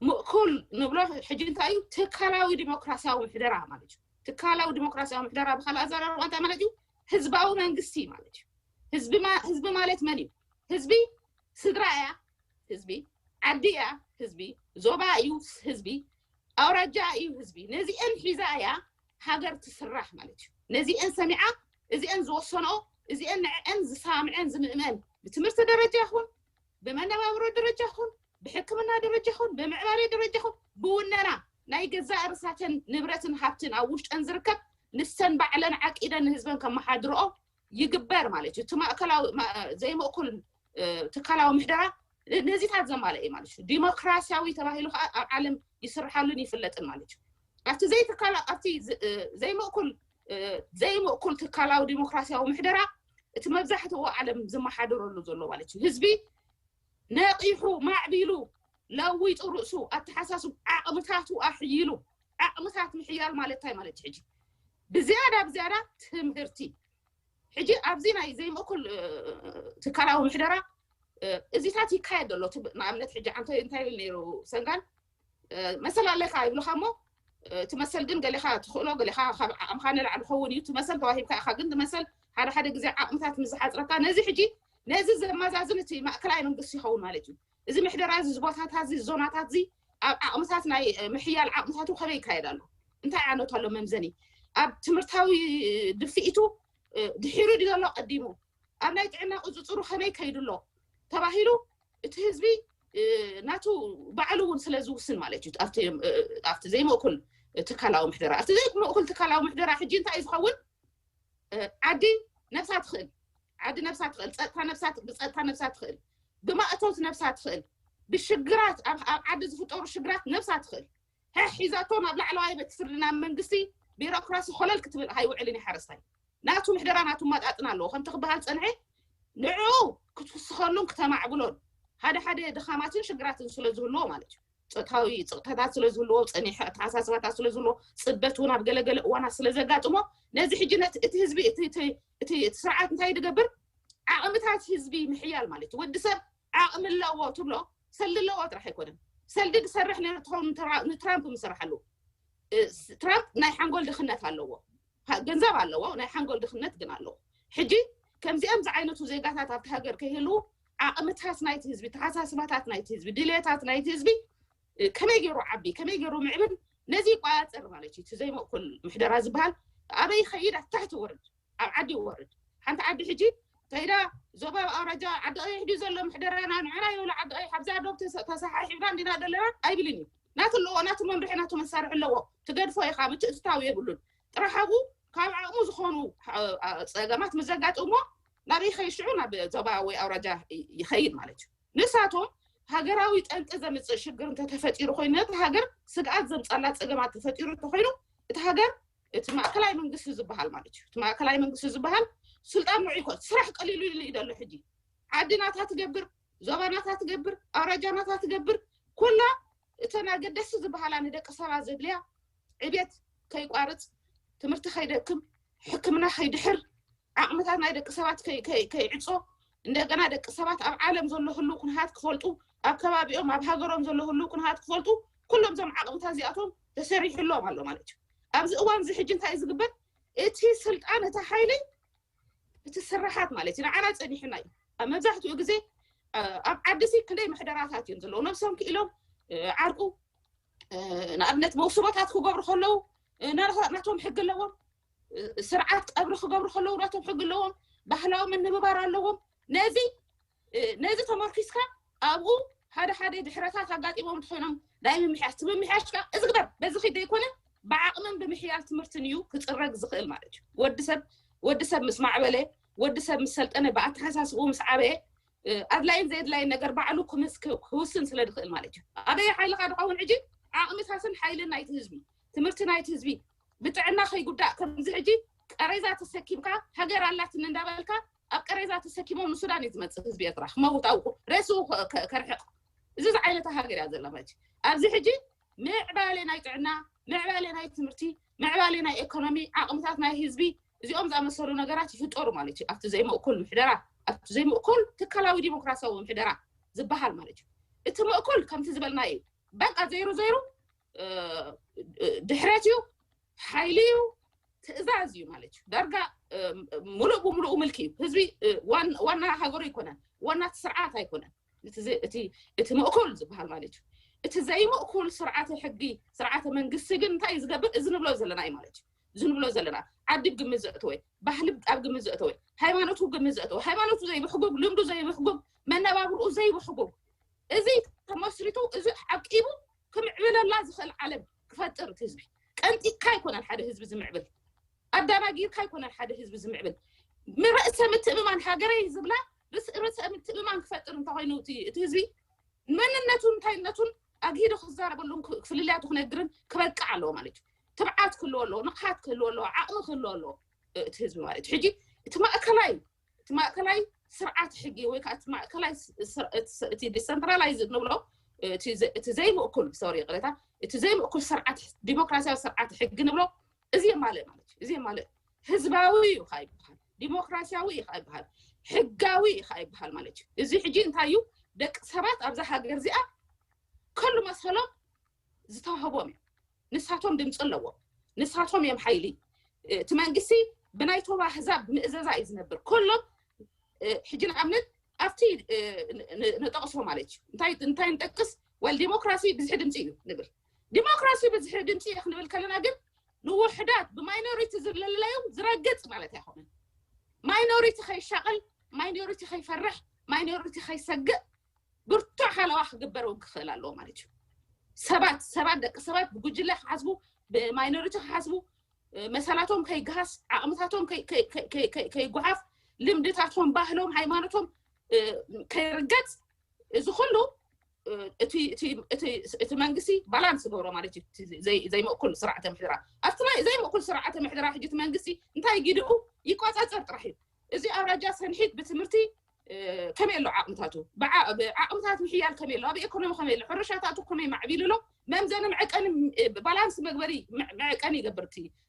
ምእኩል ንብሎ ሕጂ እንታይ እዩ? ትካላዊ ዲሞክራሲያዊ ምሕደራ ማለት እዩ። ትካላዊ ዲሞክራሲያዊ ምሕደራ ብካልእ ኣዘራርባ እንታይ ማለት እዩ? ህዝባዊ መንግስቲ ማለት እዩ። ህዝቢ ማለት መን እዩ? ህዝቢ ስድራ እያ ህዝቢ፣ ዓዲ እያ ህዝቢ፣ ዞባ እዩ ህዝቢ፣ ኣውራጃ እዩ ህዝቢ። ነዚአን ሒዛ እያ ሃገር ትስራሕ ማለት እዩ። ነዚአን ሰሚዓ፣ እዚአን ዝወሰንኦ፣ እዚአን ንዕአን ዝሳምዐን ዝምእመን፣ ብትምህርቲ ደረጃ ይኹን፣ ብመነባብሮ ደረጃ ይኹን፣ ብሕክምና ደረጃ ይኹን፣ ብምዕባለ ደረጃ ይኹን፣ ብውነና ናይ ገዛእ ርእሳተን ንብረትን ሃብትን ኣብ ውሽጠን ዝርከብ፣ ንሰን ባዕለን ዓቂደን ንህዝበን ከመሓድርኦ ይግበር ማለት እዩ። እቲ ማእከላዊ ዘይምእኩል ትካላዊ ምሕደራ ነዚታት ዘማልአ እዩ ማለት እዩ። ዲሞክራሲያዊ ተባሂሉ ከዓ ኣብ ዓለም ይስርሓሉን ይፍለጥን ማለት እዩ። ኣብቲ ዘይትካላ ኣብቲ ዘይምእኩል ዘይምእኩል ትካላዊ ዲሞክራሲያዊ ምሕደራ እቲ መብዛሕትኡ ዓለም ዝመሓደረሉ ዘሎ ማለት እዩ። ህዝቢ ነቂሑ ማዕቢሉ ለዊጡ ርእሱ ኣተሓሳስብ ዓቕምታቱ ኣሕይሉ ዓቕምታት ምሕያል ማለት እንታይ ማለት እዩ? ሕጂ ብዝያዳ ብዝያዳ ትምህርቲ ሕጂ ኣብዚ ናይ ዘይምእኩል ትካላዊ ምሕደራ እዚታት ይካየድ ኣሎ። ንኣብነት ሕጂ ዓንተ እንታይ ይብል ነይሩ ሰንጋን መሰል ኣለካ ይብልካ እሞ እቲ መሰል ግን ገሌኻ ትኽእሎ ገሌኻ ካብ ዓቕምካ ንላዕሊ ክኸውን እዩ። እቲ መሰል ተዋሂብካ ኢኻ ግን መሰል ሓደ ሓደ ግዜ ዓቕምታት ምስ ዝሓፅረካ ነዚ ሕጂ ነዚ ዘመዛዝን እቲ ማእከላይ መንግስቲ ይኸውን ማለት እዩ። እዚ ምሕደራ እዚ ቦታታት እዚ ዞናታት እዚ ኣብ ዓቕምታት ናይ ምሕያል ዓቕምታቱ ከመይ ይካየድ ኣሎ? እንታይ ዓይነት ኣሎ መምዘኒ? ኣብ ትምህርታዊ ድፍኢቱ ድሒሩ ድዩ ዘሎ ቀዲሙ? ኣብ ናይ ጥዕና ቁፅፅሩ ከመይ ከይዱ ኣሎ ተባሂሉ እቲ ህዝቢ ናቱ ባዕሉ እውን ስለ ዝውስን ማለት እዩ። ኣብቲ ዘይምእኩል ትካላዊ ምሕደራ ኣብቲ ዘይምእኩል ትካላዊ ምሕደራ ሕጂ እንታይ እዩ ዝኸውን? ዓዲ ነብሳ ትኽእል ዓዲ ነብሳ ትኽእል ጸጥታ ነብሳ ብጸጥታ ነብሳ ትኽእል ብማእቶት ነብሳ ትኽእል ብሽግራት ኣብ ዓዲ ዝፍጠሩ ሽግራት ነብሳ ትኽእል ሕሕ ሒዛቶ ናብ ላዕለዋይ ቤት ፍርዲ ናብ መንግስቲ ቢሮክራሲ ኮለል ክትብል ኣይውዕልን እዩ ሓረስታይ ናቱ ምሕደራ ናቱ ማጣጥን ኣለዎ ከምቲ ክበሃል ጸንሐ ንዕኡ ክትውስኸሉን ክተማዕብሎን ሓደ ሓደ ድኻማትን ሽግራትን ስለ ዝህልዎ ማለት እዩ ፆታዊ ፅቕታታት ስለ ዝህልዎ ፀኒሑ ኣተሓሳስባታት ስለ ዝህልዎ ፅበት እውን ኣብ ገለገለ እዋናት ስለ ዘጋጥሞ ነዚ ሕጂ እቲ ህዝቢ እቲ ስርዓት እንታይ ዝገብር ዓቕምታት ህዝቢ ምሕያል ማለት እዩ ወዲ ሰብ ዓቕሚ ኣለዎ ትብሎ ሰልዲ ኣለዎ ጥራሕ ኣይኮነን ሰልዲ ዝሰርሕ ነሩ ትኸውን ንትራምፕ ምሰርሓሉ ትራምፕ ናይ ሓንጎል ድኽነት ኣለዎ ገንዘብ ኣለዎ ናይ ሓንጎል ድኽነት ግን ኣለዎ ሕጂ ከምዚኦም ዝዓይነቱ ዜጋታት ኣብቲ ሃገር ከይህልዉ ዓቕምታት ናይቲ ህዝቢ ተሓሳስባታት ናይቲ ህዝቢ ድልየታት ናይቲ ህዝቢ ከመይ ገይሩ ዓቢ ከመይ ገይሩ ምዕብል ነዚ ይቋፀር ማለት እዩ እቲ ዘይመእኩል ምሕደራ ዝበሃል ኣበይ ይኸይድ ኣታሕቲ ወርድ ኣብ ዓዲ ይወርድ ሓንቲ ዓዲ ሕጂ ከይዳ ዞባ ኣውራጃ ዓዲ ቀይሕ ድዩ ዘሎ ምሕደራና ንዕና ይብሉ ዓዲ ቀይሕ ኣብዛ ዶብ ተሰሓሒብና እንዲና ዘለና ኣይብልን እዩ ናቱ ኣለዎ ናቱ መምርሒ ናቱ መሳርሒ ኣለዎ ትገድፎ ኢኻ ምትእትታው የብሉን ጥራሕ ኣብኡ ካብ ዓቕሙ ዝኾኑ ፀገማት ምስ ዘጋጥሞ ናበይ ይኸይድ ሽዑ ናብ ዞባ ወይ ኣውራጃ ይኸይድ ማለት እዩ ንሳቶም ሃገራዊ ጠንቂ ዘምፅእ ሽግር እንተተፈጢሩ ኮይኑ ነቲ ሃገር ስግኣት ዘምፃላ ፀገማት ተፈጢሩ እንተኮይኑ እቲ ሃገር እቲ ማእከላይ መንግስቲ ዝበሃል ማለት እዩ እቲ ማእከላይ መንግስቲ ዝበሃል ስልጣን ንዑ ይኮን ስራሕ ቀሊሉ ኢሉ እዩ ዘሎ ሕጂ ዓዲ ናታ ትገብር ዞባ ናታ ትገብር ኣውራጃ ናታ ትገብር ኩላ እተን ኣገደስቲ ዝበሃላ ንደቂ ሰባት ዘድልያ ዕቤት ከይቋርፅ ትምህርቲ ከይደክም ሕክምና ከይድሕር ዓቕምታት ናይ ደቂ ሰባት ከይዕፆ እንደገና ደቂ ሰባት ኣብ ዓለም ዘሎ ህልው ኩነታት ክፈልጡ ኣብ ከባቢኦም ኣብ ሃገሮም ዘሎ ህልው ኩነታት ክፈልጡ ኩሎም ዞም ዓቕምታት እዚኣቶም ተሰሪሕሎም ኣሎ ማለት እዩ ኣብዚ እዋን እዚ ሕጂ እንታይ ዝግበር እቲ ስልጣን እቲ ሓይሊ እቲ ስራሓት ማለት እዩ ንዓና ፀኒሑና እዩ ኣብ መብዛሕትኡ ግዜ ኣብ ዓዲሲ ክንደይ ምሕደራታት እዮም ዘለዉ ነብሶም ክኢሎም ዓርቁ ንኣብነት መውስቦታት ክገብሩ ከለዉ ናቶም ሕጊ ኣለዎም ስርዓት ቀብሪ ክገብሩ ከለዉ ናቶም ሕጊ ኣለዎም ባህላዊ ምንብባር ኣለዎም ነዚ ነዚ ተመርኪስካ ኣብኡ ሓደ ሓደ ድሕረታት ኣጋጢሞም እንተኮይኖም ናይ ምምሕያሽ እቲ ምምሕያሽ ከዓ እዚ ግበር በዚ ኪድ ዘይኮነ ብዓቕምን ብምሕያል ትምህርትን እዩ ክፅረግ ዝኽእል ማለት እዩ ወዲሰብ ወዲሰብ ምስ ማዕበለ ወዲሰብ ምስ ሰልጠነ ብኣተሓሳስብኡ ምስ ዓበየ ኣድላይን ዘየድላይን ነገር ባዕሉ ክውስን ስለ ዝኽእል ማለት እዩ ኣበየ ሓይልኻ ዝኸውን ሕጂ ዓቕምታትን ሓይልን ናይቲ ህዝቢ ትምህርቲ ናይቲ ህዝቢ ብጥዕና ከይጉዳእ ከምዚ ሕጂ ቀሬዛ ተሰኪምካ ሃገር ኣላትኒ እንዳበልካ ኣብ ቀሬዛ ተሰኪሞም ንሱዳን እዩ ዝመፅእ ህዝቢ ኤርትራ ክመውት ኣውቁ ሬስኡ ከርሕቕ እዚ ዝዓይነታ ሃገር እያ ዘላ ማለት እዩ ኣብዚ ሕጂ ምዕባለ ናይ ጥዕና ምዕባለ ናይ ትምህርቲ ምዕባለ ናይ ኤኮኖሚ ዓቕምታት ናይ ህዝቢ እዚኦም ዝኣመሰሉ ነገራት ይፍጠሩ ማለት እዩ ኣብቲ ዘይምእኩል ምሕደራ ኣብቲ ዘይምእኩል ትካላዊ ዲሞክራሲያዊ ምሕደራ ዝበሃል ማለት እዩ እቲ ምእኩል ከምቲ ዝበልና እዩ በቃ ዘይሩ ዘይሩ ድሕረት እዩ ሓይሊ እዩ ትእዛዝ እዩ ማለት እዩ ዳርጋ ሙሉእ ብምሉኡ ምልኪ እዩ ህዝቢ ዋና ሃገሩ ኣይኮነን ዋና ስርዓት ኣይኮነን እቲ ምእኩል ዝበሃል ማለት እዩ። እቲ ዘይምእኩል ስርዓተ ሕጊ፣ ስርዓተ መንግስቲ ግን እንታይ እዩ ዝገብር? እዚ ንብሎ ዘለና እዩ ማለት እዩ። እዚ ንብሎ ዘለና ዓዲ ብ ግምት ዘእተወ፣ ባህሊ ኣብ ግምት ዘእተወ፣ ሃይማኖቱ ግምት ዘእተወ፣ ሃይማኖቱ ዘይብሕጉግ፣ ልምዱ ዘይብሕጉግ፣ መነባብርኡ ዘይብሕጉግ፣ እዚ ተመስሪቱ፣ እዚ ዓቂቡ ክምዕብለላ ዝኽእል ዓለም ክፈጥር እቲ ህዝቢ። ቀንጢካ ኣይኮነን ሓደ ህዝቢ ዝምዕብል፣ ኣዳናጊርካ ኣይኮነን ሓደ ህዝቢ ዝምዕብል። ርእሰ ምትእምማን ሃገረይ ዝብላ ርእሰ ምትእምማን ክፈጥር እንተኮይኑ እቲ ህዝቢ መንነቱን እንታይነቱን ኣግሂዱ ክዛረበሉን ፍልልያቱ ክነግርን ክበቅዕ ኣለዎ ማለት እዩ። ትብዓት ክህልዎ ኣለዎ፣ ንቕሓት ክህልዎ ኣለዎ፣ ዓቕሚ ክህልዎ ኣለዎ እቲ ህዝቢ ማለት እዩ። ሕጂ እቲ ማእከላይ እቲ ማእከላይ ስርዓት ሕጊ ወይ ከዓ እቲ ማእከላይ እቲ ዲሰንትራላይዝድ ንብሎ እቲ ዘይምእኩል ሶሪ ቅሬታ እቲ ዘይምእኩል ስርዓት ዲሞክራሲያዊ ስርዓት ሕጊ ንብሎ እዚ የማልእ ማለት እዩ። እዚ የማልእ ህዝባዊ እዩ ከዓ ይበሃል፣ ዲሞክራሲያዊ እዩ ከዓ ይበሃል፣ ሕጋዊ እዩ ከዓ ይበሃል ማለት እዩ። እዚ ሕጂ እንታይ እዩ? ደቂ ሰባት ኣብዛ ሃገር እዚኣ ከሉ መሰሎም ዝተዋህቦም እዮም። ንሳቶም ድምፂ ኣለዎም፣ ንሳቶም እዮም ሓይሊ። እቲ መንግስቲ ብናይቶም ኣህዛብ ምእዘዛ እዩ ዝነብር። ኩሎም ሕጂ ንኣብነት ኣብቲ ንጠቕሶ ማለት እዩ እንታይ ንጠቅስ ወል ዲሞክራሲ ብዝሒ ድምፂ እዩ ንብል። ዲሞክራሲ ብዝሒ ድምፂ እዩ ክንብል ከለና ግን ንውሕዳት ብማይኖሪቲ ዝለለዩ ዝረግፅ ማለት ኣይኮነን። ማይኖሪቲ ከይሻቐል፣ ማይኖሪቲ ከይፈርሕ፣ ማይኖሪቲ ከይሰግእ ብርቱዕ ሓለዋ ክግበር እውን ክኽእል ኣለዎ ማለት እዩ። ሰባት ሰባት ደቂ ሰባት ብጉጅለ ክሓስቡ፣ ብማይኖሪቲ ክሓስቡ፣ መሰላቶም ከይግሃስ፣ ዓቕምታቶም ከይጓሓፍ፣ ልምድታቶም፣ ባህሎም፣ ሃይማኖቶም ከይርገፅ፣ እዚ ኩሉ እቲ መንግስቲ ባላንስ ገብሮ ማለት እዩ። ዘይምእኩል ስርዓተ ምሕደራ ኣብቲ ናይ ዘይምእኩል ስርዓተ ምሕደራ ሕጂ እቲ መንግስቲ እንታይ ጊድኡ ይቆፃፀር ጥራሕ እዩ። እዚ ኣውራጃ ሰንሒት ብትምህርቲ ከመይ ኣሎ ዓቕምታቱ፣ ዓቕምታት ምሕያል ከመይ ኣሎ፣ ኣብ ኢኮኖሚ ከመይ ኣሎ፣ ሕርሻታቱ ከመይ ማዕቢሉ ኣሎ፣ መምዘኒ መዕቀኒ ባላንስ መግበሪ መዕቀኒ ይገብር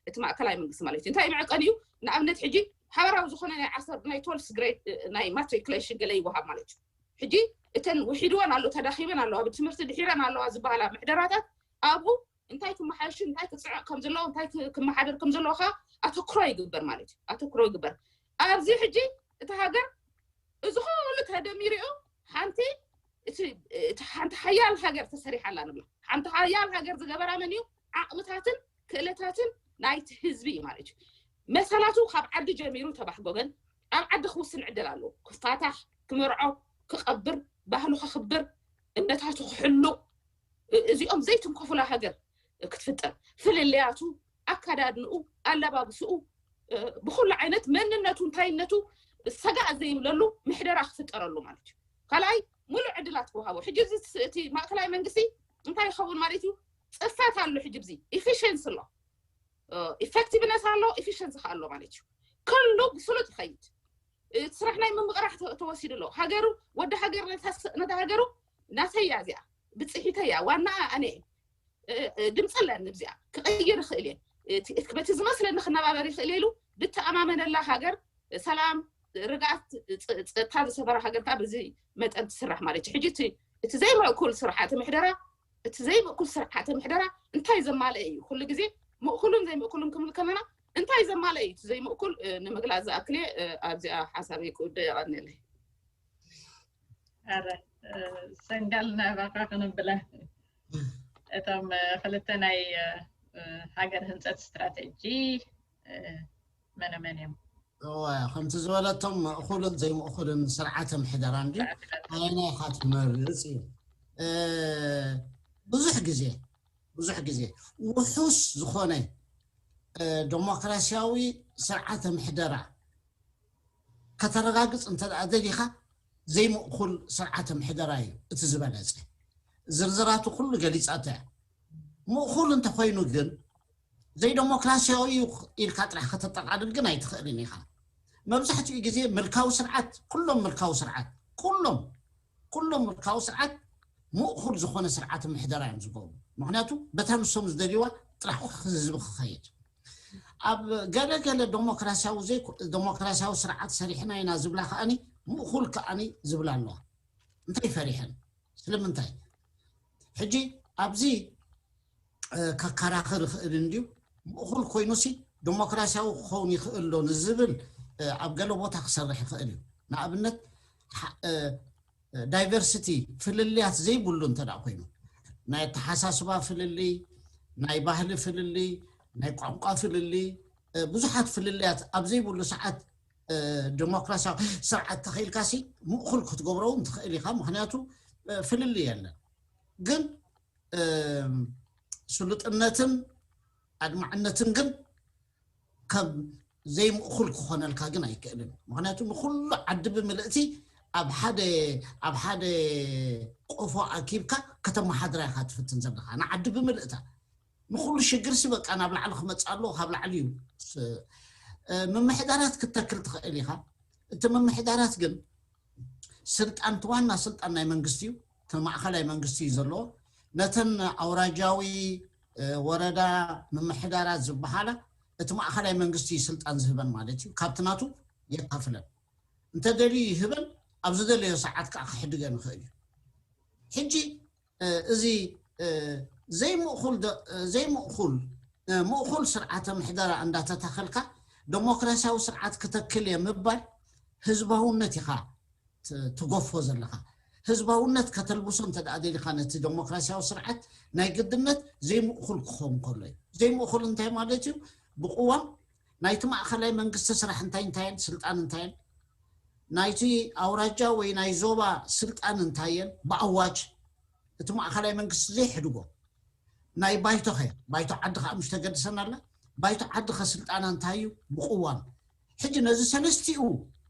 እቲ ማእከላይ መንግስቲ ማለት እዩ። እንታይ መዕቀኒ እዩ? ንኣብነት ሕጂ ሓበራዊ ዝኾነ ናይ ዓሰርተ ናይ ትወልስ ግሬድ ናይ ማትሪኩሌሽን ገለ ይወሃብ ማለት እዩ። ሕጂ እተን ውሒድወን ኣሎ፣ ተዳኺበን ኣለዋ፣ ብትምህርቲ ድሒረን ኣለዋ ዝበሃላ ምሕደራታት ኣብኡ እንታይ ክመሓየሽ እንታይ ክፅዕቕ ከም ዘለዎ እንታይ ክመሓደር ከም ዘለዎ ከዓ ኣተክሮ ይግበር ማለት እዩ። ኣተክሮ ይግበር ኣብዚ ሕጂ እቲ ሃገር እዚ ኩሉ ተደሚሪኡ ሓንቲ ሓንቲ ሓያል ሃገር ተሰሪሓ ኣላ ንብላ። ሓንቲ ሓያል ሃገር ዝገበራ መን እዩ? ዓቕምታትን ክእለታትን ናይቲ ህዝቢ እዩ ማለት እዩ። መሰላቱ ካብ ዓዲ ጀሚሩ ተባሕጎገን ኣብ ዓዲ ክውስን ዕድል ኣለዎ። ክፋታሕ፣ ክምርዖ፣ ክቐብር፣ ባህሉ ከኽብር፣ እምነታቱ ክሕሉ፣ እዚኦም ዘይትንከፉላ ሃገር ክትፍጠር፣ ፍልልያቱ፣ ኣካዳድንኡ፣ ኣለባብስኡ፣ ብኩሉ ዓይነት መንነቱ እንታይነቱ ሰጋእ ዘይብለሉ ምሕደራ ክፍጠረሉ ማለት እዩ። ካልኣይ ሙሉእ ዕድላት ክወሃቦ። ሕጂ እዚ እቲ ማእከላይ መንግስቲ እንታይ ይኸውን ማለት እዩ? ፅፈት ኣሎ ሕጂ እዚ ኢፊሽንስ ኣሎ፣ ኢፌክቲቭነስ ኣሎ፣ ኢፊሽንስ ኣሎ ማለት እዩ። ኩሉ ብስሉጥ ይኸይድ። እቲ ስራሕ ናይ ምምቕራሕ ተወሲዱ ኣሎ። ሃገሩ ወዲ ሃገር ነታ ሃገሩ ናተያ እዚኣ ብፅሒተያ ዋናኣ ኣነ ድምፂ ኣለኒ እዚኣ ክቕይር ይኽእል እየ፣ በቲ ዝመስለኒ ክነባበር ይኽእል ኢሉ ብተኣማመነላ ሃገር ሰላም፣ ርግኣት፣ ፀጥታ ዝሰፈራ ሃገር ከዓ በዚ መጠን ትስራሕ ማለት እዩ። ሕጂ እቲ ዘይምእኩል ስርዓተ ምሕደራ እቲ ዘይምእኩል ስርዓተ ምሕደራ እንታይ ዘማልአ እዩ? ኩሉ ግዜ ምእኩልን ዘይምእኩልን ክብል ከለና እንታይ ዘማልአ እዩ? እቲ ዘይምእኩል ንምግላፅ ዝኣክል እየ። ኣብዚኣ ሓሳበይ ክውደ የቐንየለይ። ኣረ ሰንጋል ናባኻ ክንብለ እቶም ክልተ ናይ ሃገር ህንፀት ስትራቴጂ መነ መን እዮም? ከምቲ ዝበለቶም ምእኩልን ዘይምእኩልን ስርዓተ ምሕደራ እንዲ ኣየናይ ኢኻ ትመርፅ እዩ። ብዙሕ ግዜ ብዙሕ ግዜ ውሑስ ዝኾነ ዴሞክራሲያዊ ስርዓተ ምሕደራ ከተረጋግፅ እንተ ደሊኻ ዘይምእኩል ስርዓተ ምሕደራ እዩ እቲ ዝበለፀ። ዝርዝራቱ ኩሉ ገሊፃቶ እያ። ምእኩል እንተኮይኑ ግን ዘይደሞክራሲያዊ እዩ ኢልካ ጥራሕ ከተጠቃልል ግን ኣይትኽእልን ኢኻ። መብዛሕትኡ ግዜ ምልካዊ ስርዓት ኩሎም ምልካዊ ስርዓት ኩሎም ኩሎም ምልካዊ ስርዓት ምእኩል ዝኾነ ስርዓት ምሕደራ እዮም ዝገብሩ። ምክንያቱ በታ ንሶም ዝደልይዋ ጥራሕ ህዝቢ ክኸይድ ኣብ ገለ ገለ ዴሞክራሲያዊ ዴሞክራሲያዊ ስርዓት ሰሪሕና ኢና ዝብላ ከዓኒ ምእኩል ከዓኒ ዝብላ ኣለዋ። እንታይ ፈሪሐን? ስለምንታይ? ሕጂ ኣብዚ ከከራኽር ይኽእል እንድዩ። ምእኹል ኮይኑሲ ዲሞክራሲያዊ ክኸውን ይኽእል ዶ ንዝብል ኣብ ገለ ቦታ ክሰርሕ ይኽእል እዩ። ንኣብነት ዳይቨርሲቲ ፍልልያት ዘይብሉ እንተ ደኣ ኮይኑ ናይ ኣተሓሳስባ ፍልልይ ናይ ባህሊ ፍልልይ ናይ ቋንቋ ፍልልይ ብዙሓት ፍልልያት ኣብ ዘይብሉ ሰዓት ዲሞክራሲያዊ ስርዓት ተኸኢልካሲ ምእኹል ክትገብሮ እውን ትኽእል ኢኻ። ምክንያቱ ፍልልይ የለን። ግን ስሉጥነትን ኣድማዕነትን ግን ከም ዘይምእኹል ክኾነልካ ግን ኣይክእልን። ምክንያቱ ንኩሉ ዓዲ ብምልእቲ ኣብ ሓደ ኣብ ሓደ ቆፎ ኣኪብካ ከተመሓድራ ኢኻ ትፍትን ዘለካ ንዓዲ ብምልእታ። ንኩሉ ሽግርሲ በቃ ናብ ላዕሊ ክመፅእ ኣለዎ፣ ካብ ላዕሊ እዩ። ምምሕዳራት ክተክል ትኽእል ኢኻ። እቲ ምምሕዳራት ግን ስልጣን እቲ ዋና ስልጣን ናይ መንግስቲ እዩ። እቲ ማእኸላይ መንግስቲ እዩ ዘለዎ። ነተን ኣውራጃዊ ወረዳ ምምሕዳራት ዝበሃላ እቲ ማእኸላይ መንግስቲ እዩ ስልጣን ዝህበን ማለት እዩ። ካብቲ ናቱ የካፍለን፣ እንተደልዩ ይህበን፣ ኣብ ዝደለዮ ሰዓት ከዓ ክሕድገን ይኽእል እዩ። ሕጂ እዚ ዘይምእኹል ዘይምእኹል ምእኹል ስርዓተ ምሕደራ እንዳተተኸልካ ዴሞክራሲያዊ ስርዓት ክተክል እየ ምባል ህዝባውነት ኢኻ ትጎፎ ዘለኻ። ህዝባውነት ከተልብሶ እንተ ደኣ ደሊኻ ነቲ ዴሞክራሲያዊ ስርዓት ናይ ግድነት ዘይምእኹል ክኸውን ከሎ እዩ። ዘይምእኹል እንታይ ማለት እዩ? ብቅዋም ናይቲ ማእኸላይ መንግስቲ ስራሕ እንታይ እንታይን ስልጣን እንታይን ናይቲ ኣውራጃ ወይ ናይ ዞባ ስልጣን እንታየን ብኣዋጅ እቲ ማእኸላይ መንግስቲ ዘይሕድጎ ናይ ባይቶ ኸ ባይቶ ዓዲ ከዓ ምሽ ተገድሰና ኣላ። ባይቶ ዓዲ ኸ ስልጣና እንታይ እዩ? ብቅዋም። ሕጂ ነዚ ሰለስቲኡ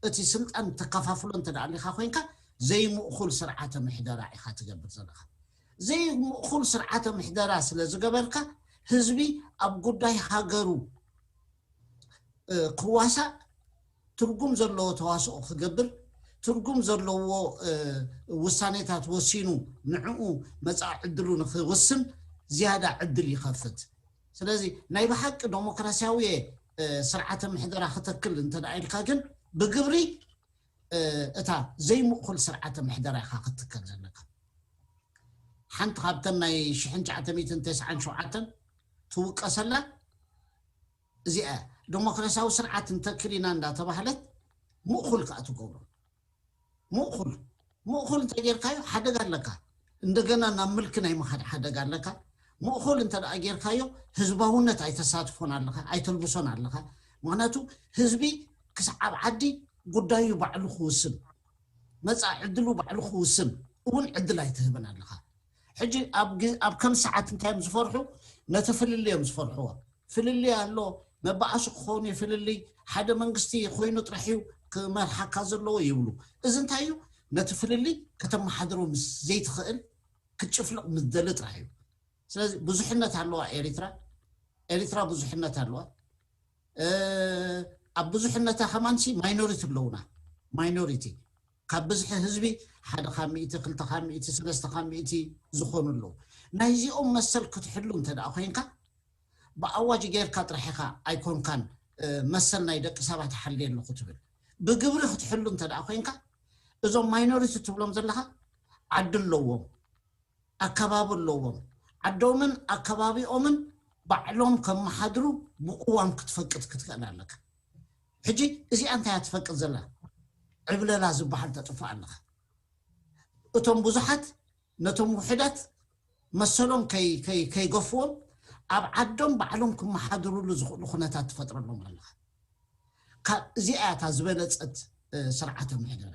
እቲ ስልጣን ተከፋፍሎ እንተ ደኣ ኣሊኻ ኮይንካ ዘይምእኹል ስርዓተ ምሕደራ ኢኻ ትገብር ዘለኻ። ዘይምእኹል ስርዓተ ምሕደራ ስለ ዝገበርካ ህዝቢ ኣብ ጉዳይ ሃገሩ ክዋሳእ ትርጉም ዘለዎ ተዋስኦ ክገብር ትርጉም ዘለዎ ውሳኔታት ወሲኑ ንዕኡ መፃኢ ዕድሉ ንክውስን ዝያዳ ዕድል ይኸፍት። ስለዚ ናይ ብሓቂ ዴሞክራሲያዊ ስርዓተ ምሕደራ ክተክል እንተ ኢልካ ግን ብግብሪ እታ ዘይምእኩል ስርዓተ ምሕደራ ኢኻ ክትከል ዘለካ። ሓንቲ ካብተን ናይ ሽሕን ትሽዓተ ሚእትን ተስዓን ሸውዓተን ትውቀሰላ እዚኣ ዴሞክራሲያዊ ስርዓት እንተክል ኢና እንዳተባህለት ምእኩል ከዓ ትገብሮ። ምእኩል ምእኩል እንተ ጌርካዮ ሓደጋ ኣለካ። እንደገና ናብ ምልኪ ናይ ምኻድ ሓደጋ ኣለካ። ምእኩል እንተ ደኣ ጌርካዮ ህዝባውነት ኣይተሳትፎን ኣለኻ፣ ኣይተልብሶን ኣለኻ። ምክንያቱ ህዝቢ ክሳብ ዓዲ ጉዳዩ ባዕሉ ክውስን መፃ ዕድሉ ባዕሉ ክውስን እውን ዕድል ኣይትህብን ኣለኻ። ሕጂ ኣብ ከም ሰዓት እንታይ እዮም ዝፈርሑ? ነቲ ፍልልይ እዮም ዝፈርሕዎ። ፍልልይ ኣሎ፣ መባኣሱ ክኸውን እዩ ፍልልይ፣ ሓደ መንግስቲ ኮይኑ ጥራሕ እዩ ክመርሓካ ዘለዎ ይብሉ። እዚ እንታይ እዩ? ነቲ ፍልልይ ከተመሓድሮ ምስ ዘይትኽእል ክትጭፍልቕ ምስ ደሊ ጥራሕ እዩ። ስለዚ ብዙሕነት ኣለዋ ኤሪትራ። ኤሪትራ ብዙሕነት ኣለዋ። ኣብ ብዙሕነታ ከማንሲ ማይኖሪቲ ኣለውና። ማይኖሪቲ ካብ ብዝሒ ህዝቢ ሓደ ካብ ሚእቲ ክልተ ካብ ሚእቲ ሰለስተ ካብ ሚእቲ ዝኾኑ ኣለዉ። ናይዚኦም መሰል ክትሕሉ እንተ ደኣ ኮይንካ ብኣዋጅ ጌርካ ጥራሕ ኢኻ ኣይኮንካን መሰል ናይ ደቂ ሰባት ሓልየ ኣለኹ ትብል። ብግብሪ ክትሕሉ እንተ ደኣ ኮይንካ እዞም ማይኖሪቲ ትብሎም ዘለኻ ዓዲ ኣለዎም፣ ኣከባቢ ኣለዎም። ዓዶምን ኣከባቢኦምን ባዕሎም ከመሓድሩ ብቅዋም ክትፈቅድ ክትክእል ኣለካ። ሕጂ እዚኣ እንታይ እያ ትፈቅድ ዘላ? ዕብለላ ዝበሃል ተጥፍእ ኣለካ። እቶም ብዙሓት ነቶም ውሕዳት መሰሎም ከይገፍዎም ኣብ ዓዶም ባዕሎም ክመሓድሩሉ ዝኽእሉ ኩነታት ትፈጥረሎም ኣለካ። ካብ እዚኣ እያ እታ ዝበለፀት ስርዓተ ምሕደራ።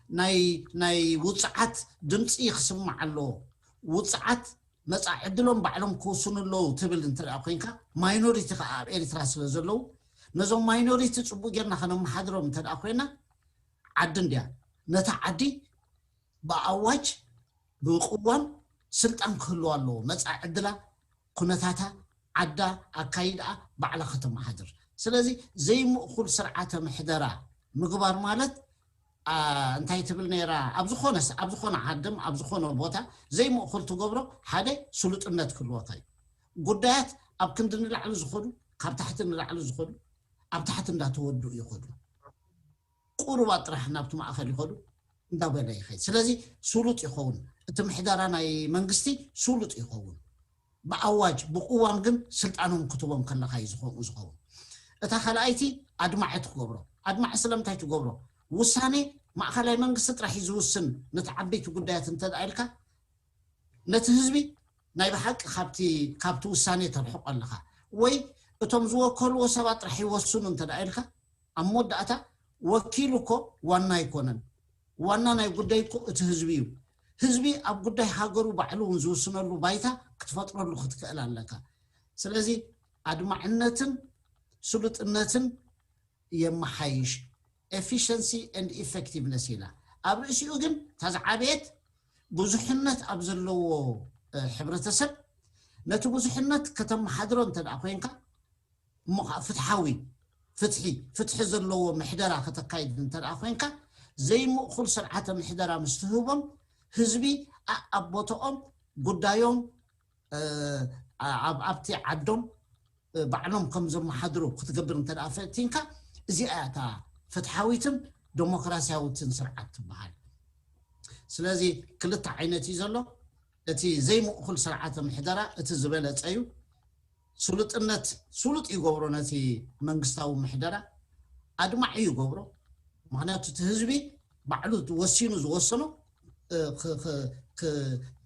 ናይ ናይ ውፅዓት ድምፂ ክስማዕ ኣለዎ። ውፅዓት መፃ ዕድሎም ባዕሎም ክውስኑ ኣለዉ ትብል እንተ ኮይንካ ማይኖሪቲ ከዓ ኣብ ኤሪትራ ስለ ዘለዉ ነዞም ማይኖሪቲ ፅቡቅ ጌርና ከነመሓድሮም እንተ ኮይና ዓዲ እንድያ ነታ ዓዲ ብኣዋጅ ብቅዋም ስልጣን ክህልዋ ኣለዎ። መፃ ዕድላ ኩነታታ ዓዳ ኣካይድኣ ባዕላ ከተመሓድር። ስለዚ ዘይምእኩል ስርዓተ ምሕደራ ምግባር ማለት እንታይ ትብል ነይራ? ኣብ ዝኾነ ኣብ ዝኾነ ዓድም ኣብ ዝኾነ ቦታ ዘይምእኩል ትገብሮ ሓደ ስሉጥነት ክህልወካ እዩ። ጉዳያት ኣብ ክንዲ ንላዕሊ ዝኸዱ ካብ ታሕቲ ንላዕሊ ዝኸዱ ኣብ ታሕቲ እንዳተወዱ ይኸዱ። ቁሩባት ጥራሕ ናብቲ ማእኸል ይኸዱ እንዳበለ ይኸድ። ስለዚ ስሉጥ ይኸውን፣ እቲ ምሕደራ ናይ መንግስቲ ስሉጥ ይኸውን። ብኣዋጅ ብቅዋም ግን ስልጣኖም ክትቦም ከለካ እዩ ዝኸውን። እታ ካልኣይቲ ኣድማዒ ትገብሮ። ኣድማዒ ስለምንታይ ትገብሮ? ውሳኔ ማእኸላይ መንግስቲ ጥራሕ እዩ ዝውስን ነቲ ዓበይቲ ጉዳያት እንተ ደኣ ኢልካ፣ ነቲ ህዝቢ ናይ ብሓቂ ካብቲ ውሳኔ ተርሕቆ ኣለኻ። ወይ እቶም ዝወከልዎ ሰባት ጥራሕ ይወስኑ እንተ ደኣ ኢልካ፣ ኣብ መወዳእታ ወኪል እኮ ዋና ኣይኮነን። ዋና ናይ ጉዳይ እኮ እቲ ህዝቢ እዩ። ህዝቢ ኣብ ጉዳይ ሃገሩ ባዕሉ እውን ዝውስነሉ ባይታ ክትፈጥረሉ ክትክእል ኣለካ። ስለዚ ኣድማዕነትን ስሉጥነትን የመሓይሽ፣ efficiency and effectiveness ኢላ። ኣብ ርእሲኡ ግን እታ ዝዓበየት ብዙሕነት ኣብ ዘለዎ ሕብረተሰብ ነቲ ብዙሕነት ከተመሓድሮ እንተ ደኣ ኮይንካ፣ እሞ ከዓ ፍትሓዊ ፍትሒ ፍትሒ ዘለዎ ምሕደራ ከተካይድ እንተ ደኣ ኮይንካ፣ ዘይምእኩል ስርዓተ ምሕደራ ምስ ትህቦም፣ ህዝቢ ኣብ ቦታኦም ጉዳዮም ኣብቲ ዓዶም ባዕሎም ከም ዘመሓድሩ ክትገብር እንተ ደኣ ፈቲንካ፣ እዚኣ እታ ፍትሓዊትን ዴሞክራሲያዊትን ስርዓት ትበሃል። ስለዚ ክልተ ዓይነት እዩ ዘሎ። እቲ ዘይምእኩል ስርዓተ ምሕደራ እቲ ዝበለፀ እዩ። ስሉጥነት ስሉጥ ይገብሮ፣ ነቲ መንግስታዊ ምሕደራ ኣድማዒ ይገብሮ። ምክንያቱ እቲ ህዝቢ ባዕሉ ወሲኑ ዝወሰኖ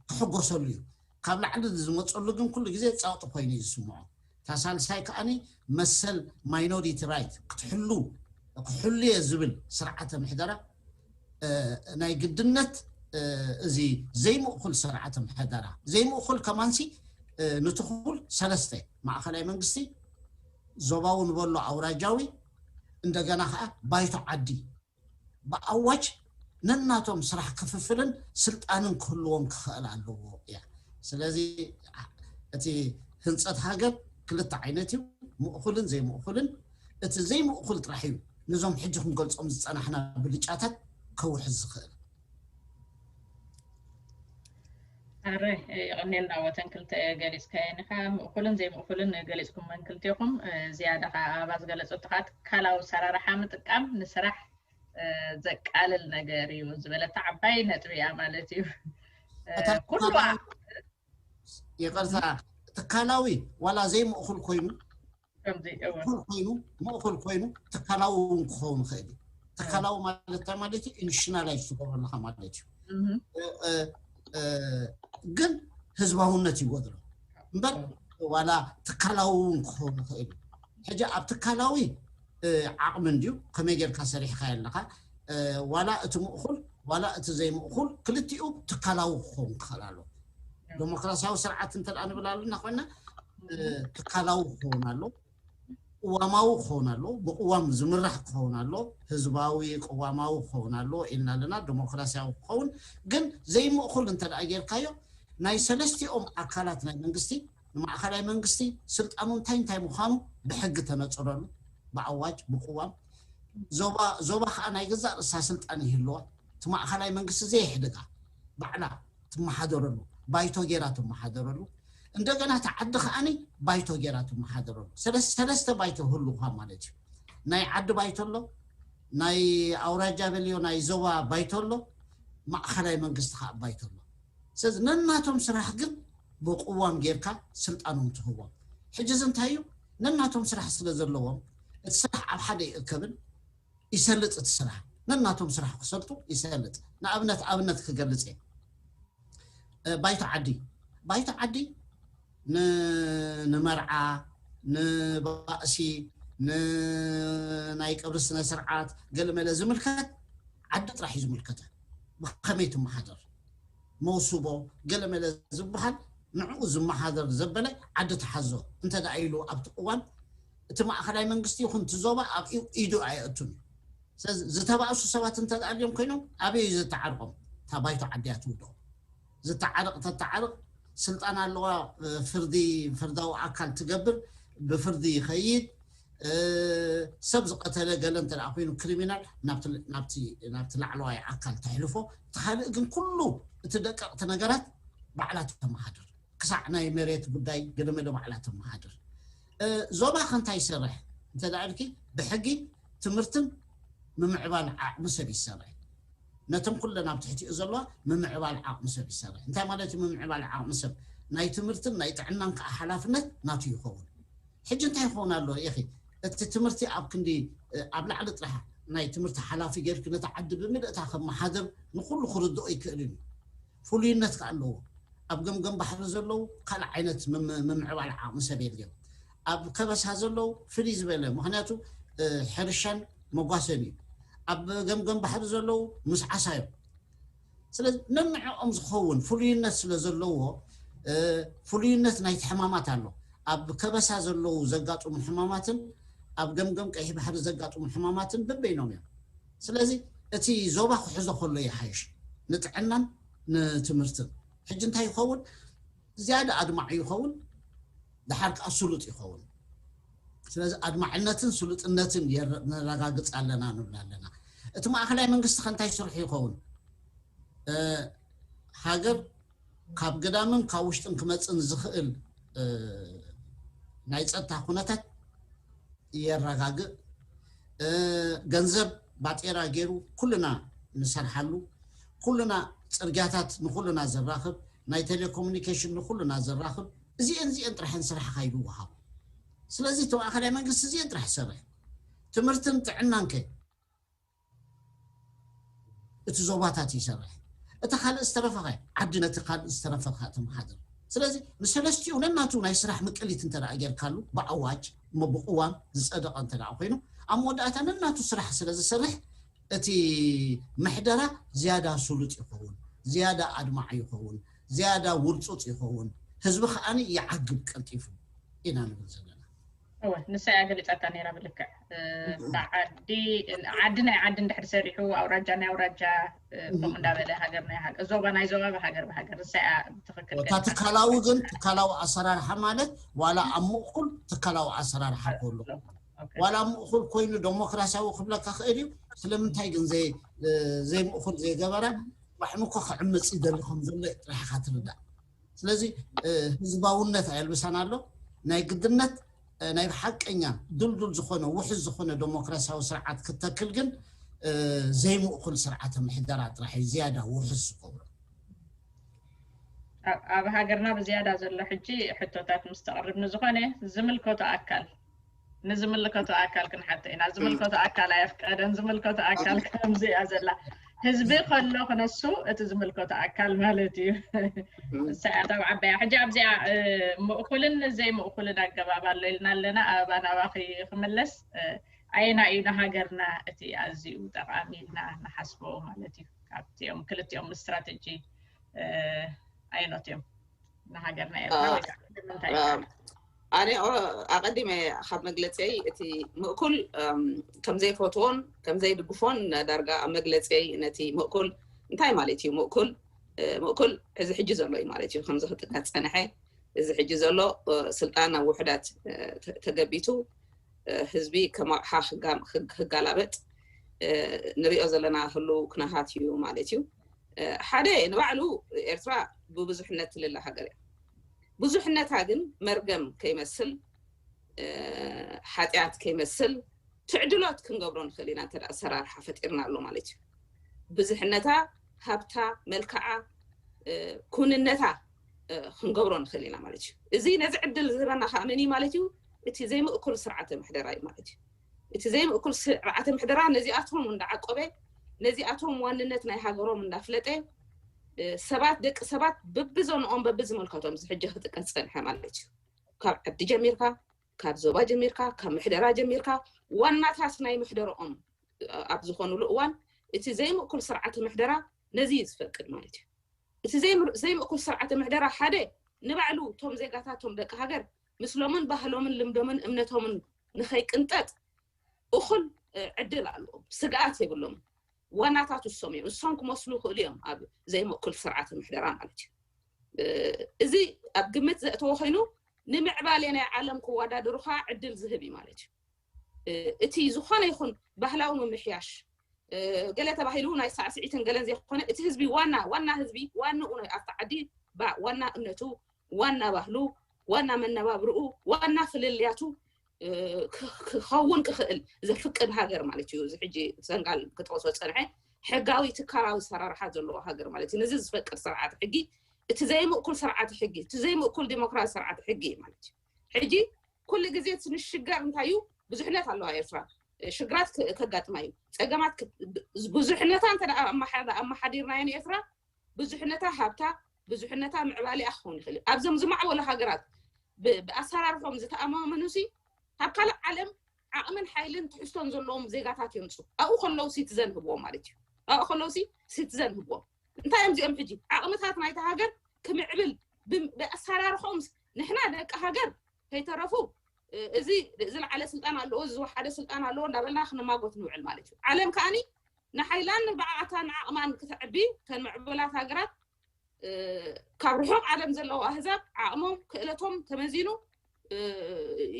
ክሕጎሰሉ እዩ። ካብ ላዕሊ ዝመፀሉ ግን ኩሉ ግዜ ፀቕጢ ኮይኑ እዩ ዝስምዖ። እታ ሳልሳይ ከዓኒ መሰል ማይኖሪቲ ራይት ክትሕሉ ክሕሉ እየ ዝብል ስርዓተ ምሕደራ ናይ ግድነት እዚ ዘይምእኩል ስርዓተ ምሕደራ፣ ዘይምእኩል ከማንሲ ንትኹል ሰለስተ፣ ማእኸላይ መንግስቲ፣ ዞባዊ ንበሎ ኣውራጃዊ፣ እንደገና ከዓ ባይቶ ዓዲ ብኣዋጅ ነናቶም ስራሕ ክፍፍልን ስልጣንን ክህልዎም ክኽእል ኣለዎ እያ። ስለዚ እቲ ህንፀት ሃገር ክልተ ዓይነት እዩ፣ ምእኩልን ዘይምእኩልን። እቲ ዘይምእኩል ጥራሕ እዩ ነዞም ሕጂ ክንገልፆም ዝፀናሕና ብልጫታት ከውሕዝ ዝኽእል። ኣረ የቐኔልና ወተን ክልተ ገሊፅካየን ኢኻ፣ ምእኩልን ዘይምእኩልን ገሊፅኩመን ክልቴኹም። ዝያዳ ከዓ ኣበባ ዝገለፀቶ ከዓ ትካላዊ ኣሰራርሓ ምጥቃም ንስራሕ ዘቃልል ነገር እዩ ዝበለታ ዓባይ ነጥቢ እያ ማለት እዩ። ኩሉ ይቅርታ፣ ትካላዊ ዋላ ዘይምእኩል ኮይኑ ኮይኑ ምእኩል ኮይኑ ትካላዊ እውን ክኸውን ይኽእል እዩ። ትካላዊ ማለት እንታይ ማለት እዩ? ኢንሽናላይዝ ትገብሮ ኣለካ ማለት እዩ። ግን ህዝባውነት ይጎድሎ እምበር ዋላ ትካላዊ እውን ክኸውን ይኽእል እዩ። ሕጂ ኣብ ትካላዊ ዓቕሚ እንድዩ ከመይ ጌርካ ሰሪሕካ ኣለካ። ዋላ እቲ ምእኩል ዋላ እቲ ዘይምእኩል ክልቲኡ ትካላዊ ክኸውን ክኽእል ኣሎ። ዴሞክራሲያዊ ስርዓት እንተ ንብል ኣለና ኮይና ትካላዊ ክኸውን ኣሎ፣ ቅዋማዊ ክኸውን ኣሎ፣ ብቅዋም ዝምራሕ ክኸውን ኣሎ፣ ህዝባዊ ቅዋማዊ ክኸውን ኣሎ ኢልና ኣለና። ዴሞክራሲያዊ ክኸውን ግን ዘይምእኩል እንተ ደኣ ጌርካዮ ናይ ሰለስቲኦም ኣካላት ናይ መንግስቲ ንማእኸላይ መንግስቲ ስልጣኑ እንታይ እንታይ ምዃኑ ብሕጊ ተነፅረሉ፣ ብኣዋጅ ብቅዋም። ዞባ ዞባ ከዓ ናይ ገዛእ ርእሳ ስልጣን ይህልዋ። እቲ ማእኸላይ መንግስቲ ዘየሕድጋ ባዕላ ትመሓደረሉ፣ ባይቶ ጌራ ትመሓደረሉ። እንደገና እቲ ዓዲ ከዓኒ ባይቶ ጌራ ትመሓደረሉ። ሰለስተ ባይቶ ህልውኻ ማለት እዩ። ናይ ዓዲ ባይቶ ኣሎ፣ ናይ ኣውራጃ በልዮ ናይ ዞባ ባይቶ ኣሎ፣ ማእኸላይ መንግስቲ ከዓ ባይቶ ኣሎ። ስለዚ ነናቶም ስራሕ ግን ብቅዋም ጌርካ ስልጣኖም ትህቦም። ሕጂ እዚ እንታይ እዩ? ነናቶም ስራሕ ስለ ዘለዎም እቲ ስራሕ ኣብ ሓደ ይእከብን ይሰልጥ። እቲ ስራሕ ነናቶም ስራሕ ክሰልጡ ይሰልጥ። ንኣብነት ኣብነት ክገልፅ እየ። ባይቶ ዓዲ ባይቶ ዓዲ ንመርዓ፣ ንባእሲ፣ ንናይ ቀብሪ ስነ ስርዓት ገለመለ ዝምልከት ዓዲ ጥራሕ እዩ ዝምልከተ። ብከመይ ትመሓደር፣ መውስቦ ገለመለ ዝበሃል ንዕኡ ዝመሓደር ዘበለ ዓዲ ተሓዞ እንተ ደኣ ኢሉ ኣብቲ እዋን እቲ ማእኸላይ መንግስቲ ይኹን እቲ ዞባ ኣብ ኢዱ ኣየእቱን እዩ። ስለዚ ዝተባእሱ ሰባት እንተ ደኣ ድዮም ኮይኖም ኣበይ እዩ ዘተዓርቆም? እታ ባይቶ ዓዲ እያ ትውድኦም። ዝተዓርቕ ተተዓርቕ ስልጣን ኣለዋ። ፍርዲ ፍርዳዊ ኣካል ትገብር፣ ብፍርዲ ይኸይድ። ሰብ ዝቐተለ ገለ እንተ ደኣ ኮይኑ ክሪሚናል ናብቲ ላዕለዋይ ኣካል ተሕልፎ። እቲ ካልእ ግን ኩሉ እቲ ደቀቕቲ ነገራት ባዕላ ተመሓድር። ክሳዕ ናይ መሬት ጉዳይ ገለመለ ባዕላ ተመሓድር። ዞባ ከ እንታይ ይሰርሕ እንተ ደኣ ኢልኪ፣ ብሕጊ ትምህርትን ምምዕባል ዓቕሚ ሰብ ይሰርሕ። ነተን ኩለን ኣብ ትሕቲኡ ዘለዋ ምምዕባል ዓቕሚ ሰብ ይሰርሕ። እንታይ ማለት እዩ ምምዕባል ዓቕሚ ሰብ? ናይ ትምህርትን ናይ ጥዕናን ከዓ ሓላፍነት ናቱ ይኸውን። ሕጂ እንታይ ይኸውን ኣሎ ኢኺ? እቲ ትምህርቲ ኣብ ክንዲ ኣብ ላዕሊ ጥራሕ ናይ ትምህርቲ ሓላፊ ጌርክ ነቲ ዓዲ ብምልእታ ከመሓድር ንኹሉ ክርድኦ ይክእልን እዩ። ፍሉይነት ከ ኣለዎ። ኣብ ገምገም ባሕሪ ዘለዉ ካልእ ዓይነት ምም- ምምዕባል ዓቕሚ ሰብ የድልዮም። ኣብ ከበሳ ዘለዉ ፍልይ ዝበለ፣ ምክንያቱ እ፣ ሕርሻን መጓሰን እዩ። ኣብ ገምገም ባሕሪ ዘለዉ ምስ ዓሳ እዮም። ስለዚ ነንዕኦም ዝኸውን ፍሉይነት ስለ ዘለዎ እ፣ ፍሉይነት ናይቲ ሕማማት ኣሎ። ኣብ ከበሳ ዘለዉ ዘጋጥሙ ሕማማትን ኣብ ገምገም ቀይሕ ባሕሪ ዘጋጥሙ ሕማማትን በበይኖም እዮም። ስለዚ እቲ ዞባ ክሕዞ ከሎ ይሓይሽ ንጥዕናን ንትምህርትን። ሕጂ እንታይ ይኸውን? ዝያዳ ኣድማዒ ይኸውን፣ ድሓር ከዓ ስሉጥ ይኸውን። ስለዚ ኣድማዕነትን ስሉጥነትን የረ- ነረጋግፅ ኣለና ንብል ኣለና። እቲ ማእኸላይ መንግስቲ ከ እንታይ ስርሑ ይኸውን? እ፣ ሃገር ካብ ግዳምን ካብ ውሽጥን ክመፅእ ንዝኽእል እ፣ ናይ ፀጥታ ኩነታት የረጋግእ። እ፣ ገንዘብ ባጤራ ገይሩ ኩልና ንሰርሓሉ፣ ኩልና ፅርግያታት ንኩልና ዘራኽብ፣ ናይ ቴሌኮሙኒኬሽን ንኩልና ዘራኽብ፣ እዚአን እዚአን ጥራሐን ስራሕኻ ይወሃቡ። ስለዚ እቲ ማእኸላይ መንግስቲ እዚአን ጥራሕ ይሰርሕ። ትምህርትን ጥዕናን ከ እቲ ዞባታት ይሰርሕ፣ እቲ ካልእ ዝተረፈኸ ዓዲ ነቲ ካልእ ዝተረፈኸ ተመሓድር። ስለዚ ንሰለስቲኡ ነናቱ ናይ ስራሕ ምቅሊት እንተ ደኣ ጌርካሉ ብኣዋጅ እሞ ብቅዋም ዝጸደቐ እንተ ደኣ ኮይኑ ኣብ መወዳእታ ነናቱ ስራሕ ስለ ዝሰርሕ እቲ ምሕደራ ዝያዳ ስሉጥ ይኸውን፣ ዝያዳ ኣድማዒ ይኸውን፣ ዝያዳ ውርጹጽ ይኸውን፣ ህዝቢ ከኣ ይዓግብ ቀልጢፉ ኢና ንብል ዘለና። እወ ንሳ እያ ገሊፃታ ነይራ ብልክዕ። ብዓዲ ዓዲ ናይ ዓዲ እንድሕር ሰሪሑ ኣውራጃ ናይ ኣውራጃ ከምኡ እንዳበለ ሃገር ናይ ሃገር ዞባ ናይ ዞባ ብሃገር ብሃገር ንሳ እያ ብትኽክል እታ ትካላዊ ግን ትካላዊ ኣሰራርሓ ማለት ዋላ ኣብ ምእኩል ትካላዊ ኣሰራርሓ ከሎ ዋላ ኣብ ምእኩል ኮይኑ ዴሞክራሲያዊ ክብለካ ክእል እዩ። ስለምንታይ ግን ዘይምእኩል ዘይገበራ ባሕሚ እኮ ክዕምፅ ይደሊ ከም ዘሎ ጥራሕ ኢኻ ትርዳእ። ስለዚ ህዝባውነት ኣየልብሳን ኣሎ። ናይ ግድነት ናይ ብሓቀኛ ድልዱል ዝኾነ ውሕስ ዝኾነ ዴሞክራሲያዊ ስርዓት ክተክል ግን ዘይምእኩል ስርዓተ ምሕደራ ጥራሕ እዩ ዝያዳ ውሕስ ዝገብሮ። ኣብ ሃገርና ብዝያዳ ዘሎ ሕጂ ሕቶታት ምስ ተቕርብ ንዝኾነ ዝምልከቶ ኣካል ንዝምልከቶ ኣካል ክንሓቶ ኢና። ዝምልከቶ ኣካል ኣየፍቀደን። ዝምልከቶ ኣካል ከምዚ እያ ዘላ። ህዝቢ ከሎ ክነሱ እቲ ዝምልከቶ ኣካል ማለት እዩ። ንሳ እያ ተባዕ ዓባያ። ሕጂ ኣብዚኣ ምእኩልን ዘይምእኩልን ኣገባብ ኣሎ ኢልና ኣለና። ኣበባ ናባኺ ክምለስ ኣየና እዩ ንሃገርና እቲ ኣዝዩ ጠቓሚ ኢልና ንሓስቦ ማለት እዩ? ካብቲኦም ክልቲኦም ስትራተጂ ኣየኖት እዮም ንሃገርና ኤርትራ ወይ ከዓ ንምንታይ? ኣነ ኣቐዲመ ካብ መግለፀይ እቲ ምእኩል ከምዘይፈትዎን ከምዘይድግፎን ዳርጋ ኣብ መግለፀይ ነቲ ምእኩል እንታይ ማለት እዩ ምእኩል ምእኩል እዚ ሕጂ ዘሎ እዩ ማለት እዩ ከምዚ ክጥቀስ ፀንሐ እዚ ሕጂ ዘሎ ስልጣን ናብ ውሕዳት ተገቢቱ ህዝቢ ከም ኣቕሓ ክጋላበጥ ንሪኦ ዘለና ህሉ ኩነታት እዩ ማለት እዩ። ሓደ ንባዕሉ ኤርትራ ብብዙሕነት ትልለ ሃገር እያ። ብዙሕነታ ግን መርገም ከይመስል ሓጢኣት ከይመስል ትዕድሎት ክንገብሮ ንኽእል ኢና እንተ ኣሰራርሓ ፈጢርና ኣሎ ማለት እዩ። ብዙሕነታ ሃብታ መልክዓ ኩንነታ ክንገብሮ ንኽእል ኢና ማለት እዩ። እዚ ነዚ ዕድል ዝህበና ከዓ መን እዩ ማለት እዩ? እቲ ዘይምእኩል ስርዓተ ምሕደራ እዩ ማለት እዩ። እቲ ዘይምእኩል ስርዓተ ምሕደራ ነዚኣቶም እንዳዓቆበ ነዚኣቶም ዋንነት ናይ ሃገሮም እንዳፍለጠ ሰባት ደቂ ሰባት በብዞንኦም በብዝምልከቶም እዚ ሕጂ ክጥቀስ ዝፀንሐ ማለት እዩ። ካብ ዓዲ ጀሚርካ ካብ ዞባ ጀሚርካ ካብ ምሕደራ ጀሚርካ ዋናታት ናይ ምሕደርኦም ኣብ ዝኾኑሉ እዋን እቲ ዘይምእኩል ስርዓተ ምሕደራ ነዚ እዩ ዝፈቅድ ማለት እዩ። እቲ ዘይምእኩል ስርዓተ ምሕደራ ሓደ ንባዕሉ እቶም ዜጋታት እቶም ደቂ ሃገር ምስሎምን ባህሎምን ልምዶምን እምነቶምን ንኸይቅንጠጥ እኹል ዕድል ኣለዎም። ስግኣት የብሎምን። ዋናታት እሶም እዮም። እሶም ክመስሉ ይኽእሉ እዮም ኣብ ዘይምእኩል ስርዓተ ምሕደራ ማለት እዩ። እዚ ኣብ ግምት ዘእተወ ኮይኑ ንምዕባሌ ናይ ዓለም ክወዳደሩ ከዓ ዕድል ዝህብ እዩ ማለት እዩ። እቲ ዝኾነ ይኹን ባህላዊ ምምሕያሽ ገለ ተባሂሉ ናይ ሳዕስዒትን ገለን ዘይኮነ እቲ ህዝቢ ዋና ዋና ህዝቢ ዋንኡ ናይ ኣብቲ ዓዲ ዋና እምነቱ ዋና ባህሉ ዋና መነባብርኡ ዋና ፍልልያቱ ክኸውን ክኽእል ዘፍቅድ ሃገር ማለት እዩ። እዚ ሕጂ ሰንጋል ክጠቕሶ ፀንሐ ሕጋዊ ትካላዊ ሰራርሓ ዘለዎ ሃገር ማለት እዩ። ነዚ ዝፈቅድ ስርዓት ሕጊ እቲ ዘይምእኩል ስርዓት ሕጊ እቲ ዘይምእኩል ዲሞክራሲ ስርዓት ሕጊ ማለት እዩ። ሕጂ ኩሉ ግዜ እቲ ንሽገር እንታይ እዩ? ብዙሕነት ኣለዋ ኤርትራ። ሽግራት ከጋጥማ እዩ። ፀገማት ብዙሕነታ እንተ ኣመሓዲርናዮ ንኤርትራ ብዙሕነታ ሃብታ፣ ብዙሕነታ ምዕባሊኣ ክኸውን ይኽእል እዩ። ኣብዞም ዝማዕበሉ ሃገራት ብኣሰራርሖም ዝተኣማመኑ ሲ ካብ ካልእ ዓለም ዓቕምን ሓይልን ትሕዝቶን ዘለዎም ዜጋታት የምፁ። ኣብኡ ከለዉ ሲቲዘን ህብዎም ማለት እዩ። ኣብኡ ከለዉ ሲቲዘን ህብዎም። እንታይ እዮም እዚኦም ሕጂ ዓቕምታት ናይቲ ሃገር ክምዕብል ብኣሰራርሖም ንሕና ደቂ ሃገር ከይተረፉ እዚ ዝለዓለ ስልጣን ኣለዎ፣ እዚ ዝወሓደ ስልጣን ኣለዎ እንዳበልና ክንማጎት ንውዕል ማለት እዩ። ዓለም ከዓኒ ንሓይላን ንብዓታን ዓቕማን ክተዕቢ ተን ምዕቡላት ሃገራት ካብ ርሑቕ ዓለም ዘለዉ ኣህዛብ ዓቕሞም ክእለቶም ተመዚኑ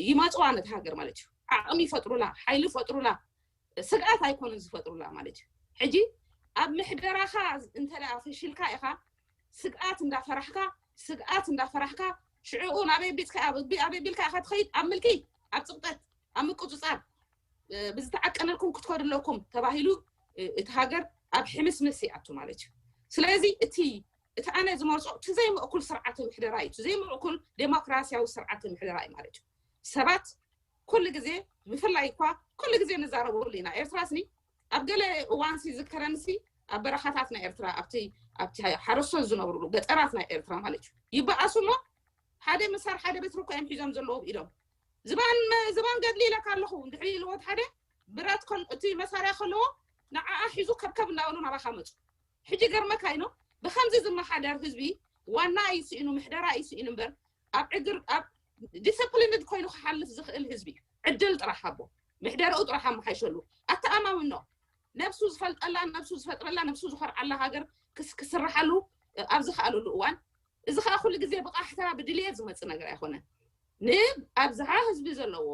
ይመፅዋ ነቲ ሃገር ማለት እዩ። ዓቕሚ ይፈጥሩላ፣ ሓይሊ ይፈጥሩላ፣ ስግኣት ኣይኮኑን ዝፈጥሩላ ማለት እዩ። ሕጂ ኣብ ምሕደራኻ እንተ ፈሽልካ ኢኻ ስግኣት እንዳፈራሕካ ስግኣት እንዳፈራሕካ ሽዕኡ ናበይ ቢፅካ ኣበይ ቢልካ ኢኻ ትኸይድ ኣብ ምልኪ ኣብ ፅቕጠት ኣብ ምቁፅፃር ብዝተዓቀነልኩም ክትከዱ ኣለኩም ተባሂሉ እቲ ሃገር ኣብ ሕምስምስ ይኣቱ ማለት እዩ። ስለዚ እቲ እቲ ኣነ ዝመርፆ እቲ ዘይምእኩል ስርዓተ ምሕደራ እዩ። እቲ ዘይምእኩል ዴሞክራሲያዊ ስርዓተ ምሕደራ እዩ ማለት እዩ። ሰባት ኩሉ ግዜ ብፍላይ እኳ ኩሉ ግዜ ንዛረበሉ ኢና። ኤርትራስኒ ኣብ ገለ እዋንሲ ዝከረንሲ ኣብ በረኻታት ናይ ኤርትራ ኣብቲ ኣብቲ ሓረስቶት ዝነብሩሉ ገጠራት ናይ ኤርትራ ማለት እዩ ይበኣሱ እሞ ሓደ ምሳር ሓደ በትሪ እኮ እዮም ሒዞም ዘለዉ ኢዶም ዝባን ዝባን ገድሊ ኢለካ ኣለኹ እንድሕሪ ኢልዎት ሓደ ብረት እቲ መሳርያ ከለዎ ንዓኣ ሒዙ ከብከብ እናበሉ ናባኻ መፁ። ሕጂ ገርመካ ኢኖ ብከምዚ ዝመሓደር ህዝቢ ዋና እዩ ስኢኑ ምሕደራ እዩ ስኢኑ እምበር ኣብ ዕግር ኣብ ዲስፕሊንድ ኮይኑ ክሓልፍ ዝኽእል ህዝቢ እዩ። ዕድል ጥራሕ ሃቦ፣ ምሕደርኡ ጥራሕ ኣመሓይሸሉ፣ ኣተኣማምኖ። ነብሱ ዝፈልጠላ ነብሱ ዝፈጥረላ ነብሱ ዝኾርዓላ ሃገር ክስርሓሉ ኣብ ዝኽኣለሉ እዋን፣ እዚ ከዓ ኩሉ ግዜ ብቃሕታ ብድልየት ዝመፅእ ነገር ኣይኮነን። ንኣብዝሓ ህዝቢ ዘለዎ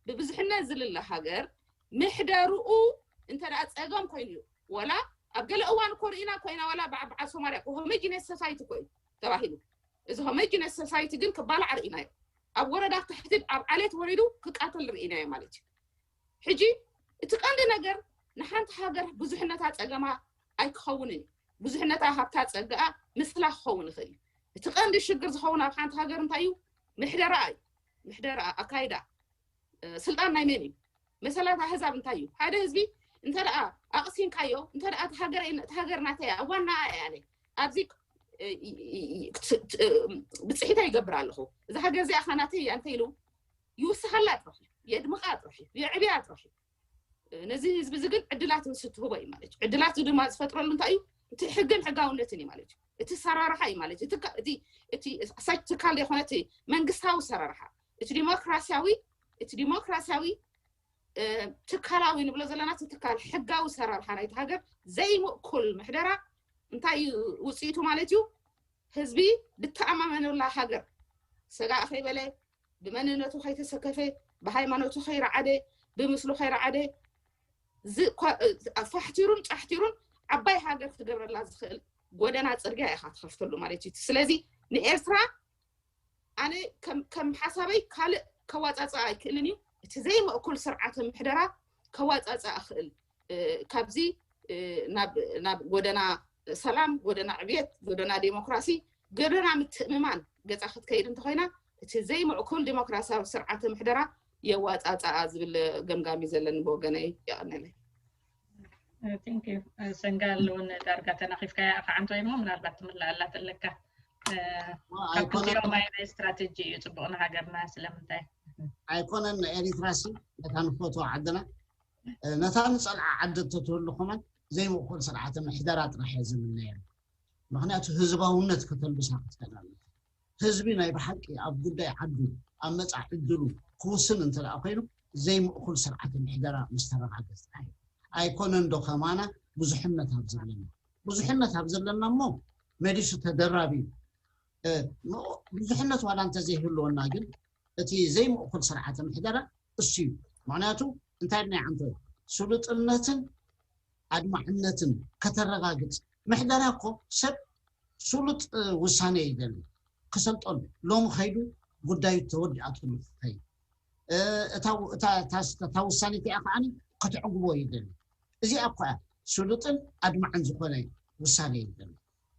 ብብዝሕነት ዝልለ ሃገር ምሕደርኡ እንተ ፀገም ኮይኑ እዩ። ወላ ኣብ ገለ እዋን እኮ ርኢና ኮይና ወላ በዓል ሶማልያ ሆሞጂነስ ሶሳይቲ እኮ እዩ ተባሂሉ። እዚ ሆሞጂነስ ሶሳይቲ ግን ክባላዕ ርኢናዮ። ኣብ ወረዳ ትሕቲ ኣብ ዓሌት ወሪዱ ክቃተል ርኢናዮ ማለት እዩ። ሕጂ እቲ ቀንዲ ነገር ንሓንቲ ሃገር ብዙሕነታ ፀገማ ኣይክኸውንን እዩ። ብዙሕነታ ሃብታ ፀግኣ ምስላ ክኸውን ይኽእል እዩ። እቲ ቀንዲ ሽግር ዝኸውን ኣብ ሓንቲ ሃገር እንታይ እዩ? ምሕደራ እዩ። ምሕደራ ኣካይዳ ስልጣን ናይ መን እዩ? መሰላት ኣህዛብ እንታይ እዩ? ሓደ ህዝቢ እንተ ደኣ ኣቕሲንካዮ እንተ ደኣ እቲ ሃገር እቲ ሃገር ናተይ እያ ዋና እያ ኣለ ኣብዚ ብፅሒታ ይገብር ኣለኹ። እዚ ሃገር እዚኣ ኸ ናተይ እያ እንተ ኢሉ ይውስኸላ ጥራሕ እዩ፣ የድምቓ ጥራሕ እዩ፣ የዕብያ ጥራሕ እዩ። ነዚ ህዝቢ እዚ ግን ዕድላት ምስ እትህቦ እዩ ማለት እዩ። ዕድላት ድማ ዝፈጥረሉ እንታይ እዩ? እቲ ሕግን ሕጋውነትን እዩ ማለት እዩ። እቲ ሰራርሓ እዩ ማለት እዩ። እቲ ትካል ዘይኮነ እቲ መንግስታዊ ሰራርሓ እቲ ዲሞክራሲያዊ እቲ ዲሞክራሲያዊ ትካላዊ ንብሎ ዘለና እቲ ትካል ሕጋዊ ሰራርሓ ናይቲ ሃገር ዘይምእኩል ምሕደራ እንታይ እዩ ውፅኢቱ ማለት እዩ? ህዝቢ ብተኣማመነላ ሃገር ሰጋእ ከይበለ ብመንነቱ ከይተሰከፈ ብሃይማኖቱ ከይረዓደ ብምስሉ ከይረዓደ ፋሕቲሩን ጫሕቲሩን ዓባይ ሃገር ክገብረላ ዝኽእል ጎደና ፅርግያ ኢኻ ትኸፍተሉ ማለት እዩ። ስለዚ ንኤርትራ ኣነ ከም ሓሳበይ ካልእ ከዋፃፅኣ ኣይክእልን እዩ። እቲ ዘይምእኩል ስርዓተ ምሕደራ ከዋፃፅኣ ክእል ካብዚ ናብ ጎደና ሰላም፣ ጎደና ዕብየት፣ ጎደና ዴሞክራሲ፣ ጎደና ምትእምማን ገፃ ክትከይድ እንተኮይና እቲ ዘይምዕኩል ዴሞክራሲያዊ ስርዓተ ምሕደራ የዋፃፅኣ ዝብል ገምጋም እዩ ዘለኒ ብወገነይ። የቐነለይ። ሰንጋል እውን ዳርጋ ተናኺፍካያ ከዓ እንተወይሞ ምናልባት ትምልኣላ ተለካ። ካብ ክልቲኦም ኣይነት ስትራቴጂ እዩ ፅቡቕ ንሃገርና። ስለምንታይ? ኣይኮነን ንኤሪትራ ሲ ነታ ንፈትዋ ዓድና ነታ ንፀልዓ ዓዲ እንተትህሉ ከማን ዘይምእኩል ስርዓተ ምሕደራ ጥራሕ እየ ዝምነየሉ። ምክንያቱ ህዝባውነት ከተልብሳ ክትክእል ኣለካ። ህዝቢ ናይ ብሓቂ ኣብ ጉዳይ ዓዱ ኣብ መፃ ዕድሉ ክውስን እንተ ደኣ ኮይኑ ዘይምእኩል ስርዓተ ምሕደራ ምስ ተረጋገፀ ጥራሕ እዩ። ኣይኮነን ዶ ከማና ብዙሕነት ኣብ ዘለና ብዙሕነት ኣብ ዘለና እሞ መሊሱ ተደራቢ ብዙሕነት ዋላ እንተዘይህልወና ግን እቲ ዘይምእኩል ስርዓተ ምሕደራ እሱ እዩ። ምክንያቱ እንታይ ድና ይዓንተ ስሉጥነትን ኣድማዕነትን ከተረጋግፅ ምሕደራ እኮ ሰብ ስሉጥ ውሳኔ ይደሊ ክሰልጠሉ ሎሚ ከይዱ ጉዳዩ ተወዲኣትሉ ክኸይድ እታ ውሳኔ እቲኣ ከዓ ከተዕግቦ ይደሊ። እዚኣ እኳ ስሉጥን ኣድማዕን ዝኾነ ውሳኔ ይደሊ።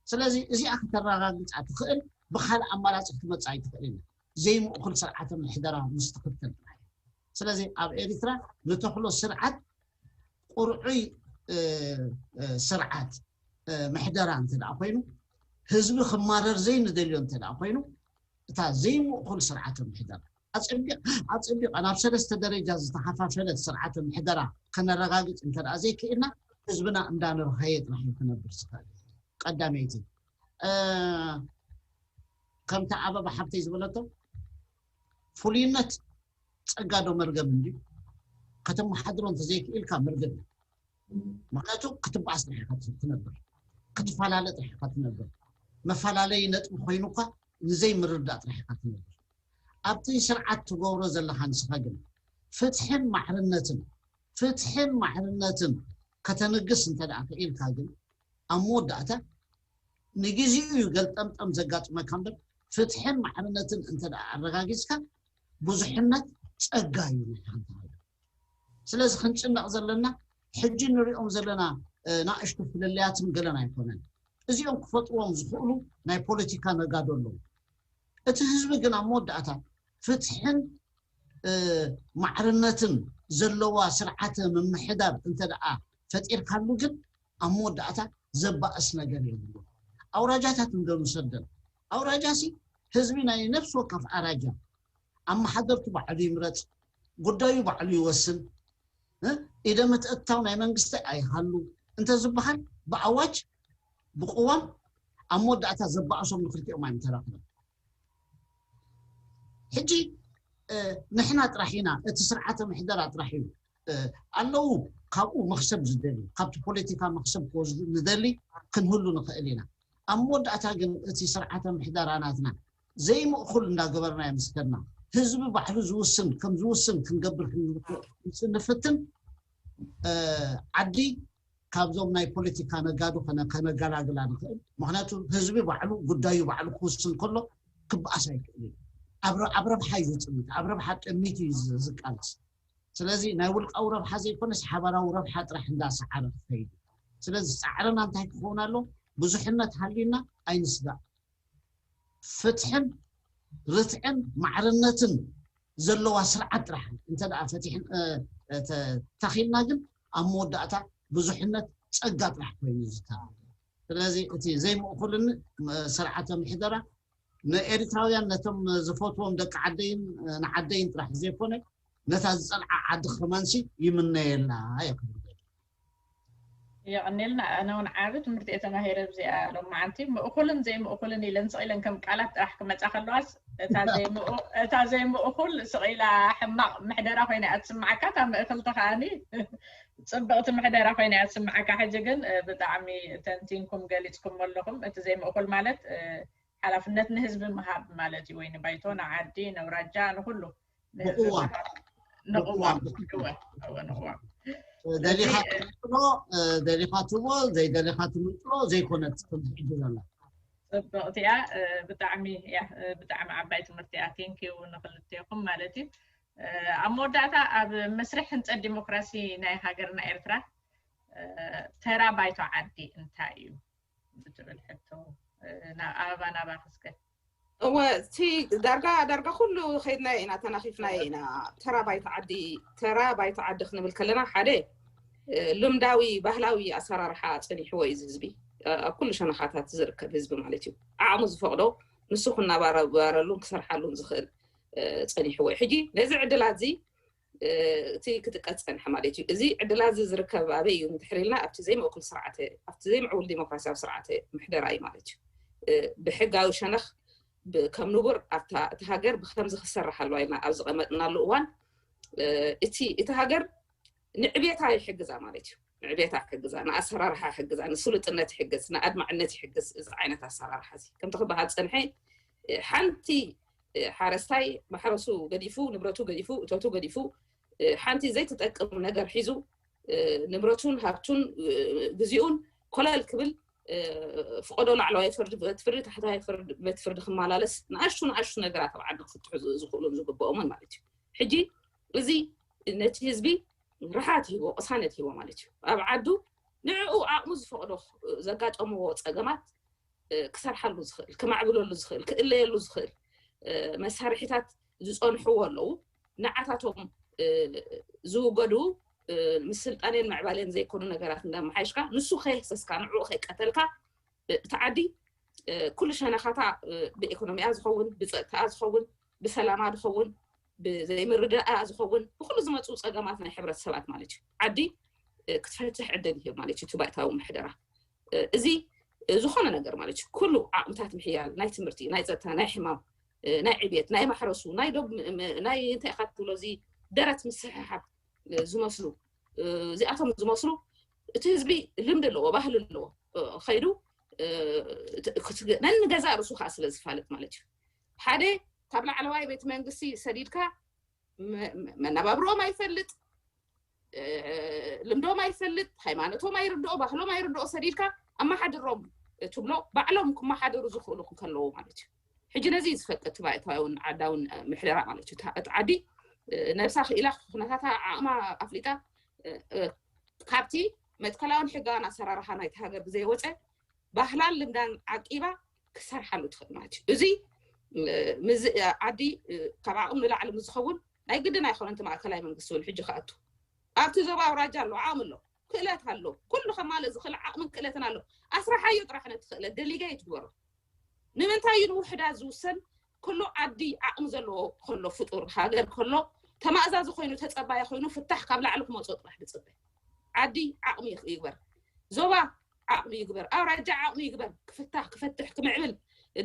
ስለዚ እዚኣ ከተረጋግፃ ትኽእል ብካልእ ኣማራፂ ክትመፅእ ኣይትኽእልን። ዘይምእኩል ስርዓተ ምሕደራ ምስ ትኽተል ጥራሕ። ስለዚ ኣብ ኤርትራ ንተኽሎ ስርዓት ቁርዑይ ስርዓት ምሕደራ እንተ ደኣ ኮይኑ፣ ህዝቢ ክማረር ዘይንደልዮ እንተ ደኣ ኮይኑ፣ እታ ዘይምእኩል ስርዓተ ምሕደራ ኣጸቢቕ ኣጸቢቓ ናብ ሰለስተ ደረጃ ዝተኸፋፈለት ስርዓተ ምሕደራ ከነረጋግጽ እንተ ደኣ ዘይክኢልና፣ ህዝብና እንዳንርኸየ ጥራሕ እዩ ክነብር ዝኽእል። ቀዳመይቲ ከምቲ ኣበባ ሓብተይ ዝበለቶ፣ ፍሉይነት ጸጋ ዶ መርገም እንድዩ? ከተመሓድሮ እንተዘይክኢልካ መርገም እዩ። ምክንያቱ ክትበኣስ ጥራሕ ኢኻ ትነብር፣ ክትፈላለ ጥራሕ ኢኻ ትነብር። መፈላለዪ ነጥቢ ኮይኑኳ ንዘይምርዳእ ጥራሕ ኢኻ ትነብር። ኣብቲ ስርዓት ትገብሮ ዘለኻ ንስኻ ግን ፍትሕን ማዕርነትን ፍትሕን ማዕርነትን ከተንግስ እንተ ደኣ ክኢልካ ግን ኣብ መወዳእታ ንግዜኡ እዩ ገልጠምጠም ዘጋጥመካ እምበር ፍትሕን ማዕርነትን እንተ ደኣ ኣረጋጊጽካ ብዙሕነት ጸጋ እዩ ናይ ሓንቲ ሃገር። ስለዚ ክንጭነቕ ዘለና ሕጂ ንሪኦም ዘለና ናእሽቱ ፍልልያትን ገለን ኣይኮነን። እዚኦም ክፈጥርዎም ዝኽእሉ ናይ ፖለቲካ ነጋዶ ኣለዉ። እቲ ህዝቢ ግን ኣብ መወዳእታ ፍትሕን ማዕርነትን ዘለዋ ስርዓተ ምምሕዳር እንተ ደኣ ፈጢርካሉ ግን ኣብ መወዳእታ ዘባእስ ነገር የብሉ። ኣውራጃታት እንዶ ንሰደን ኣውራጃሲ ህዝቢ ናይ ነፍሲ ወከፍ ኣራጃ ኣመሓደርቱ ባዕሉ ይምረጽ፣ ጉዳዩ ባዕሉ ይወስን፣ ኢደ ምትእትታው ናይ መንግስቲ ኣይሃሉ እንተ ዝበሃል ብኣዋጅ ብቅዋም ኣብ መወዳእታ ዘባእሶም ንክልቲኦም ኣይምተረኽበን። ሕጂ ንሕና ጥራሕ ኢና እቲ ስርዓተ ምሕደራ ጥራሕ እዩ ኣለዉ ካብኡ መክሰብ ዝደልዩ ካብቲ ፖለቲካ መክሰብ ክወስዱ ንደሊ ክንህሉ ንኽእል ኢና። ኣብ መወዳእታ ግን እቲ ስርዓተ ምሕደራ ናትና ዘይምእኩል እንዳገበርና የምስከድና ህዝቢ ባዕሉ ዝውስን ከም ዝውስን ክንገብር ንፍትን ዓዲ ካብዞም ናይ ፖለቲካ ነጋዶ ከነገላግላ ንኽእል። ምክንያቱ ህዝቢ ባዕሉ ጉዳዩ ባዕሉ ክውስን ከሎ ክበኣስ ኣይክእል እዩ። ኣብ ረብሓ እዩ ዝጥምት፣ ኣብ ረብሓ ጠሚት እዩ ዝቃልስ። ስለዚ ናይ ውልቃዊ ረብሓ ዘይኮነስ ሓባራዊ ረብሓ ጥራሕ እንዳሰዓረ ክኸይድ። ስለዚ ፃዕርና እንታይ ክኸውን ኣሎ? ብዙሕነት ሃልዩና ኣይንስጋእ። ፍትሕን ርትዕን ማዕርነትን ዘለዋ ስርዓት ጥራሕ እንተ ደኣ ፈቲሕን ተኺልና ግን ኣብ መወዳእታ ብዙሕነት ጸጋ ጥራሕ ኮይኑ ዝተረፈ። ስለዚ እቲ ዘይምእኩልን ስርዓተ ምሕደራ ንኤርትራውያን ነቶም ዝፈትዎም ደቂ ዓደይን ንዓደይን ጥራሕ ዘይኮነ ነታ ዝጸልዓ ዓዲ ከማንሲ ይምነየላ እየ ክብል። የቐኔልና። ኣነ እውን ዓቢ ትምህርቲ እየ ተማሂረ ብዚኣ ሎማዓንቲ። ምእኩልን ዘይምእኩልን ኢለን ስቕ ኢለን ከም ቃላት ጥራሕ ክመጻ ከለዋስ እታ ዘይምእኩል ስቕ ኢላ ሕማቕ ምሕደራ ኮይና እያ ትስምዓካ፣ እታ ምእክልቲ ከዓኒ ጽብቕቲ ምሕደራ ኮይና እያ ትስምዓካ። ሕጂ ግን ብጣዕሚ ተንቲንኩም ገሊጽኩም ኣለኹም። እቲ ዘይምእኩል ማለት ሓላፍነት ንህዝቢ ምሃብ ማለት እዩ፣ ወይ ንባይቶ፣ ንዓዲ፣ ነውራጃ፣ ንኩሉ ንህዝቢ ምሃብ። ንቅዋም። ንቅዋም። እወ፣ እወ፣ ንቅዋም። ደሊኻ ትምንጥሎ፣ ደሊኻ ትቦ፣ ዘይደሊኻ ትምንጥሎ ዘይኮነት ከምዚ ሕጂ ዘላ። ጽብቕቲ እያ። ብጣዕሚ እያ፣ ብጣዕሚ ዓባይ ትምህርቲ እያ። ቴንኪዩ ንክልቴኹም ማለት እዩ። ኣብ መወዳእታ ኣብ መስርሕ ህንፀት ዲሞክራሲ ናይ ሃገርና ኤርትራ ተራ ባይቶ ዓዲ እንታይ እዩ? ብትብል ሕቶ ናብ ኣበባ ናባኺ እስከ። እወ፣ እቲ ዳርጋ ዳርጋ ኩሉ ከይድናዮ ኢና፣ ተናኺፍናዮ ኢና። ተራ ባይቶ ዓዲ፣ ተራ ባይቶ ዓዲ ክንብል ከለና ሓደ ልምዳዊ ባህላዊ ኣሰራርሓ ፀኒሕዎ እዩ እዚ ህዝቢ፣ ኣብ ኩሉ ሸነኻታት ዝርከብ ህዝቢ ማለት እዩ። ዓቕሙ ዝፈቕዶ ንሱ ክናባረሉን ክሰርሓሉን ዝኽእል ፀኒሕዎ እዩ። ሕጂ ነዚ ዕድላት እዚ እቲ ክጥቀስ ፀንሐ ማለት እዩ። እዚ ዕድላት እዚ ዝርከብ ኣበይ እዩ እንድሕር ኢልና ኣብቲ ዘይምእኩል ስርዓተ ኣብቲ ዘይምዕቡል ዲሞክራሲያዊ ስርዓተ ምሕደራ እዩ ማለት እዩ። ብሕጋዊ ሸነኽ ከም ንቡር ኣብታ እቲ ሃገር ብከምዚ ክሰርሕ ኣለዋ ኢልና ኣብ ዝቐመጥናሉ እዋን እቲ እቲ ሃገር ንዕቤታ ይሕግዛ ማለት እዩ። ንዕቤታ ክሕግዛ፣ ንኣሰራርሓ ይሕግዛ፣ ንስሉጥነት ይሕግዝ፣ ንኣድማዕነት ይሕግዝ። እዚ ዓይነት ኣሰራርሓ እዚ ከምቲ ክበሃል ዝፀንሐ ሓንቲ ሓረስታይ ማሕረሱ ገዲፉ ንብረቱ ገዲፉ እቶቱ ገዲፉ ሓንቲ ዘይትጠቅም ነገር ሒዙ ንብረቱን ሃብቱን ግዜኡን ኮለል ክብል ፍቐዶ ላዕለዋይ ፍርዲ ቤት ፍርዲ ታሕታይ ፍርዲ ቤት ፍርዲ ክመላለስ ንኣሽቱ ንኣሽቱ ነገራት ኣብ ዓዲ ክፍትሑ ዝኽእሉን ዝግብኦምን ማለት እዩ። ሕጂ እዚ ነቲ ህዝቢ ርሓት ሂቦ ቅሳነት ሂቦ ማለት እዩ። ኣብ ዓዱ ንዕኡ ዓቕሙ ዝፈቕዶ ዘጋጠምዎ ፀገማት ክሰርሓሉ ዝኽእል፣ ክማዕብለሉ ዝኽእል፣ ክእለየሉ ዝኽእል መሳርሒታት ዝፀንሕዎ ኣለዉ። ንዓታቶም ዝውገዱ፣ ምስ ስልጣኔን ምዕባሌን ዘይኮኑ ነገራት እንዳመሓየሽካ፣ ንሱ ከየህሰስካ፣ ንዕኡ ከይቀተልካ፣ እቲ ዓዲ ኩሉ ሸነኻታ ብኢኮኖሚኣ ዝኸውን፣ ብፀጥታኣ ዝኸውን፣ ብሰላማ ዝኸውን፣ ብዘይምርዳኣ ዝኸውን፣ ብኩሉ ዝመፁ ፀገማት ናይ ሕብረተሰባት ማለት እዩ። ዓዲ ክትፈትሕ ዕድል ይህብ ማለት እዩ እቲ ባይታዊ ምሕደራ። እዚ ዝኾነ ነገር ማለት እዩ። ኩሉ ዓቕምታት ምሕያል፣ ናይ ትምህርቲ፣ ናይ ፀጥታ፣ ናይ ሕማም፣ ናይ ዕብየት፣ ናይ ማሕረሱ፣ ናይ ዶብ፣ ናይ እንታይ ኢኻ ትብሎ፣ እዚ ደረት ምስሕሓብ ዝመስሉ፣ እዚኣቶም ዝመስሉ፣ እቲ ህዝቢ ልምዲ ኣለዎ፣ ባህሊ ኣለዎ። ከይዱ ነንገዛ ርእሱ ከዓ ስለ ዝፋለጥ ማለት እዩ። ሓደ ካብ ላዕለዋይ ቤት መንግስቲ ሰዲድካ መናባብሮም ኣይፈልጥ፣ ልምዶም ኣይፈልጥ፣ ሃይማኖቶም ኣይርድኦ፣ ባህሎም ኣይርድኦ ሰዲድካ ኣመሓድሮም ትብሎ፣ ባዕሎም ክመሓደሩ ዝኽእሉ ከለዎ ማለት እዩ። ሕጂ ነዚ እዩ ዝፈቅድ እቲ ባይታውን ዓዳውን ምሕደራ ማለት እዩ። እቲ ዓዲ ነብሳ ክኢላ፣ ኩነታታ፣ ዓቕማ ኣፍሊጣ፣ ካብቲ መትከላውን ሕጋውን ኣሰራርሓ ናይቲ ሃገር ብዘይወፀ ባህላን ልምዳን ዓቂባ ክሰርሓሉ ትኽእል ማለት እዩ። እዚ ዓዲ ካብ ዓቕሚ ንላዕሊ ምስ ዝኸውን ናይ ግድን ኣይኮነን እቲ ማእከላይ መንግስቲ እውን ሕጂ ክኣቱ። ኣብቲ ዞባ ኣውራጃ ኣሎ፣ ዓቕሚ ኣሎ፣ ክእለት ኣሎ፣ ኩሉ ከማልእ ዝኽእል ዓቕምን ክእለትን ኣሎ። ኣስራሓዮ ጥራሕ ነቲ ክእለት፣ ደሊገይት ግበሮ። ንምንታይ እዩ ንውሕዳት ዝውሰን? ኩሉ ዓዲ ዓቕሚ ዘለዎ ከሎ፣ ፍጡር ሃገር ከሎ፣ ተማእዛዚ ኮይኑ፣ ተጸባይ ኮይኑ፣ ፍታሕ ካብ ላዕሊ ክመጾ ጥራሕ ዝጽበ። ዓዲ ዓቕሚ ይግበር፣ ዞባ ዓቕሚ ይግበር፣ ኣውራጃ ዓቕሚ ይግበር፣ ክፍታሕ፣ ክፈትሕ፣ ክምዕብል፣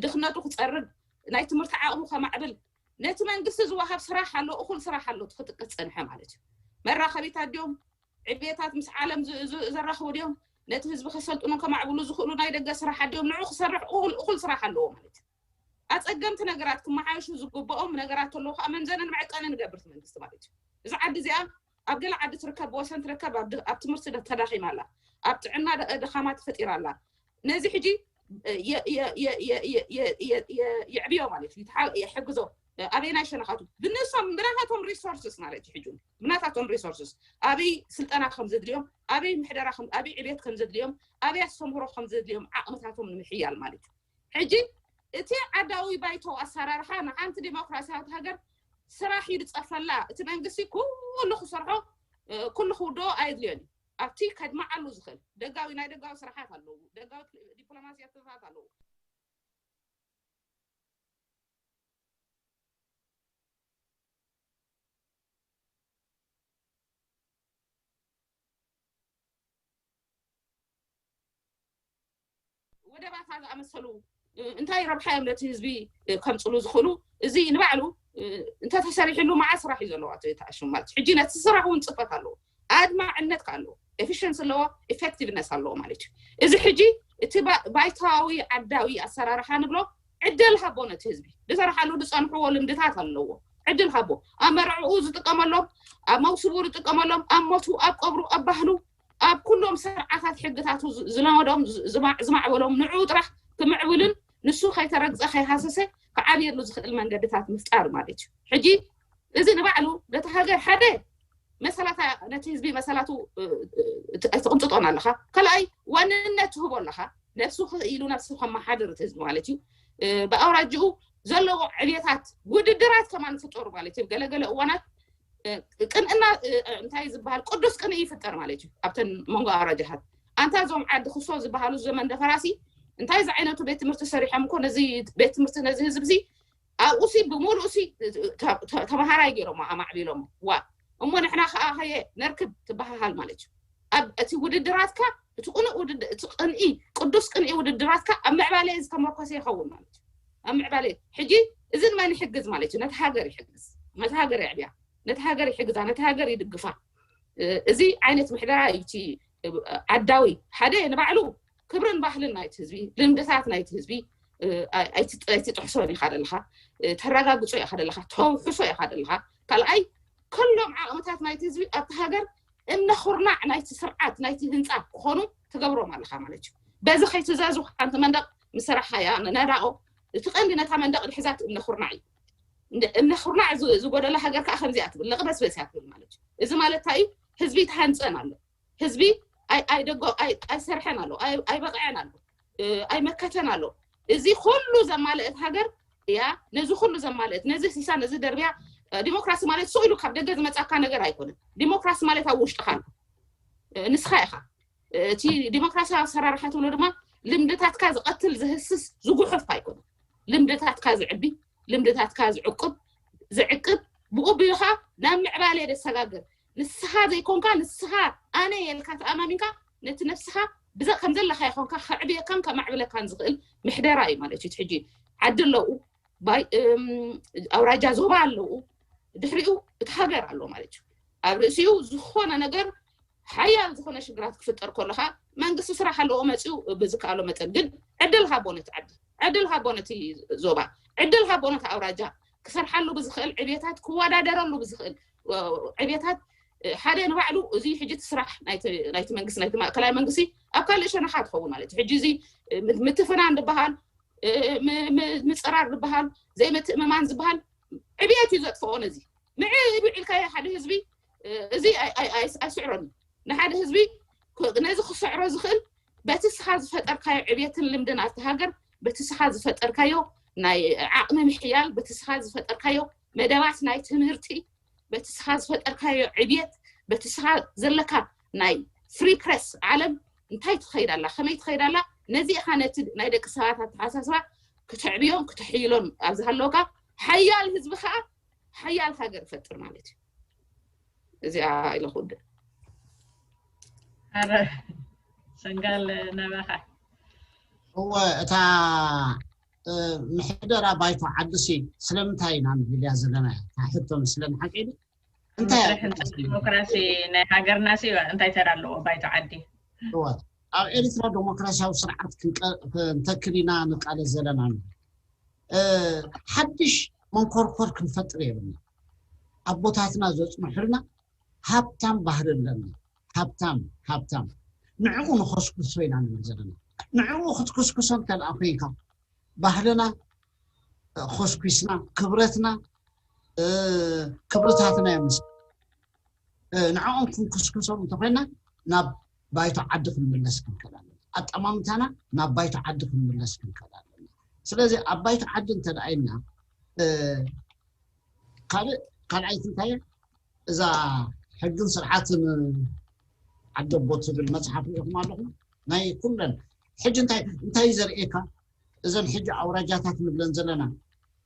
ድኽነቱ ክጸርግ፣ ናይ ትምህርቲ ዓቕሙ ከማዕብል፣ ነቲ መንግስቲ ዝወሃብ ስራሕ ኣሎ፣ እኹል ስራሕ ኣሎ፣ እቲ ክጥቀስ ጸንሐ ማለት እዩ። መራኸቢታት ድዮም፣ ዕብየታት ምስ ዓለም ዘራኽቡ ድዮም፣ ነቲ ህዝቢ ከሰልጥኑ ከማዕብሉ ዝኽእሉ ናይ ደገ ስራሕ ድዮም፣ ንዑ ክሰርሕ እኹል ስራሕ ኣለዎ ማለት እዩ። ኣፀገምቲ ነገራት ክመሓየሹ ዝግብኦም ነገራት ኣለዉ ከዓ መምዘንን መዕቀንን ይገብር እቲ መንግስቲ ማለት እዩ። እዚ ዓዲ እዚኣ ኣብ ገለ ዓዲ ትርከብ፣ ብወሰን ትርከብ፣ ኣብ ትምህርቲ ተዳኺማ ኣላ፣ ኣብ ጥዕና ደኻማ ተፈጢራ ኣላ። ነዚ ሕጂ የዕብዮ ማለት እዩ፣ ይሕግዞ። ኣበይ ናይ ሸነኻቱ ብንሶም ብናታቶም ሪሶርስስ ማለት እዩ። ሕጂ ብናታቶም ሪሶርስስ ኣበይ ስልጠና ከም ዘድልዮም፣ ኣበይ ምሕደራ፣ ኣበይ ዕብየት ከም ዘድልዮም፣ ኣበይ ኣስተምህሮ ከም ዘድልዮም ዓቕምታቶም ንምሕያል ማለት እዩ። ሕጂ እቲ ዓዳዊ ባይቶ ኣሰራርሓ ንሓንቲ ዲሞክራሲያዊት ሃገር ስራሕ እዩ ዝፀፈላ። እቲ መንግስቲ ኩሉ ክሰርሖ፣ ኩሉ ክውድኦ ኣየድልዮን እዩ። ኣብቲ ከድማዓሉ ዝኽእል ደጋዊ፣ ናይ ደጋዊ ስራሓት ኣለዉ፣ ደጋዊ ዲፕሎማሲያትታት ኣለዉ። ወደባታ ዝኣመሰሉ እንታይ ረብሓ እዮም ነቲ ህዝቢ ከምፅሉ ዝኽእሉ? እዚ ንባዕሉ እንተተሰሪሕሉ መዓት ስራሕ እዩ ዘለዎ። ኣቶ ተኣሽሙ ማለት ሕጂ ነቲ ስራሕ እውን ፅፈት ኣለዎ፣ ኣድማዕነት ከ ኣለዎ፣ ኤፊሽንስ ኣለዎ፣ ኢፌክቲቭነስ ኣለዎ ማለት እዩ። እዚ ሕጂ እቲ ባይታዊ ዓዳዊ ኣሰራርሓ ንብሎ ዕድል ሃቦ ነቲ ህዝቢ ዝሰርሓሉ ዝፀንሕዎ ልምድታት ኣለዎ። ዕድል ሃቦ ኣብ መርዕኡ ዝጥቀመሎም፣ ኣብ መውስቡ ዝጥቀመሎም፣ ኣብ ሞቱ፣ ኣብ ቀብሩ፣ ኣብ ባህሉ፣ ኣብ ኩሎም ስርዓታት ሕግታቱ ዝለመዶም ዝማዕበሎም ንዕኡ ጥራሕ ክምዕብልን ንሱ ከይተረግፀ ከይሃሰሰ ክዓብየሉ ዝኽእል መንገድታት ምፍጣር ማለት እዩ። ሕጂ እዚ ንባዕሉ ነቲ ሃገር ሓደ መሰላታ ነቲ ህዝቢ መሰላቱ ትቕንጥጦን ኣለኻ። ካልኣይ ዋንነት ትህቦ ኣለኻ። ነብሱ ክኢሉ ነብሱ ከመሓድር እቲ ህዝቢ ማለት እዩ። ብኣውራጅኡ ዘለዎ ዕብየታት ውድድራት ከማን ፍጠሩ ማለት እዩ። ገለገለ እዋናት ቅንእና እንታይ ዝበሃል ቅዱስ ቅንኢ ይፍጠር ማለት እዩ። ኣብተን መንጎ ኣውራጃታት ኣንታ እዞም ዓዲ ክሶ ዝበሃሉ ዘመን ደፈራሲ እንታይ ዝዓይነቱ ቤት ትምህርቲ ሰሪሖም እኮ ነዚ ቤት ትምህርቲ ነዚ ህዝቢ ዚ ኣብኡ ሲ ብምሉእ ሲ ተመሃራይ ገይሮሞ ኣማዕቢሎሞ። ዋ እሞ ንሕና ከዓ ከየ ነርክብ ትበሃሃል ማለት እዩ። ኣብ እቲ ውድድራትካ እቲ ቅኑዕ ውድድር እቲ ቅንኢ ቅዱስ ቅንኢ ውድድራትካ ኣብ ምዕባለ ዝተመርኮሰ ይኸውን ማለት እዩ። ኣብ ምዕባለ ሕጂ እዚ ንመን ይሕግዝ ማለት እዩ? ነቲ ሃገር ይሕግዝ፣ ነቲ ሃገር የዕብያ፣ ነቲ ሃገር ይሕግዛ፣ ነቲ ሃገር ይድግፋ። እዚ ዓይነት ምሕደራ እዩ እቲ ዓዳዊ ሓደ ንባዕሉ ክብርን ባህልን ናይቲ ህዝቢ፣ ልምድታት ናይቲ ህዝቢ ኣይትጥሕሶን ኢኻ ደለኻ፣ ተረጋግጾ ኢኻ ደለኻ፣ ተውሕሶ ኢኻ ደለኻ። ካልኣይ ከሎም ዓቕምታት ናይቲ ህዝቢ ኣብቲ ሃገር እምነ ኩርናዕ ናይቲ ስርዓት ናይቲ ህንፃ ክኾኑ ትገብሮም ኣለኻ ማለት እዩ። በዚ ከይትዛዙ ሓንቲ መንደቕ ምስ ሰራሕኻያ ነዳኦ እቲ ቀንዲ ነታ መንደቕ ድሕዛት እምነ ኩርናዕ እዩ። እምነ ኩርናዕ ዝጎደላ ሃገር ከዓ ከምዚኣ ትብል ለቕበስበስ እያ ትብል ማለት እዩ። እዚ ማለት እንታይ እዩ? ህዝቢ ተሃንፀን ኣሎ፣ ህዝቢ ኣይደጎ ኣይሰርሐን ኣሎ፣ ኣይበቕዐን ኣሎ፣ ኣይመከተን ኣሎ። እዚ ኩሉ ዘማለአት ሃገር እያ። ነዚ ኩሉ ዘማለአት ነዚ ሲሳ ነዚ ደርብያ ዲሞክራሲ ማለት ስቕ ኢሉ ካብ ደገ ዝመፃካ ነገር ኣይኮነን። ዲሞክራሲ ማለት ኣብ ውሽጥኻ ኣሎ። ንስኻ ኢኻ እቲ ዲሞክራሲያዊ ኣሰራርሓ ትብሎ ድማ ልምድታትካ ዝቐትል ዝህስስ ዝጉሕፍ ኣይኮነን። ልምድታትካ ዝዕቢ፣ ልምድታትካ ዝዕቅብ ዝዕቅብ ብኡ ብኻ ናብ ምዕባለ ደሰጋግር። ንስኻ ዘይኮንካ ንስኻ ኣነ የልካ ተኣማሚንካ ነቲ ነብስኻ ብዘ ከም ዘለኻ ይኾንካ ከዕብየካን ከማዕብለካን ዝኽእል ምሕደራ እዩ ማለት እዩ። ሕጂ ዓዲ ኣለዉ፣ ኣውራጃ ዞባ ኣለዉ፣ ድሕሪኡ እቲ ሃገር ኣሎ ማለት እዩ። ኣብ ርእሲኡ ዝኾነ ነገር ሓያል ዝኾነ ሽግራት ክፍጠር ከሎ ከዓ መንግስቲ ስራሕ ኣለዎ መፂኡ ብዝከኣሎ መጠን ግን ዕድል ሃቦ ነቲ ዓዲ፣ ዕድል ሃቦ ነቲ ዞባ፣ ዕድል ሃቦ ነቲ ኣውራጃ ክሰርሓሉ ብዝኽእል ዕብየታት ክወዳደረሉ ብዝኽእል ዕብየታት ሓደ ንባዕሉ እዚ ሕጂ እቲ ስራሕ ናይቲ መንግስቲ ናይቲ ማእከላይ መንግስቲ ኣብ ካልእ ሸነኻ ትኸውን ማለት እዩ። ሕጂ እዚ ምትፍናን ዝበሃል ምፅራር ዝበሃል ዘይምትእምማን ዝበሃል ዕብየት እዩ ዘጥፍኦ። ነዚ ምዕብ ኢልካዮ ሓደ ህዝቢ እዚ ኣይስዕሮን እዩ። ንሓደ ህዝቢ ነዚ ክስዕሮ ዝኽእል በቲ ስኻ ዝፈጠርካዮ ዕብየትን ልምድን ኣብቲ ሃገር በቲ ስኻ ዝፈጠርካዮ ናይ ዓቕሚ ምሕያል በቲ ስኻ ዝፈጠርካዮ መደባት ናይ ትምህርቲ በቲ ስኻ ዝፈጠርካዮ ዕብየት በቲ ስኻ ዘለካ ናይ ፍሪ ፕረስ ዓለም እንታይ ትኸይድ ኣላ ከመይ ትኸይድ ኣላ ነዚ ኢኻ ነቲ ናይ ደቂ ሰባት ኣተሓሳስባ ክተዕብዮን ክተሕይሎን ኣብ ዝሃለወካ ሓያል ህዝቢ ከዓ ሓያል ሃገር ይፈጥር ማለት እዩ። እዚኣ ኢለ ክውድእ። ሰንጋል ናባኻ። እወ እታ ምሕደራ ባይቶ ዓድሲ ስለምንታይ ኢና ንድልያ ዘለና ሕቶ ምስለን ሓቂ እንታይ ዲሞክራሲ ናይ ሃገርና ሲ እንታይ ተራ ኣለዎ ባይቶ ዓዲ? ኣብ ኤርትራ ዲሞክራሲያዊ ስርዓት ክንተክል ኢና ንቃለስ ዘለና። ሓድሽ መንኮርኮር ክንፈጥር የብልና። ኣቦታትና ዘፅንሑልና ሃብታም ባህሊ ኣለና። ሃብታም ሃብታም ንዕኡ ንኸስኩሶ ኢና ንብል ዘለና። ንዕኡ ክትክስኩሶ እንተደኣ ኮይንካ ባህልና ኮስኩስና ክብረትና ክብርታትና እዮም ምስ ንዕኦም ክንክስክሶም እንተኮይና ናብ ባይቶ ዓዲ ክንምለስ ክንክእል ኣለና። ኣጠማምታና ናብ ባይቶ ዓዲ ክንምለስ ክንክእል ኣለና። ስለዚ ኣብ ባይቶ ዓዲ እንተደኣ ኢልና ካልእ ካልኣይቲ እንታይ እዛ ሕግን ስርዓትን ዓደቦ ትብል መፅሓፍ ሪኢኹም ኣለኹም ናይ ኩለን ሕጂ እንታይ እንታይ ዘርእየካ እዘን ሕጂ ኣውራጃታት ንብለን ዘለና